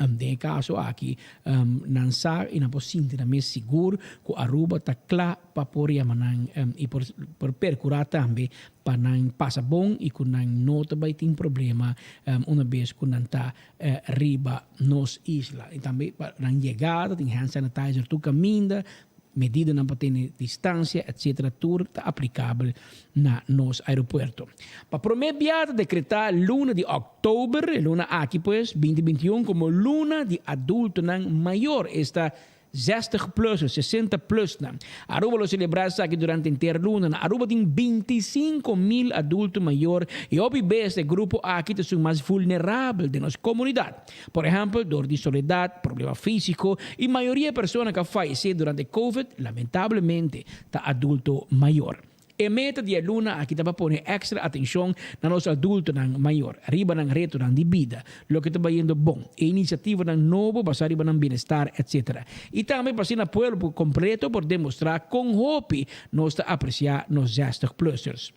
den e kaso aki nan sa i nan por sinti nan mes sigur ku Aruba ta kla pa por yama nan i por por perkurá tambe pa nan pasa bon i ku nan no ta bai tin problema una bes ku nan ta riba nos isla. I tambe pa nan yegada tin hand sanitizer tur kaminda, medidanan pa tene distansia etcetera tur ta aplikabel na nos aeropuerto. Pa prome bia ta dekretá luna di òktober, e luna aki pues, binti 21, komo luna di adultonan mayor, esta Zestig plus of sesenta plus nan. Aruba lo celebra esaki durante henter luna. Na Aruba tin 25 mil adulto mayor y hopi bes e grupo aki ta esun mas vulnerabel den nos comunidad. Por ehempel door di soledad, problema fisico y mayoria e persona cu a fayece durante covid lamentablemente ta adulto mayor. E meta di e luna aki ta pa pone extra atencion na nos adultonan mayor, riba nan retonan di bida, loke ta bayendo bon, e iniciativanan nobo basa riba nan bienestar, etc. Y tambe pa asina pueblo por completo por demostra con hopi nos ta aprecia nos zestig plussers.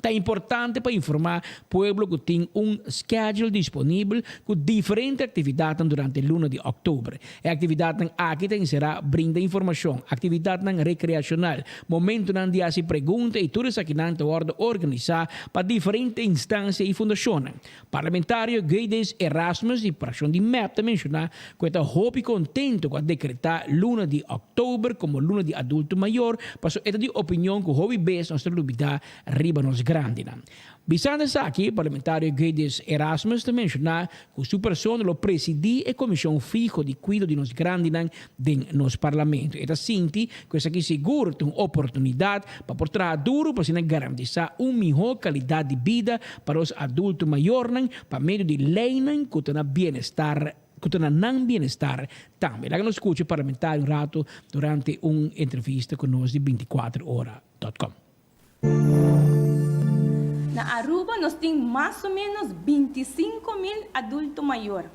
Ta importante pa informa pueblo cu tin un schedule disponibel cu diferente actividadnan durante luna di october. E actividadnan aki ta encera brinda informacion, actividadnan recreacional, Momentunan di hasi pregunta i tur esakinan ta wòrdu organisá pa diferente instansia i fundashonnan. Parlamentario Guedes Erasmus di frakshon di mep ta menshoná ku e ta hopi kontentu ku a dekretá luna di òktober komo luna di adulto mayor pasobra e ta di opinion ku hopi bes nos ta lubidá riba nos grandinan. Bisando esaki, parlamentario Guedes Erasmus ta menshoná ku su persona lo presidí e komishon fiho di kuido di nos grandinan den nos parlamento. E ta sinti ku esaki sigur ta un oportunidat pa por traha duru pa asina garantisá un mihó kalidat di bida pa nos adulto mayornan pa medio di leinan ku ta na bienestar ku ta na nan bienestar tambe. Laga nos skucha e parlamentario un ratu durante un entrevista ku nos di 24 ora dot com. Na Aruba nos tin mas o menos 25 mil adulto mayor.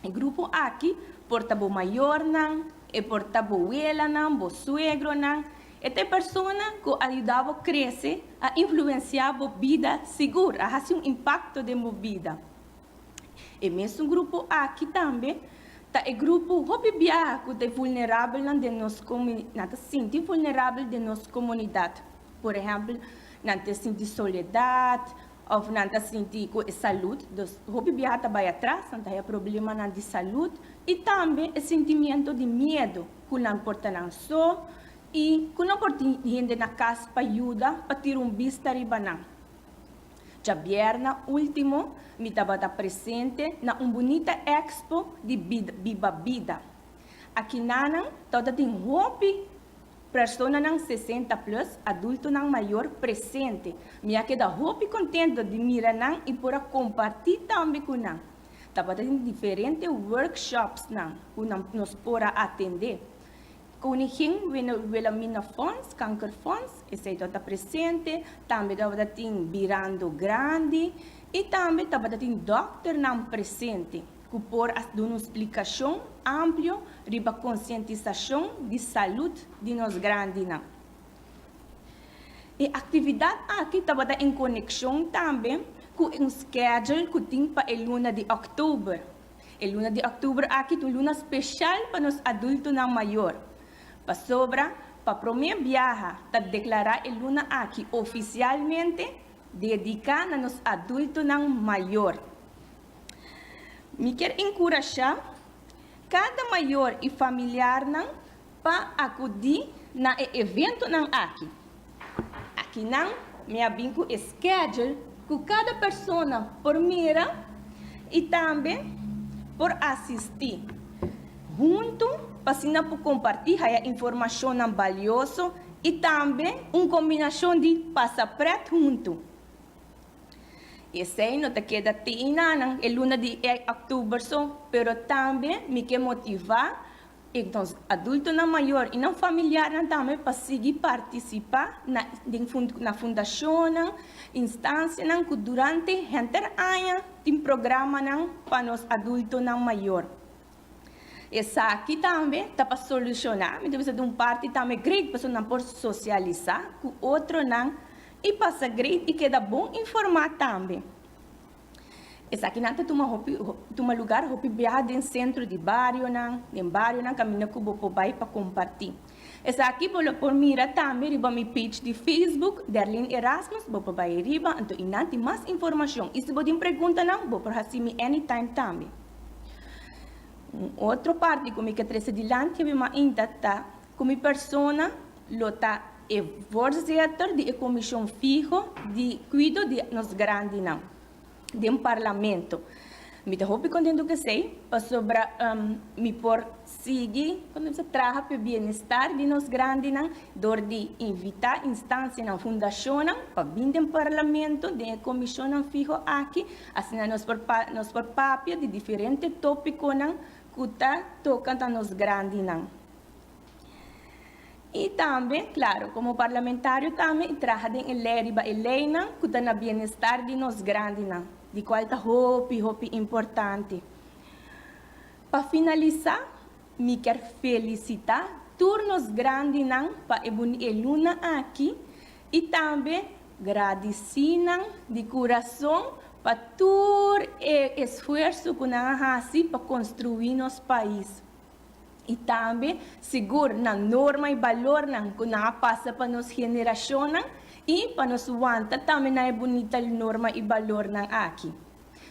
E grupo aki por ta bo mayornan, e por ta bo welanan, bo suegronan. E ta e persona cu a yuda bo crece, a influencia bo bida sigur, a haci un impacto den bo bida. E mesun grupo aki tambe ta e grupo hopi biaha cu ta e vulnerabelnan den nos comunidad, nan ta sinti vulnerabel den nos comunidad. Por ehempel, nan ta sinti soledad. Of nan ta sinti cu e salud, dus hopi biaha ta bay atras, nan ta haya problemanan di salud y tambe e sentimiento di miedo cu nan por ta nan so y cu no por tin hende na cas pa yuda pa tira un bista riba nan. Djabierna ultimo mi tabata presente na un bunita expo di Biba Bida. Akinanan tabata tin hopi Personanan 60 plus, adultonan mayor, presente. Mi a keda hopi contento di mira nan y por a comparti tambe cu nan. Tabata tin diferente workshopsnan cu nan nos por a atende. Koningin Wilhelmina Fonds, Kankerfonds, esey tabata presente, tambe tabata tin Birando Grandi y tambe tabata tin dokternan presente. Ku por a duna un splikashon amplio riba konsientisashon di salud di nos grandinan. E aktividat aki tabata en konekshon tambe ku un skedjel ku tin pa e luna di òktober. E luna di òktober aki ta un luna speshal pa nos adultonan mayor, pasobra pa promé biaha ta deklará e luna aki ofisialmente dediká na nos adultonan mayor. Mi kier enkurashá kada mayor i familiarnan pa akudí na e eventonan aki. Akinan mi a bin ku e schedule ku kada persona por mira i tambe por asistí huntu pa asina por kompartí haya informashonnan balioso i tambe un kombinashon di pasa prèt huntu. Esei no ta keda te einanan e luna di òktober so, pero tambe mi ke motivá e nos adultonan mayor i nan familiarnan tambe pa sigui partisipá na den na fundashonnan, instansianan ku durante henter aña tin programanan pa nos adultonan mayor. Esaki tambe ta pa solushoná, mi ta bisa di un parti tambe great pasobra nan por sosialisá ku otronan i pasa great i keda bon informá tambe. Esakinan ta tuma hopi tuma lugar hopi biaha den sentro di barionan, den barionan kaminda ku bo por bai pa kompartí. Esaki bo lo por mira tambe riba mi page di Facebook, Derlyn Erasmus, bo por bai riba anto i nan tin mas informashon i si bo tin preguntanan bo por hasi mi anytime tambe. Un otro parti ku mi ke trese dilanti mi mainta ta ku mi persona lo ta e voorzitter di e komishon fiho di kuido di nos grandinan den parlamento. Mi ta hopi kontentu ku esei pasobra mi por sigui traha pa e bienestar di nos grandinan dor di invitá instansianan, fundashonnan pa bin den parlamento den e komishonnan fiho aki. Asina nos por nos por papia di diferente tópikonan ku ta toka ta nos grandinan. I tambe, klaro, komo parlamentario tambe i traha den e lei riba e leinan ku ta na bienestar di nos grandinan, di kual ta hopi, hopi importante. Pa finalisá, mi kier felisitá tur nos grandinan pa e buni e luna aki i tambe gradisí nan di kurason pa tur e esfuerso ku nan a hasi pa konstruí nos pais. I tambe sigur nan norma i balornan ku nan a pasa pa nos generashonnan i pa nos wanta tambe na e bunita norma i balornan aki.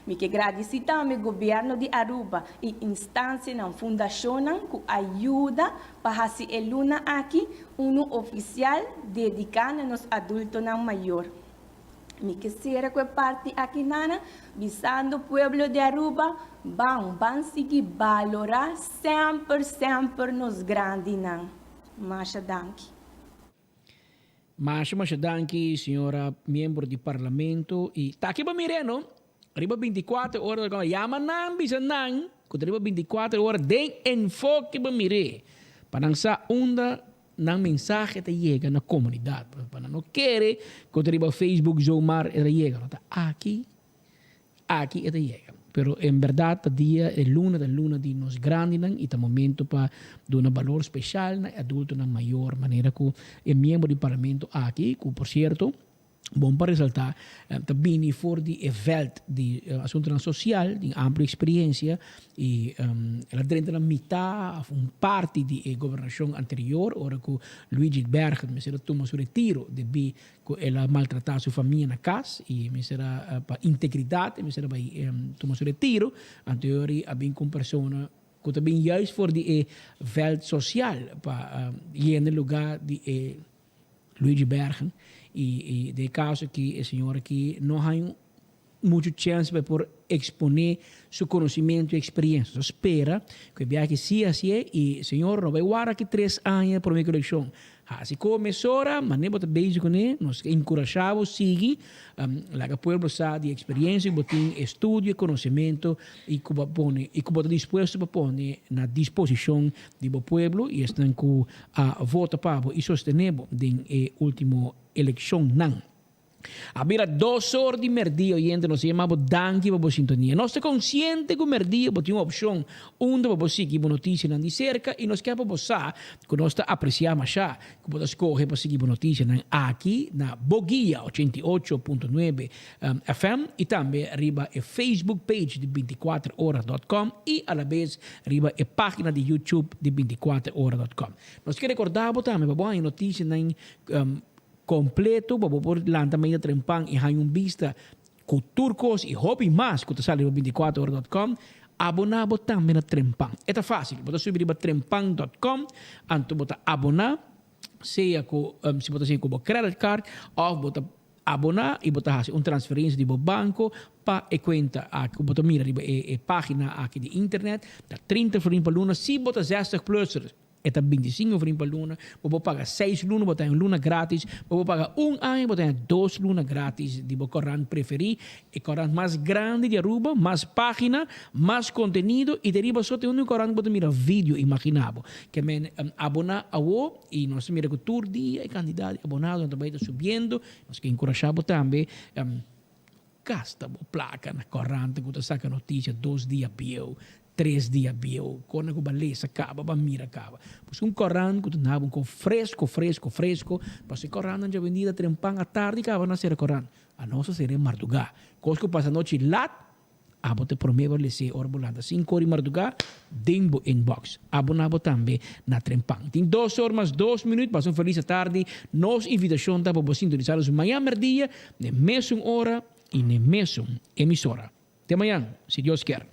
Mi ke gradisí tambe Gobierno di Aruba i instansianan, fundashonnan ku a yuda pa hasi e luna aki unu ofisial dediká na nos adultonan mayor. Mi ke sera ku e parti aki nana bisando pueblo di Aruba, ban, ban sigui balorá semper, semper nos grandinan. Masha danki. Masha masha danki señora miembro di parlamento y ta aki pa mire no riba 24 ora ta yama nan bisa nan cu ta riba 24 ora den enfoke pa mire pa nan sa unda Nan mensahe ta yega na komunidat. Pa nan no kere ku ta riba Facebook zomaar e ta yega. No ta aki, aki e ta yega. Pero en bèrdat ta dia, e luna ta luna di nos grandinan i ta momento pa duna balor speshal na e adultonan mayor manera ku e miembro di parlamento aki ku por sierto. Bon pa resaltá, ta bini for di e vèlt di asuntunan sosial, tin amplio eksperiencia i el a drenta na mitá òf un parti di e gobernashon anterior ora ku Luigi Bergen mester a tuma su retiro debí ku el a maltratá su famia na kas i mester a pa integridat e mester a bai tuma su retiro. Anterior a bin ku un persona ku ta bin juist for di e vèlt sosial pa yena lugá di e Luigi Bergen y y den e caso aki e señor aki no haña mucho chance pa e por expone su conocimento y experiencia. Nos spera cu e biaha si hacié y señor no bay warda aki tres aña prome cu eleccion. Haci como mesora, mane bo ta bezig cune, nos encurasha bo sigui laga pueblo sa di experiencia cu bo tin, estudio y conocimento y cu bo a pone y cu bo ta dispuesto pa pone na disposicion di bo pueblo y esnan cu a vota pa bo y sostene bo den e ultimo eleccionnan. A bira dos or di merdia oyente nos a yama bo danki pa bo sintonia. Nos ta consciente cu merdia bo tin un opcion unda pa bo sigui bo noticianan di cerca y nos kier pa bo sa cu nos ta aprecia masha cu bo ta scoge pa sigui bo noticianan aki na Bo Guia 88.9 FM y tambe riba e Facebook page di binticuater ora dot com y alabes riba e pagina di YouTube di binticuater ora dot com. Nos ke recorda bo tambe pa bo haña noticianan completo pa bo por lanta mainta trempan y haña un bista cu tur cos y hopi mas cu ta sali riba binticuater ora dot com. Abona bo tambe na Trempan. E ta facil, bo ta subi riba trempan dot com anto bo ta abona sea cu si bo ta sigui cu bo credit card of bo ta Aboná i bo ta hasi un transferensia di bo banko pa e kuenta aki ku bo ta mira riba e página aki di internet. Ta trinta florin pa luna. Si bo ta zestig plusser e ta bintisinko florin pa luna. Bo por paga seis luna, bo ta haña un luna gratis. Bo por paga un aña, bo ta haña dos luna gratis di bo korant preferí. E korant mas grandi di Aruba, mas página, mas kontenido i ta riba so ta e úniko korant ku bo ta mira video, imaginá bo. Ke men aboná awo. I nos ta mira ku tur dia e kantidat di abonadonan ta bai ta subiendo. Nos ke enkurashá bo tambe gasta bo plaka na korant ku ta saka notisia dos dia bieu, tres dia bieu. Kona ku bo a lesa kaba, bo a mira kaba. Buska un korant ku ta naba un kon fresko, fresko, fresko. Pasobra e korantnan djawendia ta trempan atardi kaba nan sera korant. Anos a sera e mardugá. Kos ku pasa anochi lat. Abo ta promé bo les'é ora bo lanta sinku ora di mardugá den bo inbox. Aboná bo tambe na Trempan. Tin dos or mas dos minüt, pasa un felis atardi. Nos invitashon ta pa bo sintonisá nos mañan mèrdia n'e mesun ora i n'e mesun emisora. Te mañan, si Dios kier.